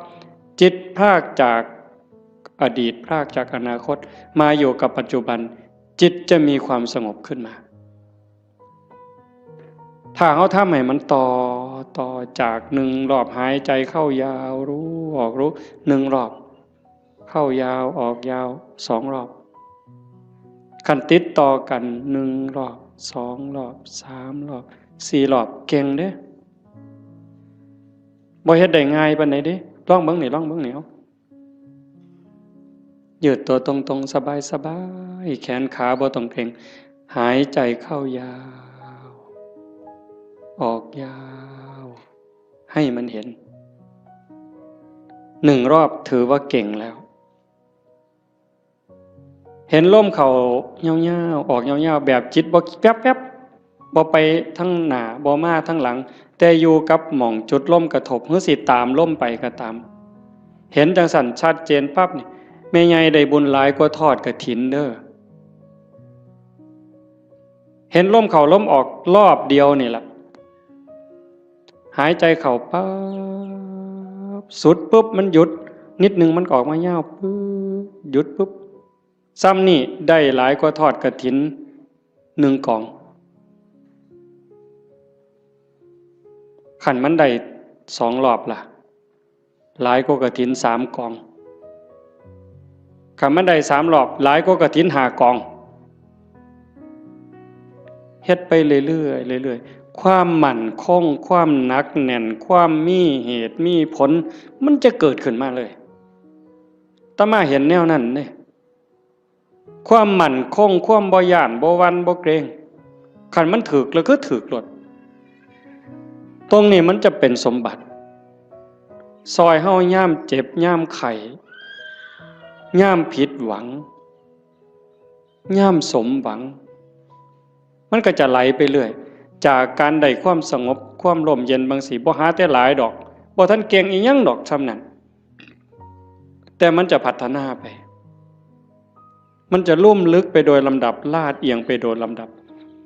จิตพรากจากอดีต พรากจากอนาคต มาอยู่กับปัจจุบัน จิตจะมีความสงบขึ้นมา ถ้าเฮาทำให้มันต่อ ต่อจากหนึ่งรอบหายใจเข้ายาวรู้ออกรู้ หนึ่งรอบ เข้ายาวออกยาว สองรอบ คันติดต่อกัน หนึ่งรอบ สองรอบ สามรอบ สี่รอบ เก่งเด้ บ่เฮ็ดได้ง่ายปานใดเด้ ลองเบิ่งนี่ ลองเบิ่งนี่ เอา ยืดตัวตรงๆ สบายๆ แขนขาบ่ต้องเกร็ง หายใจเข้ายาว ออกยาว ให้มันเห็น หนึ่งรอบถือว่าเก่งแล้ว เห็นลมเข้ายาวๆ ออกยาวๆ แบบจิตบ่แป๊บๆ บ่ไปทางหน้า บ่มาทางหลัง แต่อยู่กับหม่องจุดลมกระทบ หรือสิตามลมไปก็ตาม เห็นจังซั่นชัดเจนปั๊บนี่ แม่ใหญ่ได้บุญหลายกว่าทอดกฐินเด้อ เห็นลมเข้าลมออกรอบเดียวนี่ล่ะ หายใจเข้าปั๊บ สุดปุ๊บ มันหยุด นิดนึงมันก็ออกมายาวปุ๊บ หยุดปุ๊บ ซ้ำนี่ได้หลายกว่าทอดกฐินหนึ่งกอง คันมันได้สองรอบล่ะ หลายกว่ากฐินสามกอง คันมันได้สามรอบ หลายกว่ากฐินห้ากอง เฮ็ดไปเรื่อยๆ เรื่อยๆ ความมั่นคง ความหนักแน่น ความมีเหตุมีผล มันจะเกิดขึ้นมาเลย อาตมาเห็นแนวนั้นเด้ ความมั่นคง ความบ่ย้าน บ่หวั่น บ่เกรง คันมันถืกแล้วคือถืกโลด ตรงนี้มันจะเป็นสมบัติ ซอยเฮายามเจ็บ ยามไข้ ยามผิดหวัง ยามสมหวัง มันก็จะไหลไปเรื่อย จากการได้ความสงบ ความร่มเย็นบางสี บ่หาแต่หลายดอก บ่ทันเก่งอีหยังดอกส่ำนั้น แต่มันจะพัฒนาไป มันจะลุ่มลึกไปโดยลำดับ ลาดเอียงไปโดยลำดับ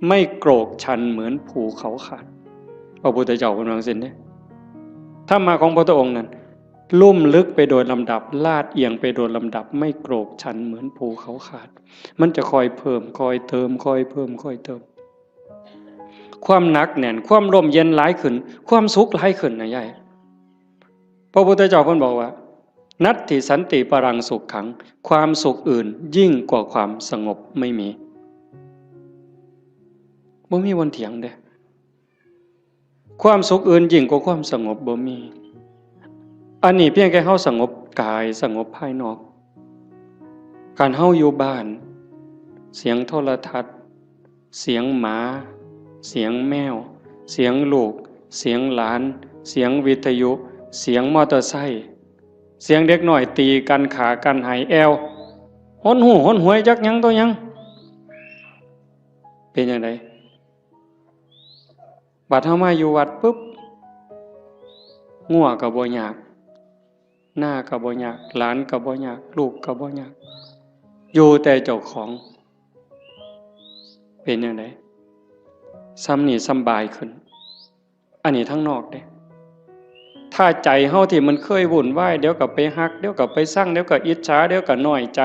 ไม่โกรกชันเหมือนภูเขาขาด พระพุทธเจ้าเพิ่นว่าจั่งซี้เด้ ธรรมะของพระพุทธองค์นั้น ลุ่มลึกไปโดยลำดับ ลาดเอียงไปโดยลำดับ ไม่โกรกชันเหมือนภูเขาขาด มันจะค่อยเพิ่ม ค่อยเติม ค่อยเพิ่ม ค่อยเติม ความหนักแน่น ความร่มเย็นหลายขึ้น ความสุขหลายขึ้นนะยาย พระพุทธเจ้าเพิ่นบอกว่า นัตถิสันติปรังสุขขัง ความสุขอื่นยิ่งกว่าความสงบไม่มี บ่มีวันเถียงเด้ ความสุขอื่นยิ่งกว่าความสงบบ่มี อันนี้เพียงแค่เฮาสงบกาย สงบภายนอก การเฮาอยู่บ้าน เสียงโทรทัศน์ เสียงหมา เสียงแมว เสียงลูก เสียงหลาน เสียงวิทยุ เสียงมอเตอร์ไซค์ เสียงเด็กน้อยตีกัน ฆ่ากัน ไห้แอ่ว หนหู้หนหวย จักหยังต่อหยัง เป็นจั่งใด บัดเฮามาอยู่วัดปุ๊บ งัวก็บ่ยาก นาก็บ่ยาก หลานก็บ่ยาก ลูกก็บ่ยาก อยู่แต่เจ้าของ เป็นจั่งใด ส่ำนี้สำบายขึ้น อันนี้ทางนอกเด้ ถ้าใจเฮาที่มันเคยวุ่นวาย เดี๋ยวก็ไปฮัก เดี๋ยวก็ไปซัง เดี๋ยวก็อิจฉา เดี๋ยวก็น้อยใจ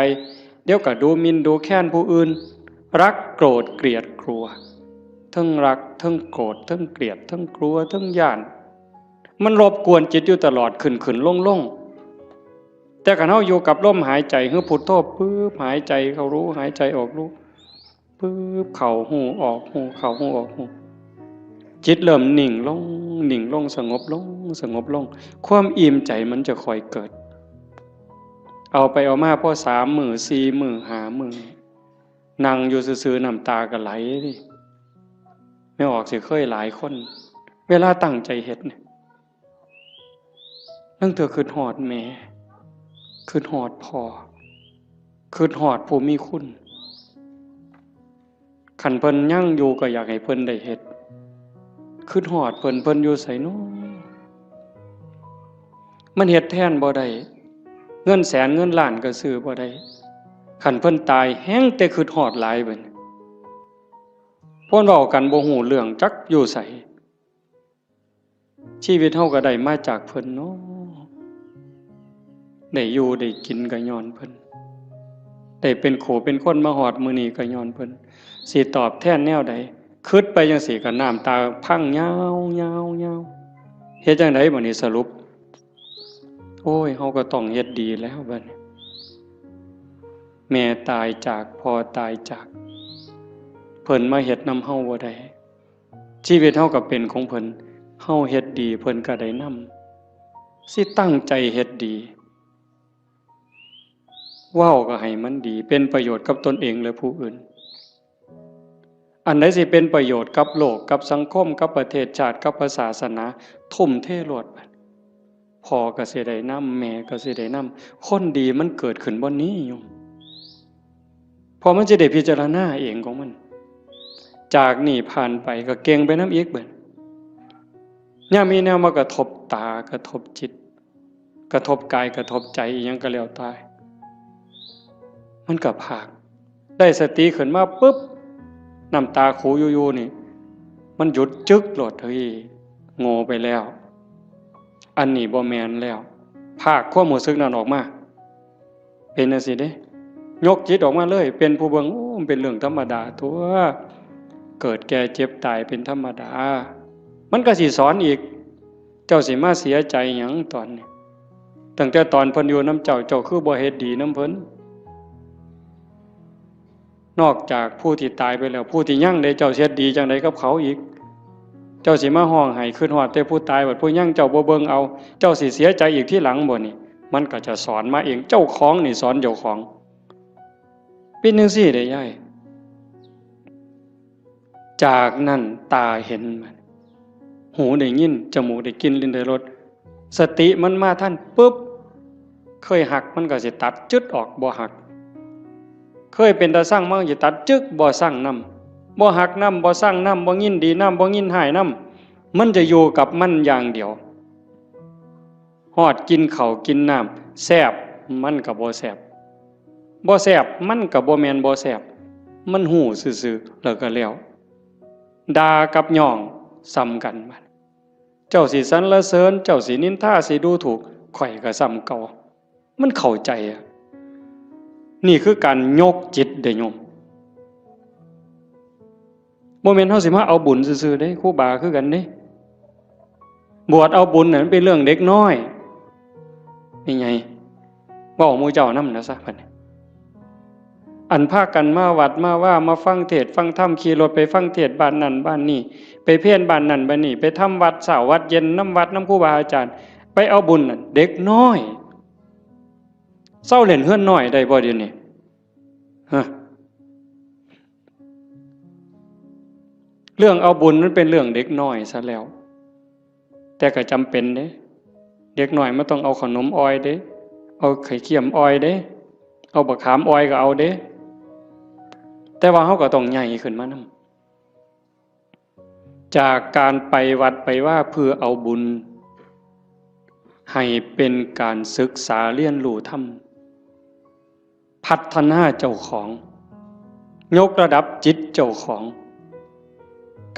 เดี๋ยวก็ดูหมิ่นดูแคลนผู้อื่น รักโกรธเกลียดกลัว ทั้งรัก ทั้งโกรธ ทั้งเกลียด ทั้งกลัว ทั้งย้าน มันรบกวนจิตอยู่ตลอด ขึ้นขึ้นลงลง แต่คันเฮาอยู่กับลมหายใจ คือพุทโธปุ๊บ หายใจเข้ารู้ หายใจออกรู้ ปุ๊บ เข้าฮู้ ออกฮู้ เข้าฮู้ ออกฮู้ จิตเริ่มนิ่งลง นิ่งลง สงบลง สงบลง ความอิ่มใจมันจะค่อยเกิด เอาไปเอามาพอสามมื้อ สี่มื้อ ห้ามื้อ นั่งอยู่ซื่อๆ น้ำตาก็ไหลเด้ แม่ออกสิเคยหลายคน เวลาตั้งใจเฮ็ดเนี่ย ลางเทื่อคิดฮอดแม่ คิดฮอดพ่อ คิดฮอดผู้มีคุณ คันเพิ่นยังอยู่ก็อยากให้เพิ่นได้เฮ็ด คิดฮอดเพิ่น เพิ่นอยู่ไสน้อ มันเฮ็ดแทนบ่ได้ เงินแสนเงินล้านก็ซื้อบ่ได้ คันเพิ่นตายแฮ่งแต่คิดฮอดหลายบัดนี้ เพิ่นเว้ากันบ่ฮู้เรื่องจักอยู่ไส ชีวิตเฮาก็ได้มาจากเพิ่นเนาะ ได้อยู่ได้กินก็ย้อนเพิ่น ได้เป็นคู่เป็นคนมาฮอดมื้อนี้ก็ย้อนเพิ่น สิตอบแทนแนวใด คิดไปจั่งซี้ก็น้ำตาพังยาวๆๆ เฮ็ดจั่งใดบัดนี้สรุป โอ้ย เฮาก็ต้องเฮ็ดดีแล้วบัดนี้ แม่ตายจาก พ่อตายจาก เพิ่นมาเฮ็ดนำเฮาบ่ได้ ชีวิตเฮาก็เป็นของเพิ่น เฮาเฮ็ดดีเพิ่นก็ได้นำ สิตั้งใจเฮ็ดดี เว้าก็ให้มันดี เป็นประโยชน์กับตนเองและผู้อื่น อันใดสิเป็นประโยชน์กับโลก กับสังคม กับประเทศชาติ กับพระศาสนา ทุ่มเทโลดบัด พ่อก็สิได้นำ แม่ก็สิได้นำ คนดีมันเกิดขึ้นบ่นี้โยม เพราะมันสิได้พิจารณาเองของมัน จากนี้ผ่านไปก็เก่งไปนำอีกบัด ยามมีแนวมากระทบตากระทบจิต กระทบกายกระทบใจอิหยังก็แล้วแต่ มันก็พาก ได้สติขึ้นมาปุ๊บ น้ำตาคูอยู่ๆนี่ มันหยุดจึ๊กโลด เฮ้ย โง่ไปแล้ว อันนี้บ่แม่นแล้ว พากความรู้สึกนั้นออกมา เป็นจั่งซี้เด้ ยกจิตออกมาเลย เป็นผู้เบิ่ง โอ้ มันเป็นเรื่องธรรมดาตั๊ว เกิดแก่เจ็บตายเป็นธรรมดา มันก็สิสอนอีก เจ้าสิมาเสียใจหยังตอนนี้ ตั้งแต่ตอนเพิ่นอยู่นำเจ้า เจ้าคือบ่เฮ็ดดีนำเพิ่น นอกจากผู้ที่ตายไปแล้ว ผู้ที่ยังเด้ เจ้าสิเฮ็ดดีจั่งใดกับเขาอีก เจ้าสิมาฮ้องไห้คิดฮอดแต่ผู้ตาย บัดผู้ยังเจ้าบ่เบิ่งเอา เจ้าสิเสียใจอีกทีหลังบ่นี่ มันก็จะสอนมาเอง เจ้าของนี่สอนเจ้าของ เป็นจั่งซี้เด้ยาย จากนั้นตาเห็น หูได้ยิน จมูกได้กลิ่น ลิ้นได้รส สติมันมาทันปุ๊บ เคยฮักมันก็สิตัดจึ๊ดออก บ่ฮัก เคยเป็นตาซังมันก็สิตัดจึ๊ก บ่ซังนำ บ่ฮักนำ บ่ซังนำ บ่ยินดีนำ บ่ยินร้ายนำ มันจะอยู่กับมันอย่างเดียว ฮอดกินข้าวกินน้ำ แซ่บมันก็บ่แซ่บ บ่แซ่บมันก็บ่แม่นบ่แซ่บ มันฮู้ซื่อๆ แล้วก็แล้ว ด่ากับย้องส่ำกันบัด เจ้าสิสรรเสริญ เจ้าสินินทา สิดูถูก ข้อยก็ส่ำเก่า มันเข้าใจอะ นี่คือการยกจิตเด้โยม บ่แม่นเฮาสิมาเอาบุญซื่อๆเด้ ครูบาคือกันเด้ บวชเอาบุญน่ะมันเป็นเรื่องเด็กน้อย นี่ไง เว้าหมู่เจ้านำนะซะบัดนี้ อันพากันมาวัดมาวา มาฟังเทศน์ฟังธรรม ขี่รถไปฟังเทศน์บ้านนั่นบ้านนี่ ไปเพลบ้านนั่นบ้านนี่ ไปทำวัดเช้าวัดเย็นนำวัดนำครูบาอาจารย์ ไปเอาบุญน่ะ เด็กน้อย เซาเล่นเฮือนน้อยได้บ่เดี๋ยวนี้ ฮะ เรื่องเอาบุญมันเป็นเรื่องเด็กน้อยซะแล้ว แต่ก็จำเป็นเด้ เด็กน้อยมันต้องเอาขนมอ่อยเด้ เอาไข่เค็มอ่อยเด้ เอาบักขามอ่อยก็เอาเด้ แต่ว่าเฮาก็ต้องใหญ่ขึ้นมานำ จากการไปวัดไปวาเพื่อเอาบุญ ให้เป็นการศึกษาเรียนรู้ธรรม พัฒนาเจ้าของ ยกระดับจิตเจ้าของ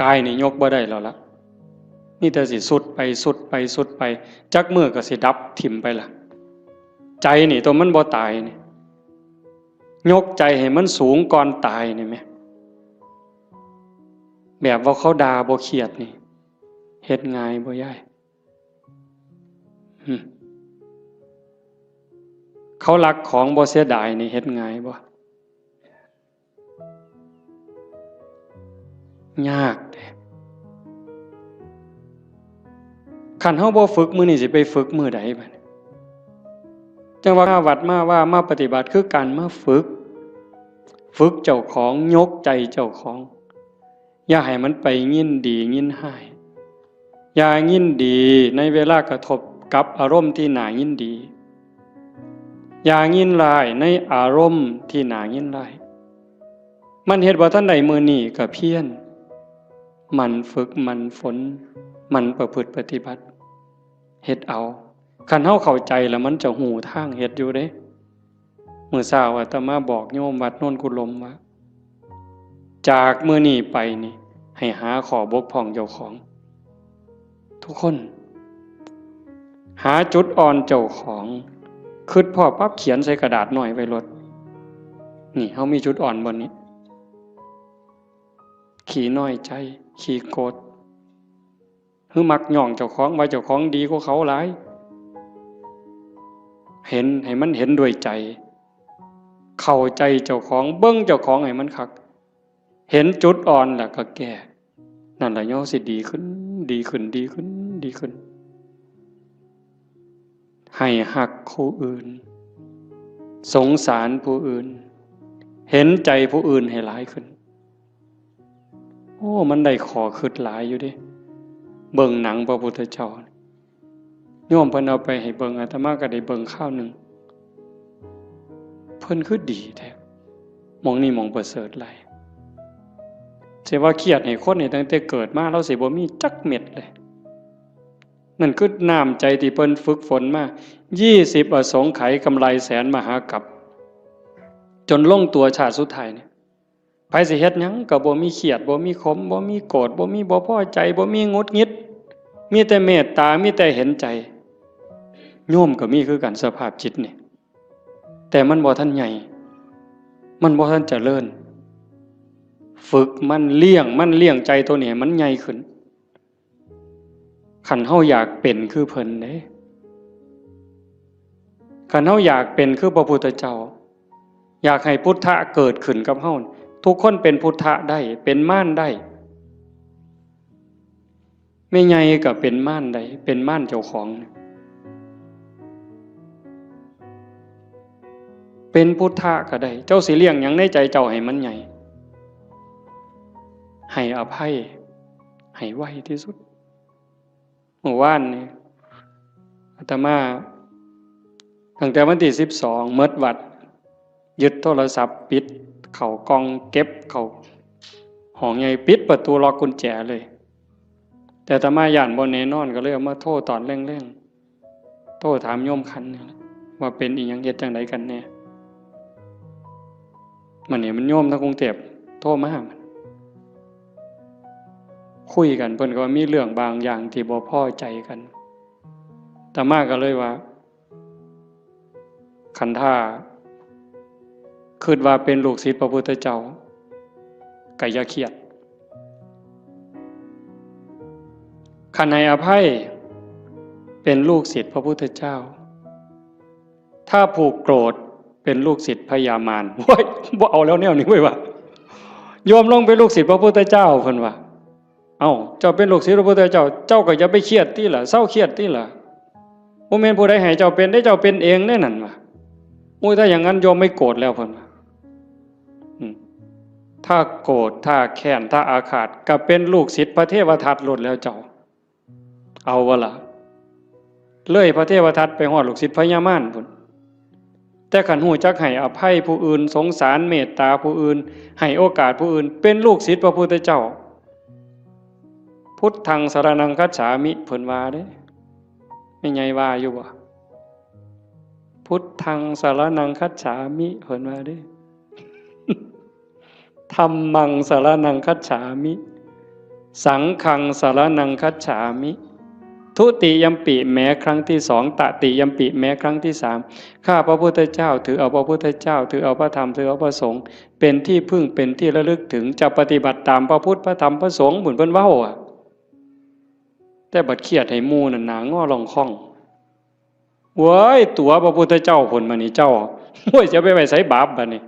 กายนี่ยกบ่ได้แล้วละ มีแต่สิทรุดไปทรุดไปทรุดไป จักมื้อก็สิดับถิ่มไปละ ใจนี่ตัวมันบ่ตายนี่ ยกใจให้มันสูงก่อนตายนี่แหม แบบว่าเขาด่าบ่เครียดนี่ เฮ็ดง่ายบ่ยาย หึ เขาลักของบ่เสียดายนี่เฮ็ดง่ายบ่ ยากเด้ คันเฮาบ่ฝึกมื้อนี้สิไปฝึกมื้อใดบัดนี้ จั่งว่ามาวัดมาวามาปฏิบัติคือการมาฝึก ฝึกเจ้าของ ยกใจเจ้าของ อย่าให้มันไปยินดียินร้าย อย่ายินดีในเวลากระทบกับอารมณ์ที่น่ายินดี อย่ายินร้ายในอารมณ์ที่น่ายินร้าย มันเฮ็ดบ่ทันได้มื้อนี้ก็เพียร หมั่นฝึกหมั่นฝน หมั่นประพฤติปฏิบัติ เฮ็ดเอา คันเฮาเข้าใจแล้วมันจะฮู้ทางเฮ็ดอยู่เด้ มื้อเช้าอาตมาบอกโยมวัดโนนกุลมว่า จากมื้อนี้ไปนี่ ให้หาข้อบกพร่องเจ้าของ ทุกคน หาจุดอ่อนเจ้าของ คิดพ้อปั๊บเขียนใส่กระดาษน้อยไว้โลด นี่ เฮามีจุดอ่อนบ่นี่ ขี้น้อยใจ ขี้โกรธ หรือมักย้องเจ้าของว่าเจ้าของดีกว่าเขาหลาย เห็น ให้มันเห็นด้วยใจ เข้าใจเจ้าของ เบิ่งเจ้าของให้มันคัก เห็นจุดอ่อนแล้วก็แก้ นั่นล่ะเฮาสิดีขึ้น ดีขึ้น ดีขึ้น ดีขึ้น ให้ฮักผู้อื่น สงสารผู้อื่น เห็นใจผู้อื่นให้หลายขึ้น โอ้ มันได้ข้อคิดหลายอยู่เด้ เบิ่งหนังพระพุทธเจ้า โยมเพิ่นเอาไปให้เบิ่ง อาตมาก็ได้เบิ่งคราวหนึ่ง เพิ่นคือดีแท้ หม่องนี้หม่องประเสริฐหลาย สิว่าเครียดให้คนนี่ตั้งแต่เกิดมา ลาวสิบ่มีจักเม็ดเลย นั่นคือน้ำใจที่เพิ่นฝึกฝนมา ยี่สิบอสงไขยกำไรแสนมหากัป จนลงตัวชาติสุดท้ายเนี่ย ไผสิเฮ็ดหยังก็บ่มีเครียด บ่มีขม บ่มีโกรธ บ่มีบ่พอใจ บ่มีหงุดหงิด มีแต่เมตตา มีแต่เห็นใจ โยมก็มีคือกันสภาพจิตนี่ แต่มันบ่ทันใหญ่ มันบ่ทันเจริญ ฝึกมัน เลี้ยงมัน เลี้ยงใจตัวนี้ให้มันใหญ่ขึ้น คันเฮาอยากเป็นคือเพิ่นเด้ คันเฮาอยากเป็นคือพระพุทธเจ้า อยากให้พุทธะเกิดขึ้นกับเฮา ทุกคนเป็นพุทธะได้ เป็นมารได้ แม่ใหญ่ก็เป็นมารได้ เป็นมารเจ้าของ เป็นพุทธะก็ได้ เจ้าสิเลี้ยงหยังในใจเจ้าให้มันใหญ่ ให้อภัย ให้ไวที่สุด เมื่อวานนี่ อาตมา ตั้งแต่วันที่สิบสอง หมดวัด ยึดโทรศัพท์ ปิดเข้ากล่อง เก็บเข้าห้องใหญ่ ปิดประตู ล็อกกุญแจเลย แต่อาตมาย้านบ่แน่นอน ก็เลยเอามาโทรตอนแลงๆ โทรถามโยมขันนี่แหละ ว่าเป็นอีหยัง เฮ็ดจั่งใดกันแน่ มันนี่มันโยมทางกรุงเทพฯ โทรมา คุยกัน เพิ่นก็ว่ามีเรื่องบางอย่างที่บ่พอใจกัน อาตมาก็เลยว่า คันถ้าคิดว่าเป็นลูกศิษย์พระพุทธเจ้า ก็อย่าเครียด คันให้อภัย เป็นลูกศิษย์พระพุทธเจ้า ถ้าผูกโกรธ เป็นลูกศิษย์พญามาร โอ้ย บ่เอาแล้วแนวนี้เว้ยว่ะ โยมลงเป็นลูกศิษย์พระพุทธเจ้า เพิ่นว่า เอ้า เจ้าเป็นลูกศิษย์พระพุทธเจ้า เจ้าก็อย่าไปเครียดติล่ะ เซาเครียดติล่ะ บ่แม่นผู้ใดให้เจ้าเป็นเด้ เจ้าเป็นเองเด้นั่นว่ะ โอ้ย ถ้าอย่างนั้นโยมไม่โกรธแล้ว เพิ่นว่า อืม ถ้าโกรธ ถ้าแค้น ถ้าอาฆาต ก็เป็นลูกศิษย์พระเทวทัตโลดแล้วเจ้า เอาบ่ล่ะ เลยพระเทวทัตไปฮอดลูกศิษย์พญามารพุ้น แต่คันฮู้จักให้อภัยผู้อื่น สงสารเมตตาผู้อื่น ให้โอกาสผู้อื่น เป็นลูกศิษย์พระพุทธเจ้า พุทธังสรณังคัจฉามิ เพิ่นว่าเด้ แม่ใหญ่ว่าอยู่บ่ พุทธังสรณังคัจฉามิ เพิ่นว่าเด้ ธัมมังสรณังคัจฉามิ สังฆังสรณังคัจฉามิ ทุติยัมปิ แม้ครั้งที่สอง ตติยัมปิ แม้ครั้งที่สาม ข้าพระพุทธเจ้าถือเอาพระพุทธเจ้า ถือเอาพระธรรม ถือเอาพระสงฆ์ เป็นที่พึ่ง เป็นที่ระลึกถึง จะปฏิบัติตามพระพุทธ พระธรรม พระสงฆ์ พุ้นเพิ่นเว้าอะ แต่บัดเครียดให้หมู่นั่นหน้างอลองค่อง เว้ย ตั๋วพระพุทธเจ้าพุ้นบัดนี้เจ้า โอ้ย จะไปไว้ไสบาปบัดนี้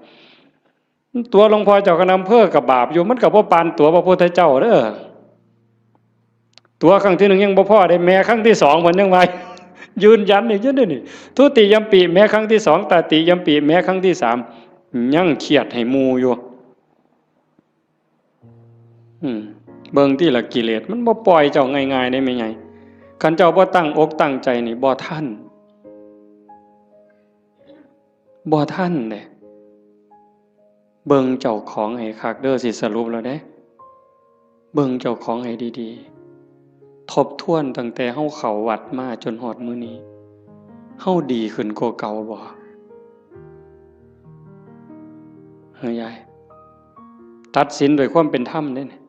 ตั๋วหลวงพ่อเจ้าคณะอำเภอก็บาปอยู่ มันก็บ่ปานตั๋วพระพุทธเจ้าเด้อ ตั๋วครั้งที่หนึ่งยังบ่พอเด้ แม้ครั้งที่สองมันยังว่า ยืนยันอีกอยู่เด้นี่ ทุติยัมปิ แม้ครั้งที่สอง ตติยัมปิ แม้ครั้งที่สาม ยังเครียดให้หมู่อยู่ อืม เบิ่งติล่ะ กิเลสมันบ่ปล่อยเจ้าง่ายๆเด้แม่ใหญ่ คันเจ้าบ่ตั้งอกตั้งใจนี่บ่ทัน บ่ทันเด้ เบิ่งเจ้าของให้คักเด้อ สิสรุปแล้วเด้ เบิ่งเจ้าของให้ดีๆ ทบทวนตั้งแต่เฮาเข้าวัดมาจนฮอดมื้อนี้ เฮาดีขึ้นกว่าเก่าบ่? เออยาย ตัดสินด้วยความเป็นธรรมเด้เนี่ย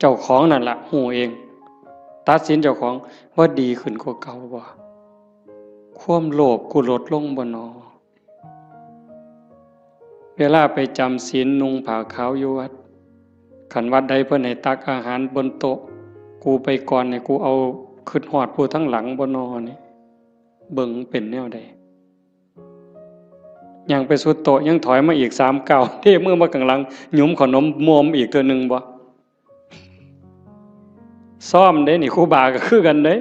เจ้าของนั่นละฮู้เอง ตัดสินเจ้าของว่าดีขึ้นกว่าเก่าบ่ ความโลภกูลดลงบ่นอ เวลาไปจำศีลนุ่งผ้าขาวอยู่วัด คันวัดใดเพิ่นให้ตักอาหารบนโต๊ะ กูไปก่อนเนี่ย กูเอาคิดฮอดผู้ทั้งหลังบ่นอนี่ เบิ่งเป็นแนวใด ย่างไปสุดโต๊ะ ยังถอยมาอีกสามก้าว เทมือมาข้างหลัง หยุมขนมมวมอีกเทื่อหนึ่งบ่ ซ้อมเด้นี่ ครูบาก็คือกันเด้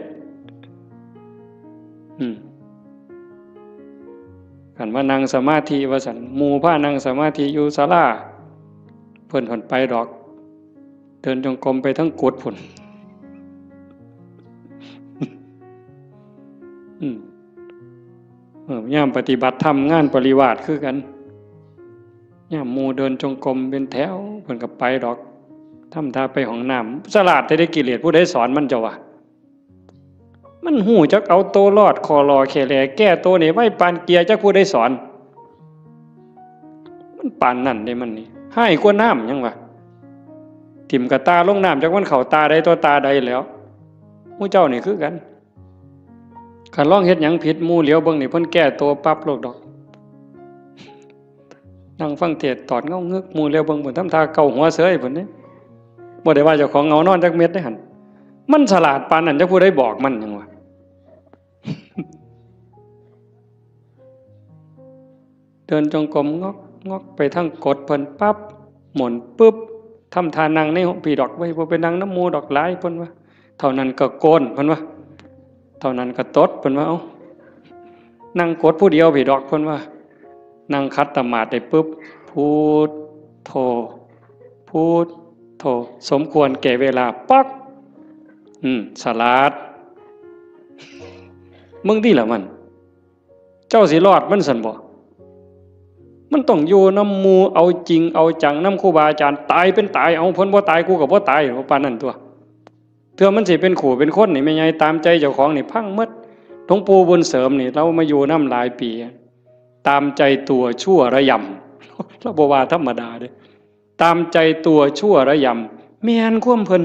อืม คันว่านั่งสมาธิว่าซั่น หมู่พานั่งสมาธิอยู่ศาลา เพิ่นผ่อนไปดอก เดินจงกรมไปทั้งกุฏิพุ้น อืม เออ ยามปฏิบัติธรรมงานปริวาสคือกัน ยามหมู่เดินจงกรมเป็นแถว เพิ่นก็ไปดอก ทำท่าไปห้องน้ำ ฉลาดแท้เด้กิเลส ผู้ใดสอนมันเจ้าวะ มันฮู้จักเอาตัวรอด คอลอแค่แล แก้ตัวนี่ไวปานเกียร์ จักผู้ใดสอน มันปานนั่นเด้มันนี่ ฮ้ายกว่าน้ำยังวะ ถิ่มกะตาลงน้ำ จักมันเข้าตาใดต่อตาใดแล้ว หมู่เจ้านี่คือกัน คันลองเฮ็ดหยังผิด หมู่เหลียวเบิ่งนี่ เพิ่นแก้ตัวปั๊บโลดดอก นั่งฟังเทศน์ตอดเงางึก หมู่เหลียวเบิ่งพุ้น ทำท่าเกาหัวเสยพุ้นเด้ บ่ได้ว่าเจ้าของเหงานอนจักเม็ดเด้หั่น มันฉลาดปานนั้น จักผู้ใดบอกมันยังวะ เดินจงกรมงอกงอกไปทางกุฏิเพิ่นปั๊บ หมุนปึ๊บ ทำท่านั่งในห้องพี่ดอก เว้ย บ่ไปนั่งนำหมู่ดอก หลาย เพิ่นว่า เท่านั้นก็โกน เพิ่นว่า เท่านั้นก็ตด เพิ่นว่า เอ้า นั่งกุฏิผู้เดียวพี่ดอก เพิ่นว่า นั่งขัดสมาธิได้ปึ๊บ พุทโธ พุทโธ สมควรแก่เวลา ป๊อก อืม สลาด มึงติล่ะมัน เจ้าสิรอดมันซั่นบ่ มันต้องอยู่นำหมู่ เอาจริงเอาจังนำครูบาอาจารย์ ตายเป็นตาย เอา เพิ่นบ่ตาย กูก็บ่ตาย ปานนั้นตั๊ว เทื่อมันสิเป็นคู่เป็นคนนี่ แม่ใหญ่ตามใจเจ้าของนี่พังหมด หลวงปู่บุญเสริมนี่ ลาวมาอยู่นำหลายปี ตามใจตัวชั่วระยำ ลาวบ่ว่าธรรมดาเด้ ตามใจตัวชั่วระยำ แม่นความเพิ่น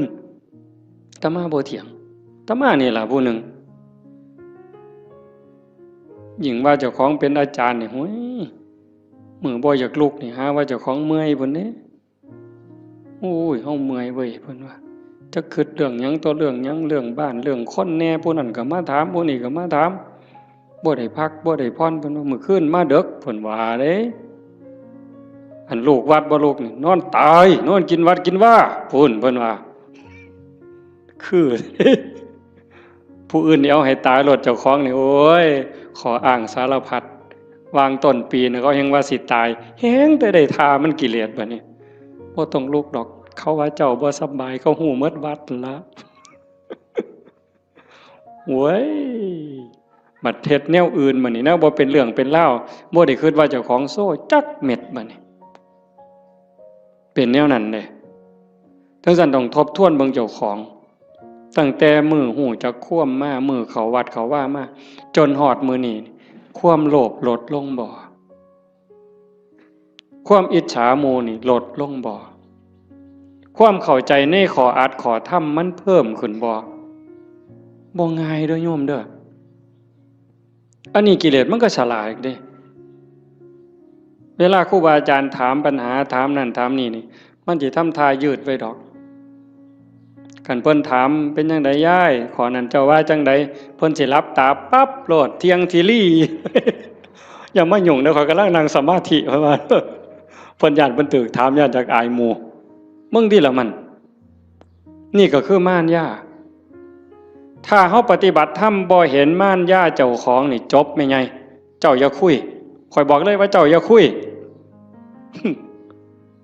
อาตมาบ่เถียง อาตมานี่ล่ะผู้หนึ่ง ยิ่งว่าเจ้าของเป็นอาจารย์นี่ โอ้ย มื้อบ่อยากลุกนี่ หาว่าเจ้าของเมื่อยพุ้นเด้ โอ้ย เฮาเมื่อยเว้ย เพิ่นว่า จักคิดเรื่องหยังต่อเรื่องหยัง เรื่องบ้าน เรื่องคนแหน่ ผู้นั้นก็มาถาม ผู้นี้ก็มาถาม บ่ได้พัก บ่ได้ผ่อน เพิ่นว่า มื้อคืนมาดึก เพิ่นว่าเด้ อันลูกวัดบ่ลูกนี่ นอนตาย นอนกินวัดกินวา พุ้น เพิ่นว่า คือ ผู้อื่นนี่เอาให้ตายโลด เจ้าของนี่ โอ้ย ข้ออ้างสารพัด วางต้นปีนี่ เขาแฮ่งว่าสิตาย แฮ่งแต่ได้ท่ามันกิเลสบัดนี้ บ่ต้องลุกดอก เขาว่าเจ้าบ่สำบาย เขาฮู้หมดวัดนั่นละ โว้ย บัดเฮ็ดแนวอื่นบัดนี้ แนวบ่เป็นเรื่องเป็นราว บ่ได้คิดว่าเจ้าของโซ่จักเม็ดบัดนี้ เป็นแนวนั้นเด้ จั่งซั้นต้องทบทวนเบิ่งเจ้าของ ตั้งแต่มื้อฮู้จักความมา มื้อเข้าวัดเข้าวามา จนฮอดมื้อนี้ ความโลภลดลงบ่ ความอิจฉาหมู่นี่ลดลงบ่ ความเข้าใจในข้ออัดข้อธรรมมันเพิ่มขึ้นบ่ บ่ง่ายเด้อโยมเด้อ อันนี้กิเลสมันก็ฉลาดเด้ เวลาครูบาอาจารย์ถามปัญหา ถามนั่นถามนี่นี่ มันสิทำท่ายืดไว้ดอก คันเพิ่นถาม เป็นจั่งใดยาย ข้อนั้นเจ้าว่าจั่งใด เพิ่นสิหลับตาปั๊บโลด เที่ยงทีรี อย่ามายุ่งเด้อ ข้อยกำลังนั่งสมาธิ เพิ่นว่า เพิ่นย้านเพิ่นถูกถาม ย้านจักอายหมู่ มึงติล่ะมัน นี่ก็คือมารยา ถ้าเฮาปฏิบัติธรรมบ่เห็นมารยาเจ้าของนี่จบแม่ใหญ่ เจ้าอย่าคุย ข้อยบอกเลยว่าเจ้าอย่าคุย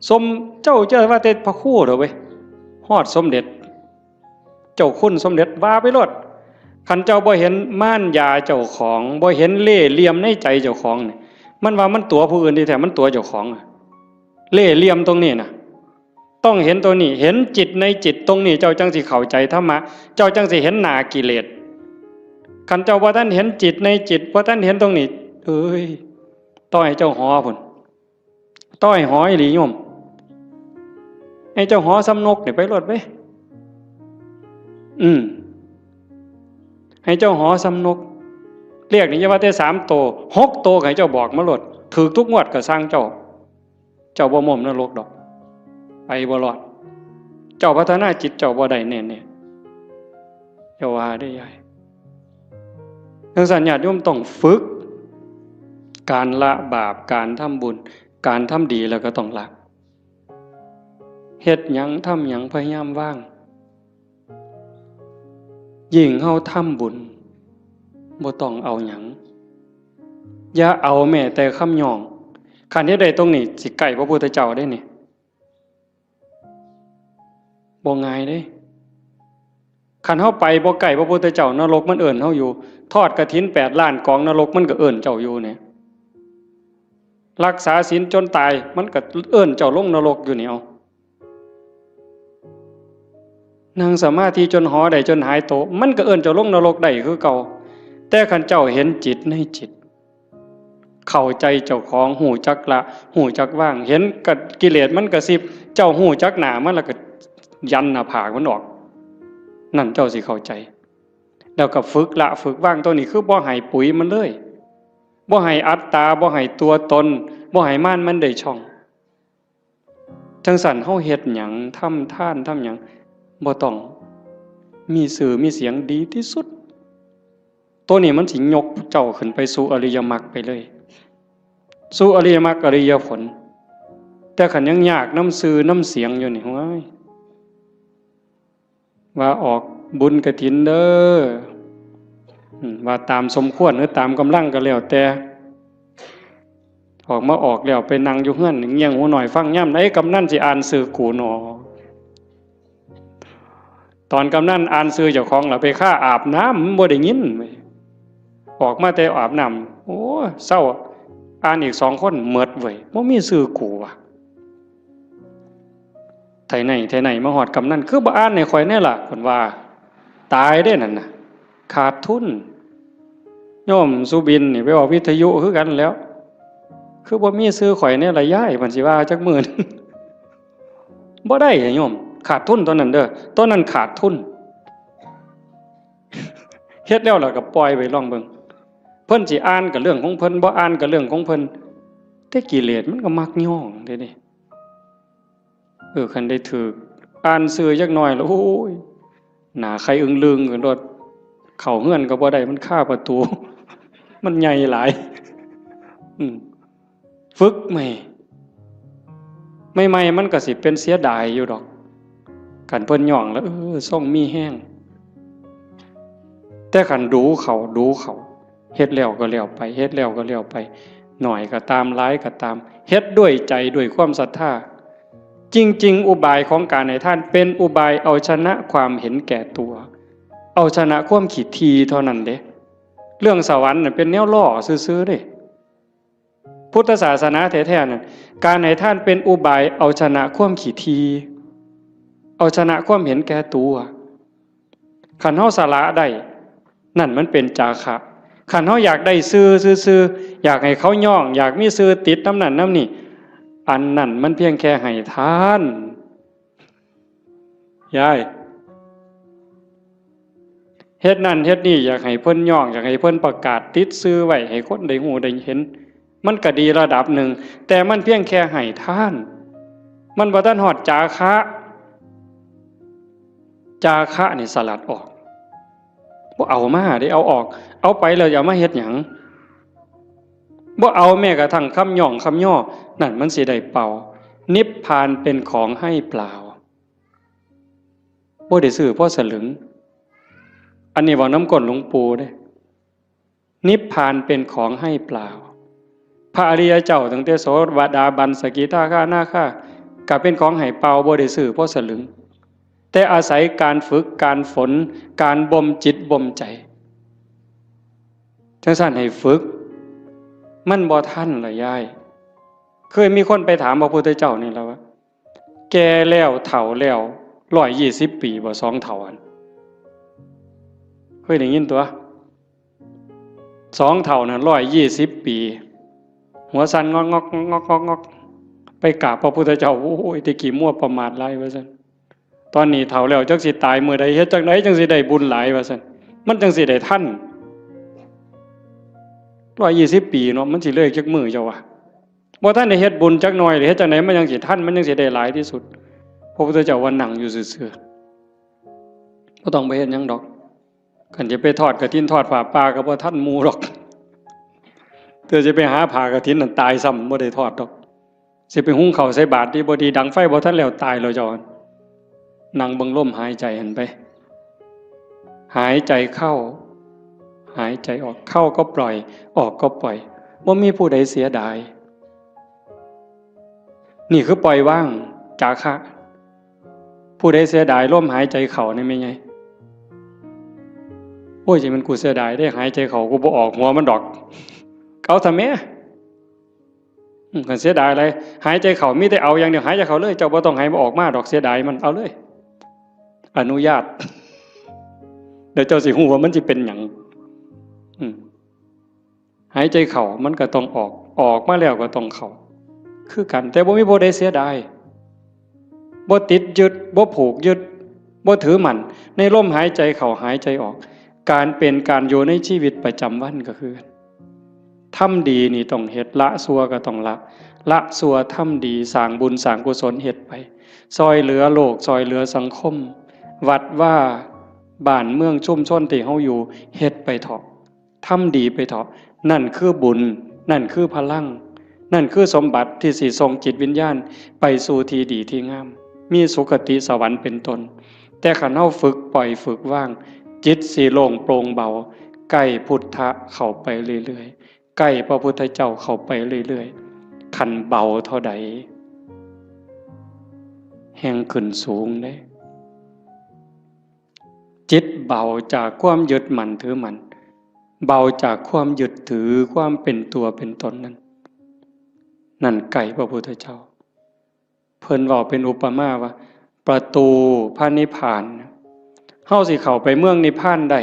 สม เจ้าจะว่าแต่พระครูเด้อเว้ย ฮอดสมเด็จ เจ้าคุณสมเด็จว่าไปโลด คันเจ้าบ่เห็นมารยาเจ้าของ บ่เห็นเล่ห์เหลี่ยมในใจเจ้าของนี่ มันว่ามันตั๋วผู้อื่นที่แท้มันตั๋วเจ้าของอะ เล่ห์เหลี่ยมตรงนี้น่ะ ต้องเห็นตัวนี้ เห็นจิตในจิตตรงนี้ เจ้าจั่งสิเข้าใจธรรมะ เจ้าจั่งสิเห็นหน้ากิเลส คันเจ้าบ่ทันเห็นจิตในจิต บ่ทันเห็นตรงนี้ เอ้ย ต่อให้เจ้าหอพุ้น ต่อให้หออีหลีโยม ให้เจ้าหอส่ำนกนี่ไปโลดเว้ย อืม ให้เจ้าหอส่ำนก เลขนี่อย่าว่าแต่สามโต หกโตก็ให้เจ้าบอกมาโลด ถืกทุกงวดก็ซ่างเจ้า เจ้าบ่ม่มนรกดอก ไปบ่รอด เจ้าพัฒนาจิตเจ้าบ่ได้แน่ๆ อย่าว่าเด้อยาย จั่งซั้นญาติโยมต้องฝึก การละบาป การทำบุญ การทำดีแล้วก็ต้องละ เฮ็ดหยังทำหยังพยายามวาง ยิ่งเฮาทำบุญ บ่ต้องเอาหยัง อย่าเอาแม้แต่คำย่อง คันเฮ็ดได้ตรงนี้ สิใกล้พระพุทธเจ้าได้นี่ บ่ง่ายเด้ คันเฮาไปบ่ใกล้พระพุทธเจ้า นรกมันเอิ้นเฮาอยู่ ทอดกฐินแปดล้านกอง นรกมันก็เอิ้นเจ้าอยู่เนี่ย รักษาศีลจนตาย มันก็เอิ้นเจ้าลงนรกอยู่นี่ เอา นั่งสมาธิจนหอได้จนหายโต มันก็เอิ้นเจ้าลงนรกได้คือเก่า แต่คันเจ้าเห็นจิตในจิต เข้าใจเจ้าของ ฮู้จักละ ฮู้จักวาง เห็นกะ กิเลสมันกระซิบ เจ้าฮู้จักหน้ามันแล้วก็ยันหน้าผากมันออก นั่นเจ้าสิเข้าใจ แล้วก็ฝึกละฝึกวาง ตัวนี้คือบ่ให้ปุ๋ยมันเลย บ่ให้อัตตา บ่ให้ตัวตน บ่ให้มารมันได้ช่อง จั่งซั้นเฮาเฮ็ดหยัง ทำทาน ทำหยัง บ่ต้องมีชื่อมีเสียง ดีที่สุด ตัวนี้มันสิยกเจ้าขึ้นไปสู่อริยมรรคไปเลย สู่อริยมรรคอริยผล แต่คันยังยากนำชื่อนำเสียงอยู่นี่ โอ้ย ว่าออกบุญกฐินเด้อ อืม ว่าตามสมควรหรือตามกำลังก็แล้วแต่ ออกมาออกแล้วไปนั่งอยู่เฮือนเงี่ยงหูหน่อยฟังยามใดกำนันสิอ่านชื่อกูหนอ ตอนกำนันอ่านชื่อเจ้าของล่ะไปคาอาบน้ำ มันบ่ได้ยินเว้ย ออกมาแต่อาบน้ำ โอ้ เซา อ่านอีกสองคนหมดเว้ย บ่มีชื่อกูว่ะ ไทไหนไทไหนมาฮอดกำนัน คือบ่อ่านให้ข้อยแน่ล่ะ เพิ่นว่า ตายเด้นั่นน่ะ ขาดทุน โยมสุบินนี่ไปออกวิทยุคือกันแล้ว คือบ่มีชื่อข้อยแน่ล่ะยาย เพิ่นสิว่าจักมื้อหนึ่ง บ่ได้โยม ขาดทุนตอนนั้นเด้อ ตอนนั้นขาดทุน เฮ็ดแล้วล่ะก็ปล่อยไว้ลองเบิ่ง เพิ่นสิอ่านก็เรื่องของเพิ่น บ่อ่านก็เรื่องของเพิ่น แต่กิเลสมันก็มักย่องเด้นี่ เออ คันได้ถืกอ่านชื่อจักหน่อยแล้ว โอ้ย หน้าไข่อึ้งลึงกันโลด เข้าเฮือนก็บ่ได้ มันคาประตู มันใหญ่หลาย อืม ฝึกใหม่ ใหม่ๆ มันก็สิเป็นเสียดายอยู่ดอก คันเพิ่นย่องแล้ว เออ ทรงมีแฮง แต่คันดูเขา ดูเขา เฮ็ดแล้วก็แล้วไป เฮ็ดแล้วก็แล้วไป น้อยก็ตาม หลายก็ตาม เฮ็ดด้วยใจ ด้วยความศรัทธา จริงๆ อุบายของการให้ทานเป็นอุบายเอาชนะความเห็นแก่ตัว เอาชนะความขี้ถี่เท่านั้นเด้ เรื่องสวรรค์น่ะเป็นแนวล้อซื่อๆ เด้ พุทธศาสนาแท้ๆ น่ะ การให้ทานเป็นอุบายเอาชนะความขี้ถี่ เอาชนะความเห็นแก่ตัว คันเฮาสละได้ นั่นมันเป็นจาคะ คันเฮาอยากได้ชื่อซื่อๆ อยากให้เขาย่อง อยากมีชื่อติดนำนั่นนำนี่ อันนั้นมันเพียงแค่ให้ทาน ยาย เฮ็ดนั่นเฮ็ดนี่ อยากให้เพิ่นย่อง อยากให้เพิ่นประกาศติดชื่อไว้ ให้คนได้ฮู้ได้เห็น มันก็ดีระดับหนึ่ง แต่มันเพียงแค่ให้ทาน มันบ่ทันฮอดจาคะ จาคะนี่สลัดออก บ่เอามาเด้ เอาออก เอาไปแล้วอย่ามาเฮ็ดหยัง บ่เอาแม้กระทั่งคำย่องคำย่อ นั่นมันสิได้เป่า นิพพานเป็นของให้เปล่า บ่ได้ซื้อพอสลึง อันนี้เว้านำก้นหลวงปู่เด้ นิพพานเป็นของให้เปล่า พระอริยเจ้าตั้งแต่โสดาบัน สกิทาคา อนาคา ก็เป็นของให้เปล่า บ่ได้ซื้อพอสลึง แต่อาศัยการฝึก การฝน การบ่มจิตบ่มใจ จั่งซั้นให้ฝึก มันบ่ทันล่ะยาย เคยมีคนไปถามพระพุทธเจ้านี่ล่ะว่า แก่แล้วเฒ่าแล้ว ร้อยยี่สิบปีบ่ สองเฒ่าหั่น เคยได้ยินตั๊ว สองเฒ่านั่น ร้อยยี่สิบปี หัวสั่นงอกงอกงอกงอกงอก ไปกราบพระพุทธเจ้า โอ้ย แต่กี้มัวประมาทหลายว่าซั่น ตอนนี้เฒ่าแล้วจักสิตายมื้อใด เฮ็ดจั่งใดจั่งสิได้บุญหลายว่าซั่น มันจั่งสิได้ทัน ร้อยยี่สิบปีเนาะ มันสิเหลืออีกจักมื้อเจ้าว่า บ่ทันได้เฮ็ดบุญจักหน่อยเลย เฮ็ดจั่งใดมันจั่งสิทัน มันจั่งสิได้หลายที่สุด พระพุทธเจ้าว่านั่งอยู่ซื่อๆ บ่ต้องไปเฮ็ดหยังดอก คันจะไปทอดกฐินทอดผ้าป่าก็บ่ทันหมู่ดอก เธอจะไปหาผ้ากฐินนั่นตายซ้ำ บ่ได้ทอดดอก สิไปหุงข้าวใส่บาตรดีบ่ดี ดังไฟบ่ทันแล้ว ตายแล้วเจ้า นั่งเบิ่งลมหายใจหั้นไป หายใจเข้า หายใจออก เข้าก็ปล่อย ออกก็ปล่อย บ่มีผู้ใดเสียดาย นี่คือปล่อยวาง จาคะ ผู้ใดเสียดายลมหายใจเข้านี่แม่นไง โอ้ย จะเป็นกูเสียดายได้ หายใจเข้ากูบ่ออกหัวมันดอก เอาซะแม่ อืม คันเสียดายอะไร หายใจเข้ามีแต่เอาอย่างเดียว หายใจเข้าเลย เจ้าบ่ต้องให้มันออกมาดอก เสียดายมัน เอาเลย อนุญาต เดี๋ยวเจ้าสิฮู้ว่ามันสิเป็นหยัง อืม หายใจเข้ามันก็ต้องออก ออกมาแล้วก็ต้องเข้า คือกัน แต่บ่มีผู้ใดเสียดาย บ่ติดยึด บ่ผูกยึด บ่ถือมั่น ในลมหายใจเข้าหายใจออก การเป็นการอยู่ในชีวิตประจำวันก็คือกัน ทำดีนี่ต้องเฮ็ด ละชั่วก็ต้องละ ละชั่วทำดี สร้างบุญสร้างกุศลเฮ็ดไป ซ่อยเหลือโลก ซ่อยเหลือสังคม วัดวา บ้านเมืองชุมชนที่เฮาอยู่ เฮ็ดไปเถาะ ทำดีไปเถาะ นั่นคือบุญ นั่นคือพลัง นั่นคือสมบัติที่สิส่งจิตวิญญาณไปสู่ที่ดีที่งาม มีสุคติสวรรค์เป็นต้น แต่คันเฮาฝึกปล่อยฝึกวาง จิตสิโล่งโปร่งเบา ใกล้พุทธะเข้าไปเรื่อยๆ ใกล้พระพุทธเจ้าเข้าไปเรื่อยๆ คันเบาเท่าใด แฮ่งขึ้นสูงเด้ จิตเบาจากความยึดมั่นถือมั่น เบาจากความยึดถือความเป็นตัวเป็นตนนั้น นั่นใกล้พระพุทธเจ้า เพิ่นเว้าเป็นอุปมาว่า ประตูพระนิพพาน เฮาสิเข้าไปเมืองนิพพานได้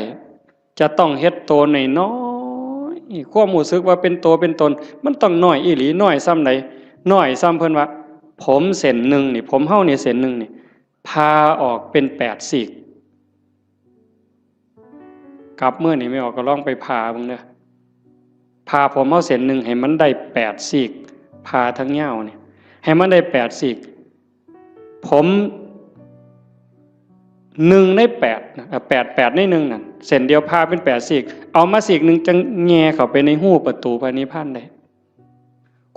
จะต้องเฮ็ดโตน้อยๆ ความรู้สึกว่าเป็นโตเป็นตน มันต้องน้อยอีหลี น้อยส่ำใด น้อยส่ำเพิ่นว่า ผมเส้นหนึ่งนี่ ผมเฮานี่เส้นหนึ่งนี่ ผ่าออกเป็นแปดซีก กลับมื้อนี่แม่ออกก็ลองไปผ่าเบิ่งเด้อ ผ่าผมเฮาเส้นหนึ่งให้มันได้แปดซีก ผ่าทั้งยาวนี่ ให้มันได้แปดซีก ผมหนึ่งในแปดนะ เอ่อ แปด แปดในหนึ่งนั่น เส้นเดียวผ่าเป็นแปดซีก เอามาซีกหนึ่งจั่งแหย่เข้าไปในฮูประตูพระนิพพานได้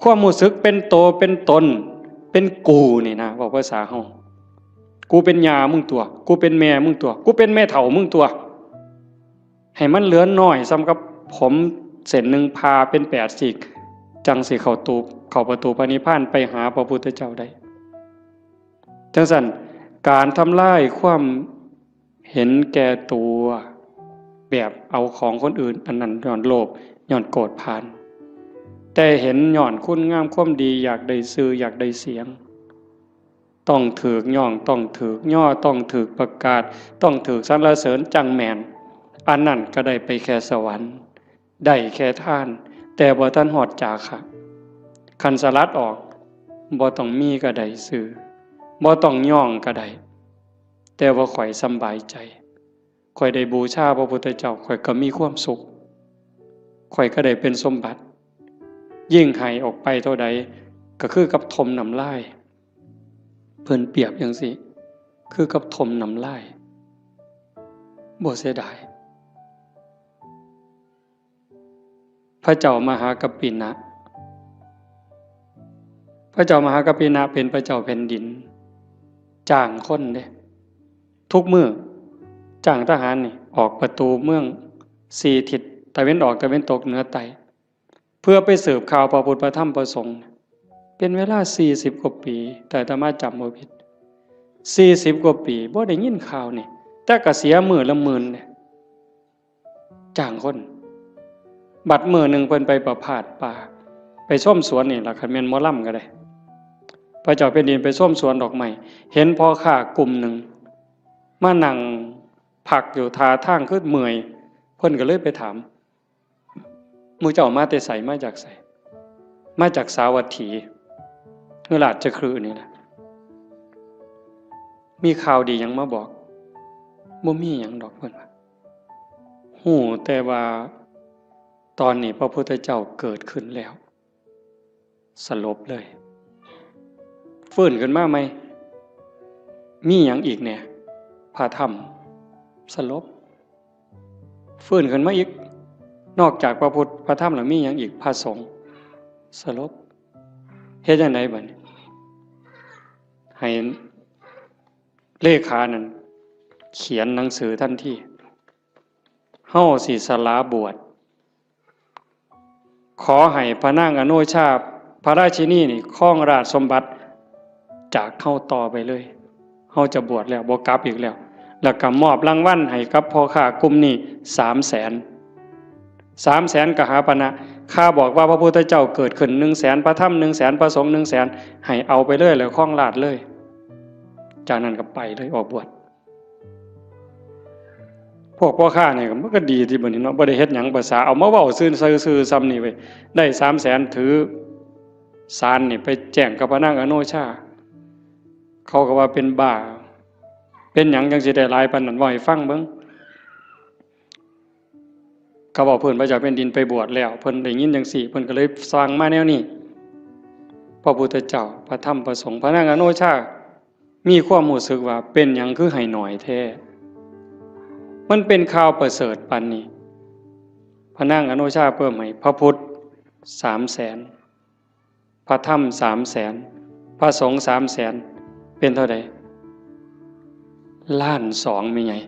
ความรู้สึกเป็นโตเป็นตน เป็นกูนี่นะ เว้าภาษาเฮา กูเป็นย่ามึงตั๊ว กูเป็นแม่มึงตั๊ว กูเป็นแม่เฒ่ามึงตั๊ว ให้มันเหลือน้อยส่ำกับผมเส้นหนึ่งผ่าเป็นแปดซีก จั่งสิเข้าตู เข้าประตูพระนิพพานไปหาพระพุทธเจ้าได้ จั่งซั้น การทำลายความเห็นแก่ตัว แบบเอาของคนอื่น อันนั้นย้อนโลภ ย้อนโกรธผาน แต่เห็นย้อนคุณงามความดี อยากได้ชื่อ อยากได้เสียง ต้องถูกย้อง ต้องถูกย่อ ต้องถูกประกาศ ต้องถูกสรรเสริญจั่งแม่น อันนั้นก็ได้ไปแค่สวรรค์ ได้แค่ทาน แต่บ่ทันฮอดจาคะ คันสลัดออก บ่ต้องมีก็ได้ชื่อ บ่ต้องย้องก็ได้ แต่ว่าข้อยสำบายใจ ข้อยได้บูชาพระพุทธเจ้า ข้อยก็มีความสุข ข้อยก็ได้เป็นสมบัติ ยิ่งให้ออกไปเท่าใด ก็คือกับถมน้ำลาย เพิ่นเปรียบจั่งซี้ คือกับถมน้ำลาย บ่เสียดาย พระเจ้ามหากัปปินะ พระเจ้ามหากัปปินะเป็นพระเจ้าแผ่นดิน จ้างคนเด้ ทุกมื้อ จ้างทหารนี่ ออกประตูเมืองสี่ทิศ ตะเว็นออก ตะเว็นตก เหนือ ใต้ เพื่อไปสืบข่าวพระพุทธ พระธรรม พระสงฆ์ เป็นเวลาสี่สิบกว่าปี แต่อาตมาจำบ่ผิด สี่สิบกว่าปี บ่ได้ยินข่าวนี่ แต่ก็เสียมื้อละหมื่นเด้ จ้างคน บัดมื้อหนึ่งเพิ่นไปประพาสป่า ไปชมสวนนี่ล่ะ คันแม่นหมอลำก็ได้ พระเจ้าแผ่นดินไปชมสวนดอกไม้ เห็นพ่อค้ากลุ่มหนึ่ง มานั่งพักอยู่ท่าทางคือเมื่อย เพิ่นก็เลยไปถาม หมู่เจ้ามาแต่ไส มาจากไส มาจากสาวัตถี เมืองราชคฤห์นี่แหละ มีข่าวดีหยังมาบอก บ่มีหยังดอกเพิ่นว่า ฮู้แต่ว่าตอนนี้พระพุทธเจ้าเกิดขึ้นแล้ว สลบเลย ฟื้นขึ้นมาใหม่ มีหยังอีกแหน่ พระธรรม สลบ ฟื้นขึ้นมาอีก นอกจากพระพุทธพระธรรมแล้วมีหยังอีก พระสงฆ์ สลบ เฮ็ดจั่งใดบัดนี้ ให้เลขานั่นเขียนหนังสือทันที เฮาสิสละบวช ขอให้พระนางอโนชา พระราชินีนี่ครองราชสมบัติจากเฮาต่อไปเลย เฮาจะบวชแล้ว บ่กลับอีกแล้ว แล้วก็มอบรางวัลให้กับพ่อค้ากลุ่มนี้ สามแสน สามแสนกหาปณะ ข้าบอกว่าพระพุทธเจ้าเกิดขึ้น หนึ่งแสน พระธรรม หนึ่งแสน พระสงฆ์ หนึ่งแสน ให้เอาไปเลย แล้วครองราชย์เลย จากนั้นก็ไปเลย ออกบวช พวกพ่อค้านี่มันก็ดีที่บัดนี้เนาะ บ่ได้เฮ็ดหยัง ภาษาเอามาเว้าซื่อๆ ซื่อๆ ซ่ำนี่เว้ย ได้ สามแสน ถือสารนี่ไปแจ้งกับพระนางอโนชา เขาก็ว่าเป็นบ้า เป็นหยังจั่งสิได้หลายปานนั้น เว้าให้ฟังเบิ่ง เขาบอกเพิ่นพระเจ้าแผ่นดินไปบวชแล้ว เพิ่นได้ยินจั่งซี้ เพิ่นก็เลยสั่งมาแนวนี้ พระพุทธเจ้า พระธรรม พระสงฆ์ พระนางอโนชา มีความรู้สึกว่าเป็นหยังคือให้น้อยแท้ มันเป็นข่าวประเสริฐปานนี้ พระนางอโนชาเพิ่มให้พระพุทธ สามแสน พระธรรม สามแสน พระสงฆ์ สามแสน เป็นเท่าใด ล้านสอง แม่ใหญ่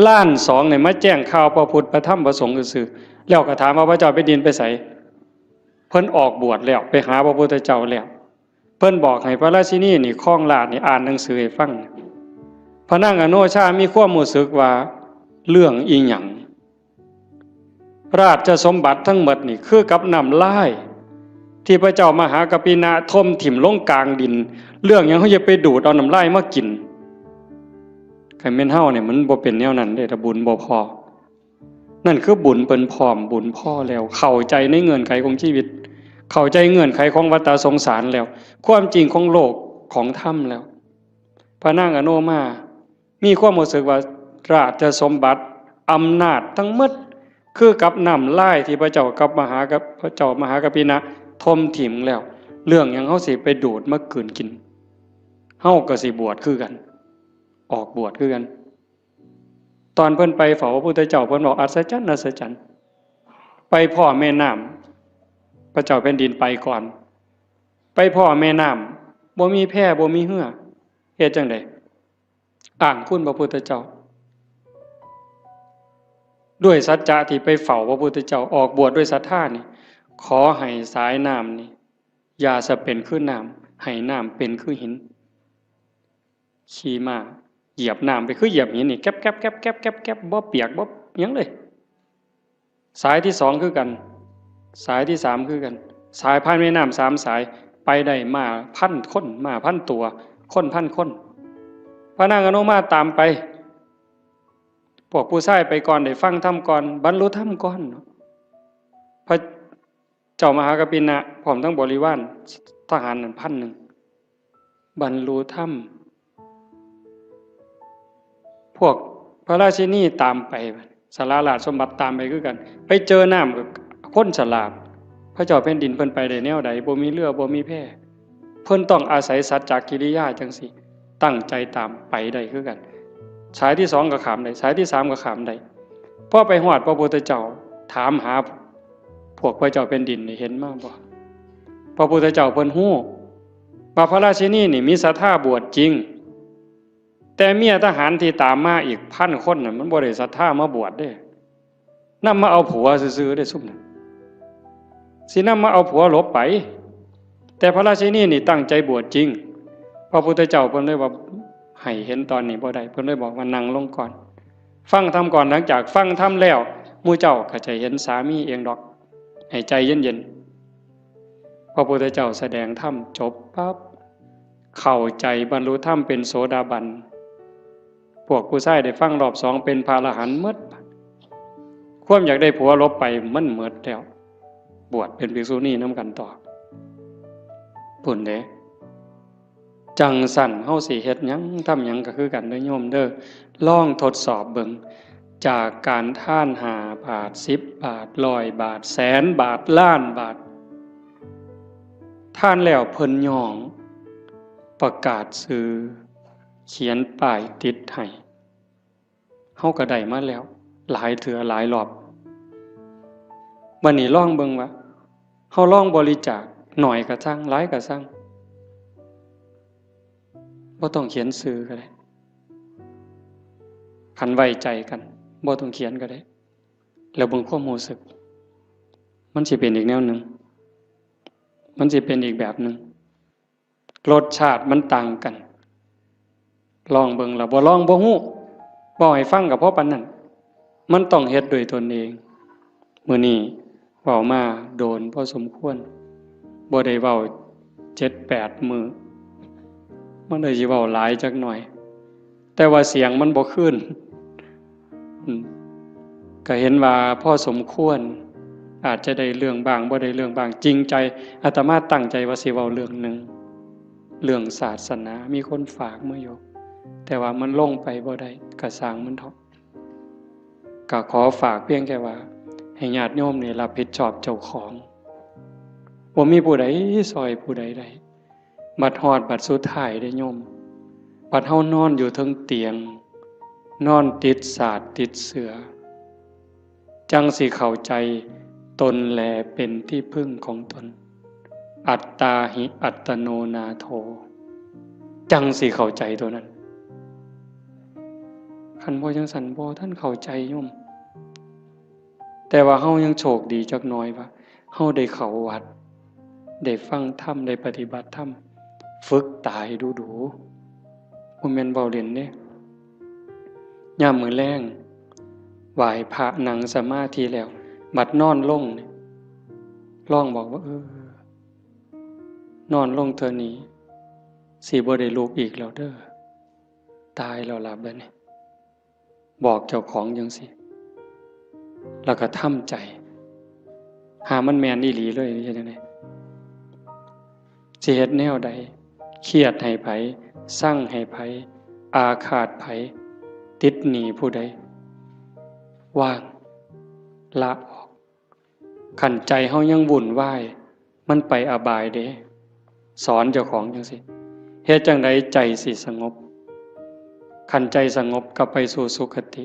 ล้านสอง เนี่ยมาแจ้งข่าวพระพุทธ พระธรรม พระสงฆ์ซื่อๆ แล้วก็ถามว่าพระเจ้าแผ่นดินไปไส เพิ่นออกบวชแล้ว ไปหาพระพุทธเจ้าแล้ว เพิ่นบอกให้พระราชินีนี่ครองราชย์นี่ อ่านหนังสือให้ฟัง พระนางอโนชามีความรู้สึกว่าเรื่องอีหยัง ราชสมบัติทั้งหมดนี่คือกับน้ำลาย ที่พระเจ้ามหากัปปินะถมถิ่มลงกลางดิน เรื่องหยังเฮาจะไปดูดเอาน้ำลายมากิน คันแม่นเฮาเนี่ยมันบ่เป็นแนวนั้นเด้ ถ้าบุญบ่พอ นั่นคือบุญเพิ่นพร้อม บุญพอแล้ว เข้าใจในเงื่อนไขของชีวิต เข้าใจเงื่อนไขของวัฏสงสารแล้ว ความจริงของโลกของธรรมแล้ว พระนางอโนมา มีความรู้สึกว่าราชสมบัติ อำนาจทั้งหมด คือกับน้ำลายที่พระเจ้ากับมหากับ พระเจ้ามหากัปปินะถมถิ่มแล้ว เรื่องหยังเฮาสิไปดูดมากืนกิน เฮาก็สิบวชคือกัน ออกบวชคือกัน ตอนเพิ่นไปเฝ้าพระพุทธเจ้า เพิ่นบอกอัศจรรย์ อัศจรรย์ ไปพ้อแม่น้ำ พระเจ้าแผ่นดินไปก่อน ไปพ้อแม่น้ำ บ่มีแพ บ่มีเฮือ เฮ็ดจั่งใด อ้างคุณพระพุทธเจ้า ด้วยสัจจะที่ไปเฝ้าพระพุทธเจ้า ออกบวชด้วยศรัทธานี่ ขอให้สายน้ำนี่ อย่าสะเป็นคือน้ำ ให้น้ำเป็นคือหิน ขี่ม้าเหยียบน้ำไปคือเหยียบหินนี่ แก๊บแก๊บแก๊บแก๊บแก๊บแก๊บ บ่เปียกบ่หยังเลย สายที่สองคือกัน สายที่สามคือกัน สายผ่านแม่น้ำสามสาย ไปได้ม้าพันคน ม้าพันตัว คนพันคน พระนางอโนมาตามไป พวกผู้ชายไปก่อน ได้ฟังธรรมก่อน บรรลุธรรมก่อน พระเจ้ามหากัปปินะ พร้อมทั้งบริวารทหารนั่นพันหนึ่ง บรรลุธรรม พวกพระราชินีตามไป สละราชสมบัติตามไปคือกัน ไปเจอน้ำก็คนสลาด พระเจ้าแผ่นดินเพิ่นไปได้แนวใด บ่มีเฮือ บ่มีแพ เพิ่นต้องอาศัยสัจจกิริยาจั่งซี้ ตั้งใจตามไปได้คือกัน สายที่สองก็ข้ามได้ สายที่สามก็ข้ามได้ พอไปฮอดพระพุทธเจ้า ถามหาพวกพระเจ้าแผ่นดินนี่ เห็นมาบ่ พระพุทธเจ้าเพิ่นฮู้ว่าพระราชินีนี่มีศรัทธาบวชจริง แต่เมียทหารที่ตามมาอีกพันคนน่ะ มันบ่ได้ศรัทธามาบวชเด้ นำมาเอาผัวซื่อๆเด้ซุมนั้น สินำมาเอาผัวหลบไป แต่พระราชินีนี่ตั้งใจบวชจริง พระพุทธเจ้าเพิ่นเลยว่า ให้เห็นตอนนี้บ่ได้ เพิ่นเลยบอกว่านั่งลงก่อน ฟังธรรมก่อน หลังจากฟังธรรมแล้ว หมู่เจ้าก็จะเห็นสามีเองดอก ให้ใจเย็นๆ พระพุทธเจ้าแสดงธรรมจบปั๊บ เข้าใจบรรลุธรรมเป็นโสดาบัน พวกผู้ชายได้ฟังรอบสองเป็นพระอรหันต์หมด ความอยากได้ผัวหลบไปมันหมดแล้ว บวชเป็นภิกษุณีนำกันต่อ พุ้นเด้ จั่งซั้นเฮาสิเฮ็ดหยังทำหยังก็คือกันเด้อโยมเด้อ ลองทดสอบเบิ่ง จากการทานห้าบาท สิบบาท ร้อยบาท แสนบาท ล้านบาท ทานแล้วเพิ่นย้อง ประกาศชื่อ เขียนป้ายติดให้ เฮาก็ได้มาแล้ว หลายเทื่อหลายรอบ บัดนี้ลองเบิ่งว่า เฮาลองบริจาค น้อยก็ซั่ง หลายก็ซั่ง บ่ต้องเขียนชื่อก็ได้ คันไว้ใจกัน บ่ต้องเขียนก็ได้ แล้วเบิ่งความรู้สึก มันสิเป็นอีกแนวหนึ่ง มันสิเป็นอีกแบบหนึ่ง รสชาติมันต่างกัน ลองเบิ่ง แล้วบ่ลองบ่ฮู้ เว้าให้ฟังก็พอปานนั้น มันต้องเฮ็ดด้วยตนเอง มื้อนี้เว้ามาโดนพอสมควร บ่ได้เว้าเจ็ดแปดมื้อ มันเลยสิเว้าหลายจักหน่อย แต่ว่าเสียงมันบ่คืน อืม ก็เห็นว่าพอสมควร อาจจะได้เรื่องบ้าง บ่ได้เรื่องบ้าง จริงใจ อาตมาตั้งใจว่าสิเว้าเรื่องหนึ่ง เรื่องศาสนา มีคนฝากมาอยู่ แต่ว่ามันลงไปบ่ได้ ก็ซ่างมันเถาะ ก็ขอฝากเพียงแค่ว่า ให้ญาติโยมนี่รับผิดชอบเจ้าของ บ่มีผู้ใดซ่อยผู้ใดได้ บัดฮอดบัดสุดท้ายเด้โยม บัดเฮานอนอยู่เทิงเตียง นอนติดสาดติดเสื่อ จั่งสิเข้าใจ ตนแลเป็นที่พึ่งของตน อัตตาหิอัตโนนาโถ จั่งสิเข้าใจตัวนั้น คันบ่จั่งซั้นบ่ทันเข้าใจโยม แต่ว่าเฮายังโชคดีจักหน่อยว่า เฮาได้เข้าวัด ได้ฟังธรรม ได้ปฏิบัติธรรม ฝึกตายดูๆ บ่แม่นเว้าเล่นเด้ ยามมื้อแลง ไหว้พระนั่งสมาธิแล้ว บัดนอนลงนี่ ลองบอกว่า เออ นอนลงเทื่อนี้ สิบ่ได้ลุกอีกแล้วเด้อ ตายแล้วล่ะบัดนี้ บอกเจ้าของจั่งซี้ แล้วก็ทำใจ หามันแม่นอีหลีเลย เฮ็ดจั่งใด สิเฮ็ดแนวใด เครียดให้ไผ ซังให้ไผ อาฆาตไผ ติดหนี้ผู้ใด วาง ละออก คันใจเฮายังวุ่นวาย มันไปอบายเด้ สอนเจ้าของจั่งซี้ เฮ็ดจั่งใดใจสิสงบ คันใจสงบก็ไปสู่สุคติ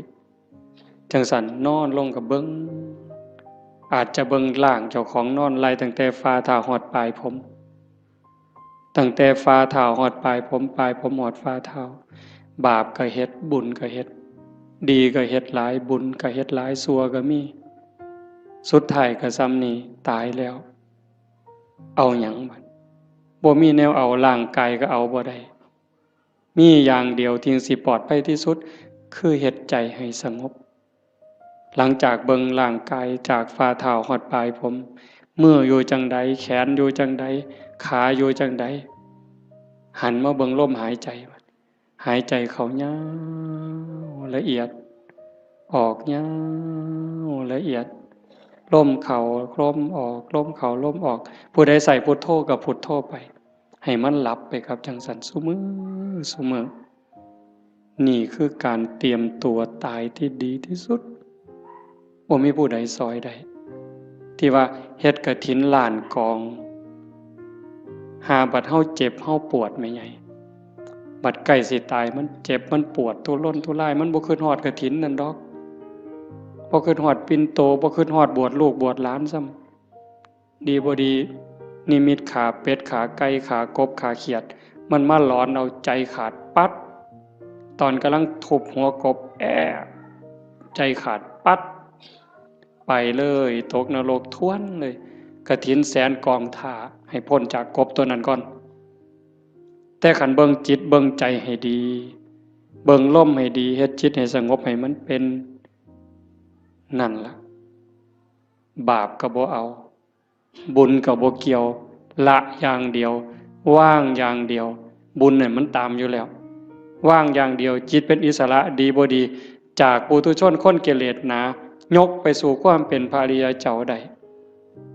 จั่งซั้นนอนลงก็เบิ่ง อาจจะเบิ่งร่างเจ้าของนอนไล่ตั้งแต่ฝ่าเท้าฮอดปลายผม ตั้งแต่ฝ่าเท้าฮอดปลายผม ปลายผมฮอดฝ่าเท้า บาปก็เฮ็ด บุญก็เฮ็ด ดีก็เฮ็ดหลาย บุญก็เฮ็ดหลาย ชั่วก็มี สุดท้ายก็ส่ำนี้ ตายแล้ว เอาหยังบัด บ่มีแนวเอา ร่างกายก็เอาบ่ได้ มีอย่างเดียวที่สิปลอดภัยที่สุด คือเฮ็ดใจให้สงบ หลังจากเบิ่งร่างกายจากฝ่าเท้าฮอดปลายผม มืออยู่จั่งใด แขนอยู่จั่งใด ขาอยู่จั่งใด หันมาเบิ่งลมหายใจ หายใจเข้ายาวละเอียด ออกยาวละเอียด ลมเข้าลมออก ลมเข้าลมออก ผู้ใดใส่พุทโธก็พุทโธไป ให้มันหลับไปครับ จั่งซั้นซุมื้อซุมื้อ นี่คือการเตรียมตัวตายที่ดีที่สุด บ่มีผู้ใดซ่อยได้ ที่ว่าเฮ็ดกฐินล้านกอง หาบัดเฮาเจ็บเฮาปวดแม่ใหญ่ บัดใกล้สิตายมันเจ็บมันปวดทุรนทุราย มันบ่คิดฮอดกฐินนั่นดอก บ่คิดฮอดปิ่นโต บ่คิดฮอดบวชลูกบวชหลานซ้ำ ดีบ่ดี นิมิตขาเป็ด ขาไก่ ขากบ ขาเขียด มันมาหลอนเอาใจขาดปั๊ด ตอนกำลังทุบหัวกบ แอะ ใจขาดปั๊ด ไปเลย ตกนรกทวนเลย กฐินแสนกองถ่า ให้พ้นจากกบตัวนั้นก่อน แต่คันเบิ่งจิตเบิ่งใจให้ดี เบิ่งลมให้ดี เฮ็ดจิตให้สงบให้มันเป็น นั่นล่ะ บาปก็บ่เอา บุญก็บ่เกี่ยว ละอย่างเดียว วางอย่างเดียว บุญเนี่ยมันตามอยู่แล้ว วางอย่างเดียว จิตเป็นอิสระ ดีบ่ดี จากปุถุชนคนกิเลสหนา ยกไปสู่ความเป็นพระอริยเจ้าได้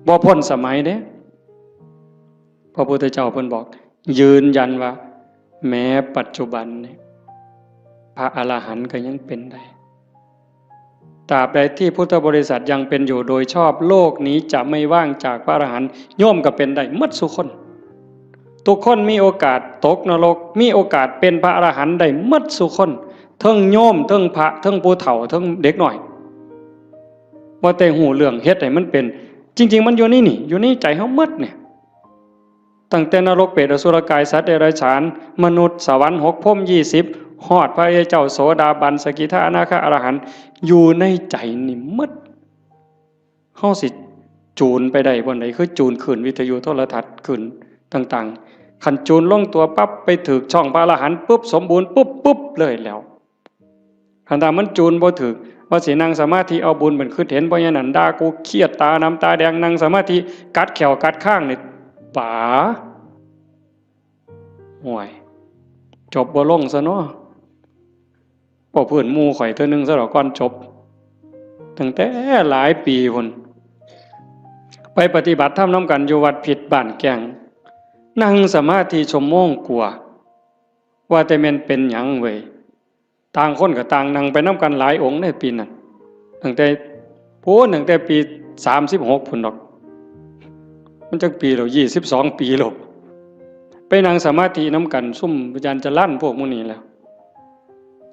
บ่พ้นสมัยเด้ พระพุทธเจ้าเพิ่นบอก ยืนยันว่า แม้ปัจจุบันเนี่ย พระอรหันต์ก็ยังเป็นได้ ตราบใดที่พุทธบริษัทยังเป็นอยู่โดยชอบ โลกนี้จะไม่ว่างจากพระอรหันต์ โยมก็เป็นได้หมดสุคน ทุกคนมีโอกาสตกนรก มีโอกาสเป็นพระอรหันต์ได้หมดสุคน เทิงโยม เทิงพระ เทิงผู้เฒ่า เทิงเด็กน้อย ว่าแต่ฮู้เรื่องเฮ็ดให้มันเป็น จริงๆ มันอยู่ในนี่ อยู่ในใจเฮาหมดเนี่ย ตั้งแต่นรก เปรต อสุรกาย สัตว์เดรัจฉาน มนุษย์ สวรรค์หก พรหมยี่สิบ ฮอดพระอริยเจ้า โสดาบัน สกิทา อนาคา อรหันต์ อยู่ในใจนี่หมด เฮาสิจูนไปได้บ่อนใด คือจูนคลื่นวิทยุโทรทัศน์คลื่นต่างๆ คันจูนลงตัวปั๊บ ไปถืกช่องพระอรหันต์ปุ๊บ สมบูรณ์ปุ๊บ ปุ๊บเลยแล้ว คันถ้ามันจูนบ่ถืก ว่าสินั่งสมาธิเอาบุญเป็นคิดเห็น เพราะฉะนั้นด่ากูเครียด ตาดำตาแดง นั่งสมาธิกัดแข้วกัดคางนี่ ป๋า ห่วย จบบ่ลงซะเนาะ บ่พื้นหมู่ข่อยเทื่อนึงซะดอกก่อนจบ ตั้งแต่หลายปีพุ้น ไปปฏิบัติธรรมนำกันอยู่วัดพิษบ้านแก้ง นั่งสมาธิชั่วโมงกว่า ว่าแต่แม่นเป็นหยังเว้ย ต่างคนก็ต่างนั่งไปนำกันหลายองค์ในปีนั้น ตั้งแต่ โอ้ ตั้งแต่ปีสามสิบหกพุ้นดอก มันจักปีแล้ว ยี่สิบสอง ปีแล้ว ไปนั่งสมาธินำกัน ซุมอาจารย์จรัญพวกหมู่นี้แหล้ว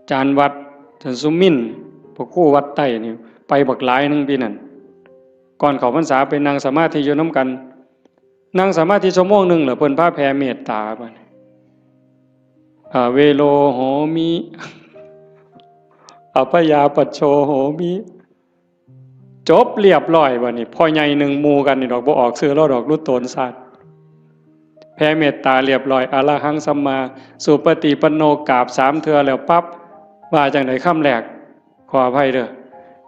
อาจารย์วัด อาจารย์สุมินทร์ พระครูวัดใต้นี่ ไปบักหลายหนึ่งปีนั้น ก่อนเข้าพรรษาไปนั่งสมาธิอยู่นำกัน นั่งสมาธิชั่วโมงหนึ่งแล้วเพิ่นพาแผ่เมตตาบัดนี้ อาเวโรโหมิ อัพพยาปัชโชโหมิ จบเรียบร้อยบัดนี้ พ่อใหญ่หนึ่งหมู่กันนี่ดอก บ่ออกชื่อลาวดอก รู้ตนซาด แผ่เมตตาเรียบร้อย อรหังสัมมาสุปฏิปันโน กราบสามเทื่อแล้วปั๊บ ว่าจังได๋คำแรก ขออภัยเด้อ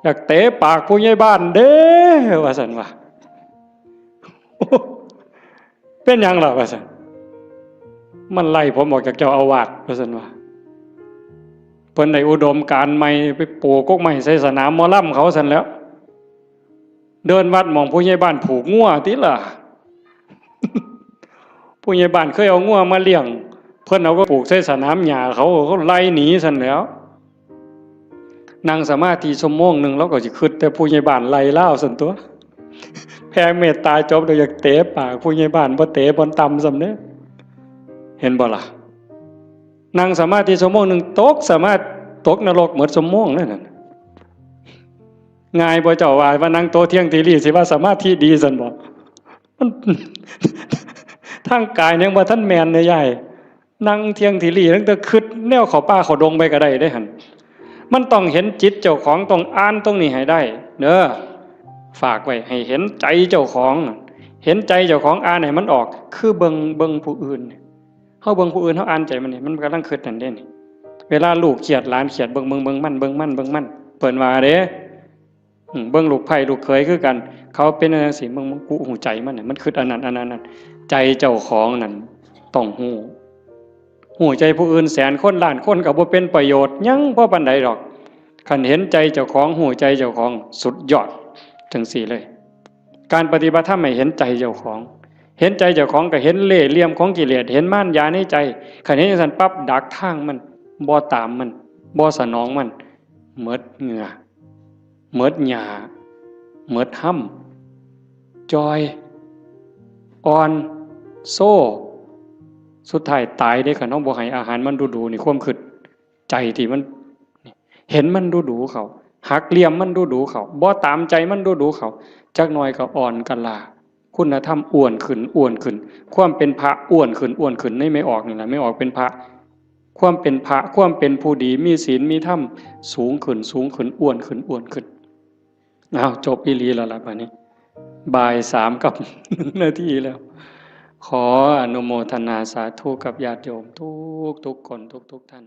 อยากเตะปากผู้ใหญ่บ้านเด้ ว่าซั่นว่า เป็นหยังล่ะ ว่าซั่น มันไล่ผมออกจากเจ้าอาวาส ว่าซั่นว่า เพิ่นได้อุดมการณ์ใหม่ ไปปลูกกกไม้ใส่สนามหมอลำเขาซั่นแหล้ว เดินวัดหม่องผู้ใหญ่บ้านผูกงัวติล่ะ ผู้ใหญ่บ้านเคยเอางัวมาเลี้ยง เพิ่นเอาไปผูกใส่สนามหญ้าเขา เขาไล่หนีซั่นแหล้ว นั่งสมาธิชั่วโมงหนึ่ง ลาวก็สิคิดแต่ผู้ใหญ่บ้านไล่ลาวซั่นตั๊ว แผ่เมตตาจบแล้วอยากเตะปากผู้ใหญ่บ้าน บ่เตะบ่อนต่ำซ้ำเด้ เห็นบ่ล่ะ นั่งสมาธิชั่วโมงหนึ่ง ตกสมาธิ ตกนรกหมดชั่วโมงเลยนั่น ง่ายบ่เจ้าว่า ว่านั่งโตเที่ยงทีรีสิว่าสมาธิดีซั่นบ่ มัน ทางกายยังบ่ทันแม่นเด้ยาย นั่งเที่ยงทีรีตั้งแต่คิดแนวเข้าป่าเข้าดงไปก็ได้เด้หั่น มันต้องเห็นจิตเจ้าของ ต้องอ่านตรงนี้ให้ได้เด้อ ฝากไว้ให้เห็นใจเจ้าของ เห็นใจเจ้าของ อ่านให้มันออก คือเบิ่ง เบิ่งผู้อื่น เฮาเบิ่งผู้อื่น เฮาอ่านใจมันนี่ มันกำลังคิดนั่นเด้นี่ เวลาลูกเครียด หลานเครียด เบิ่ง เบิ่ง เบิ่งมัน เบิ่งมัน เบิ่งมัน เพิ่นว่าเด้ อืม เบิ่งลูกไผ่ลูกเขยคือกัน เขาเป็นจังซี่ เบิ่ง เบิ่ง กูฮู้ใจมันน่ะ มันคิดอันนั้น อันนั้น อันนั้น ใจเจ้าของนั่นต้องฮู้ ฮู้ใจผู้อื่นแสนคนล้านคนก็บ่เป็นประโยชน์หยังพอปานใดดอก คันเห็นใจเจ้าของ ฮู้ใจเจ้าของ สุดยอด จังซี่เลย การปฏิบัติธรรมให้เห็นใจเจ้าของ เห็นใจเจ้าของก็เห็นเล่ห์เหลี่ยมของกิเลส เห็นมารยาในใจ คันเห็นจังซั่นปั๊บ ดักทางมัน บ่ตามมัน บ่สนองมัน หมดเหงื่อ หมดหญ้า หมดฮ่ำ จ่อย อ่อน โซ สุดท้ายตายเด้ คันเฮาบ่ให้อาหารมันดูๆ นี่ ความคิดใจที่มัน เห็นมันดูๆ เข้า หักเหลี่ยมมันดูๆ เข้า บ่ตามใจมันดูๆ เข้า จักหน่อยก็อ่อนกะลา คุณธรรมอ้วนขึ้น อ้วนขึ้น ความเป็นพระอ้วนขึ้น อ้วนขึ้น ในแม่ออกนี่แหละ แม่ออกเป็นพระ ความเป็นพระ ความเป็นผู้ดี มีศีล มีธรรม สูงขึ้น สูงขึ้น อ้วนขึ้น อ้วนขึ้น อ้าว จบอีหลีแล้วล่ะบัดนี้ บ่ายสามกับหนึ่งนาทีแล้ว ขออนุโมทนาสาธุกับญาติโยมทุกๆ คน ทุกๆ ท่าน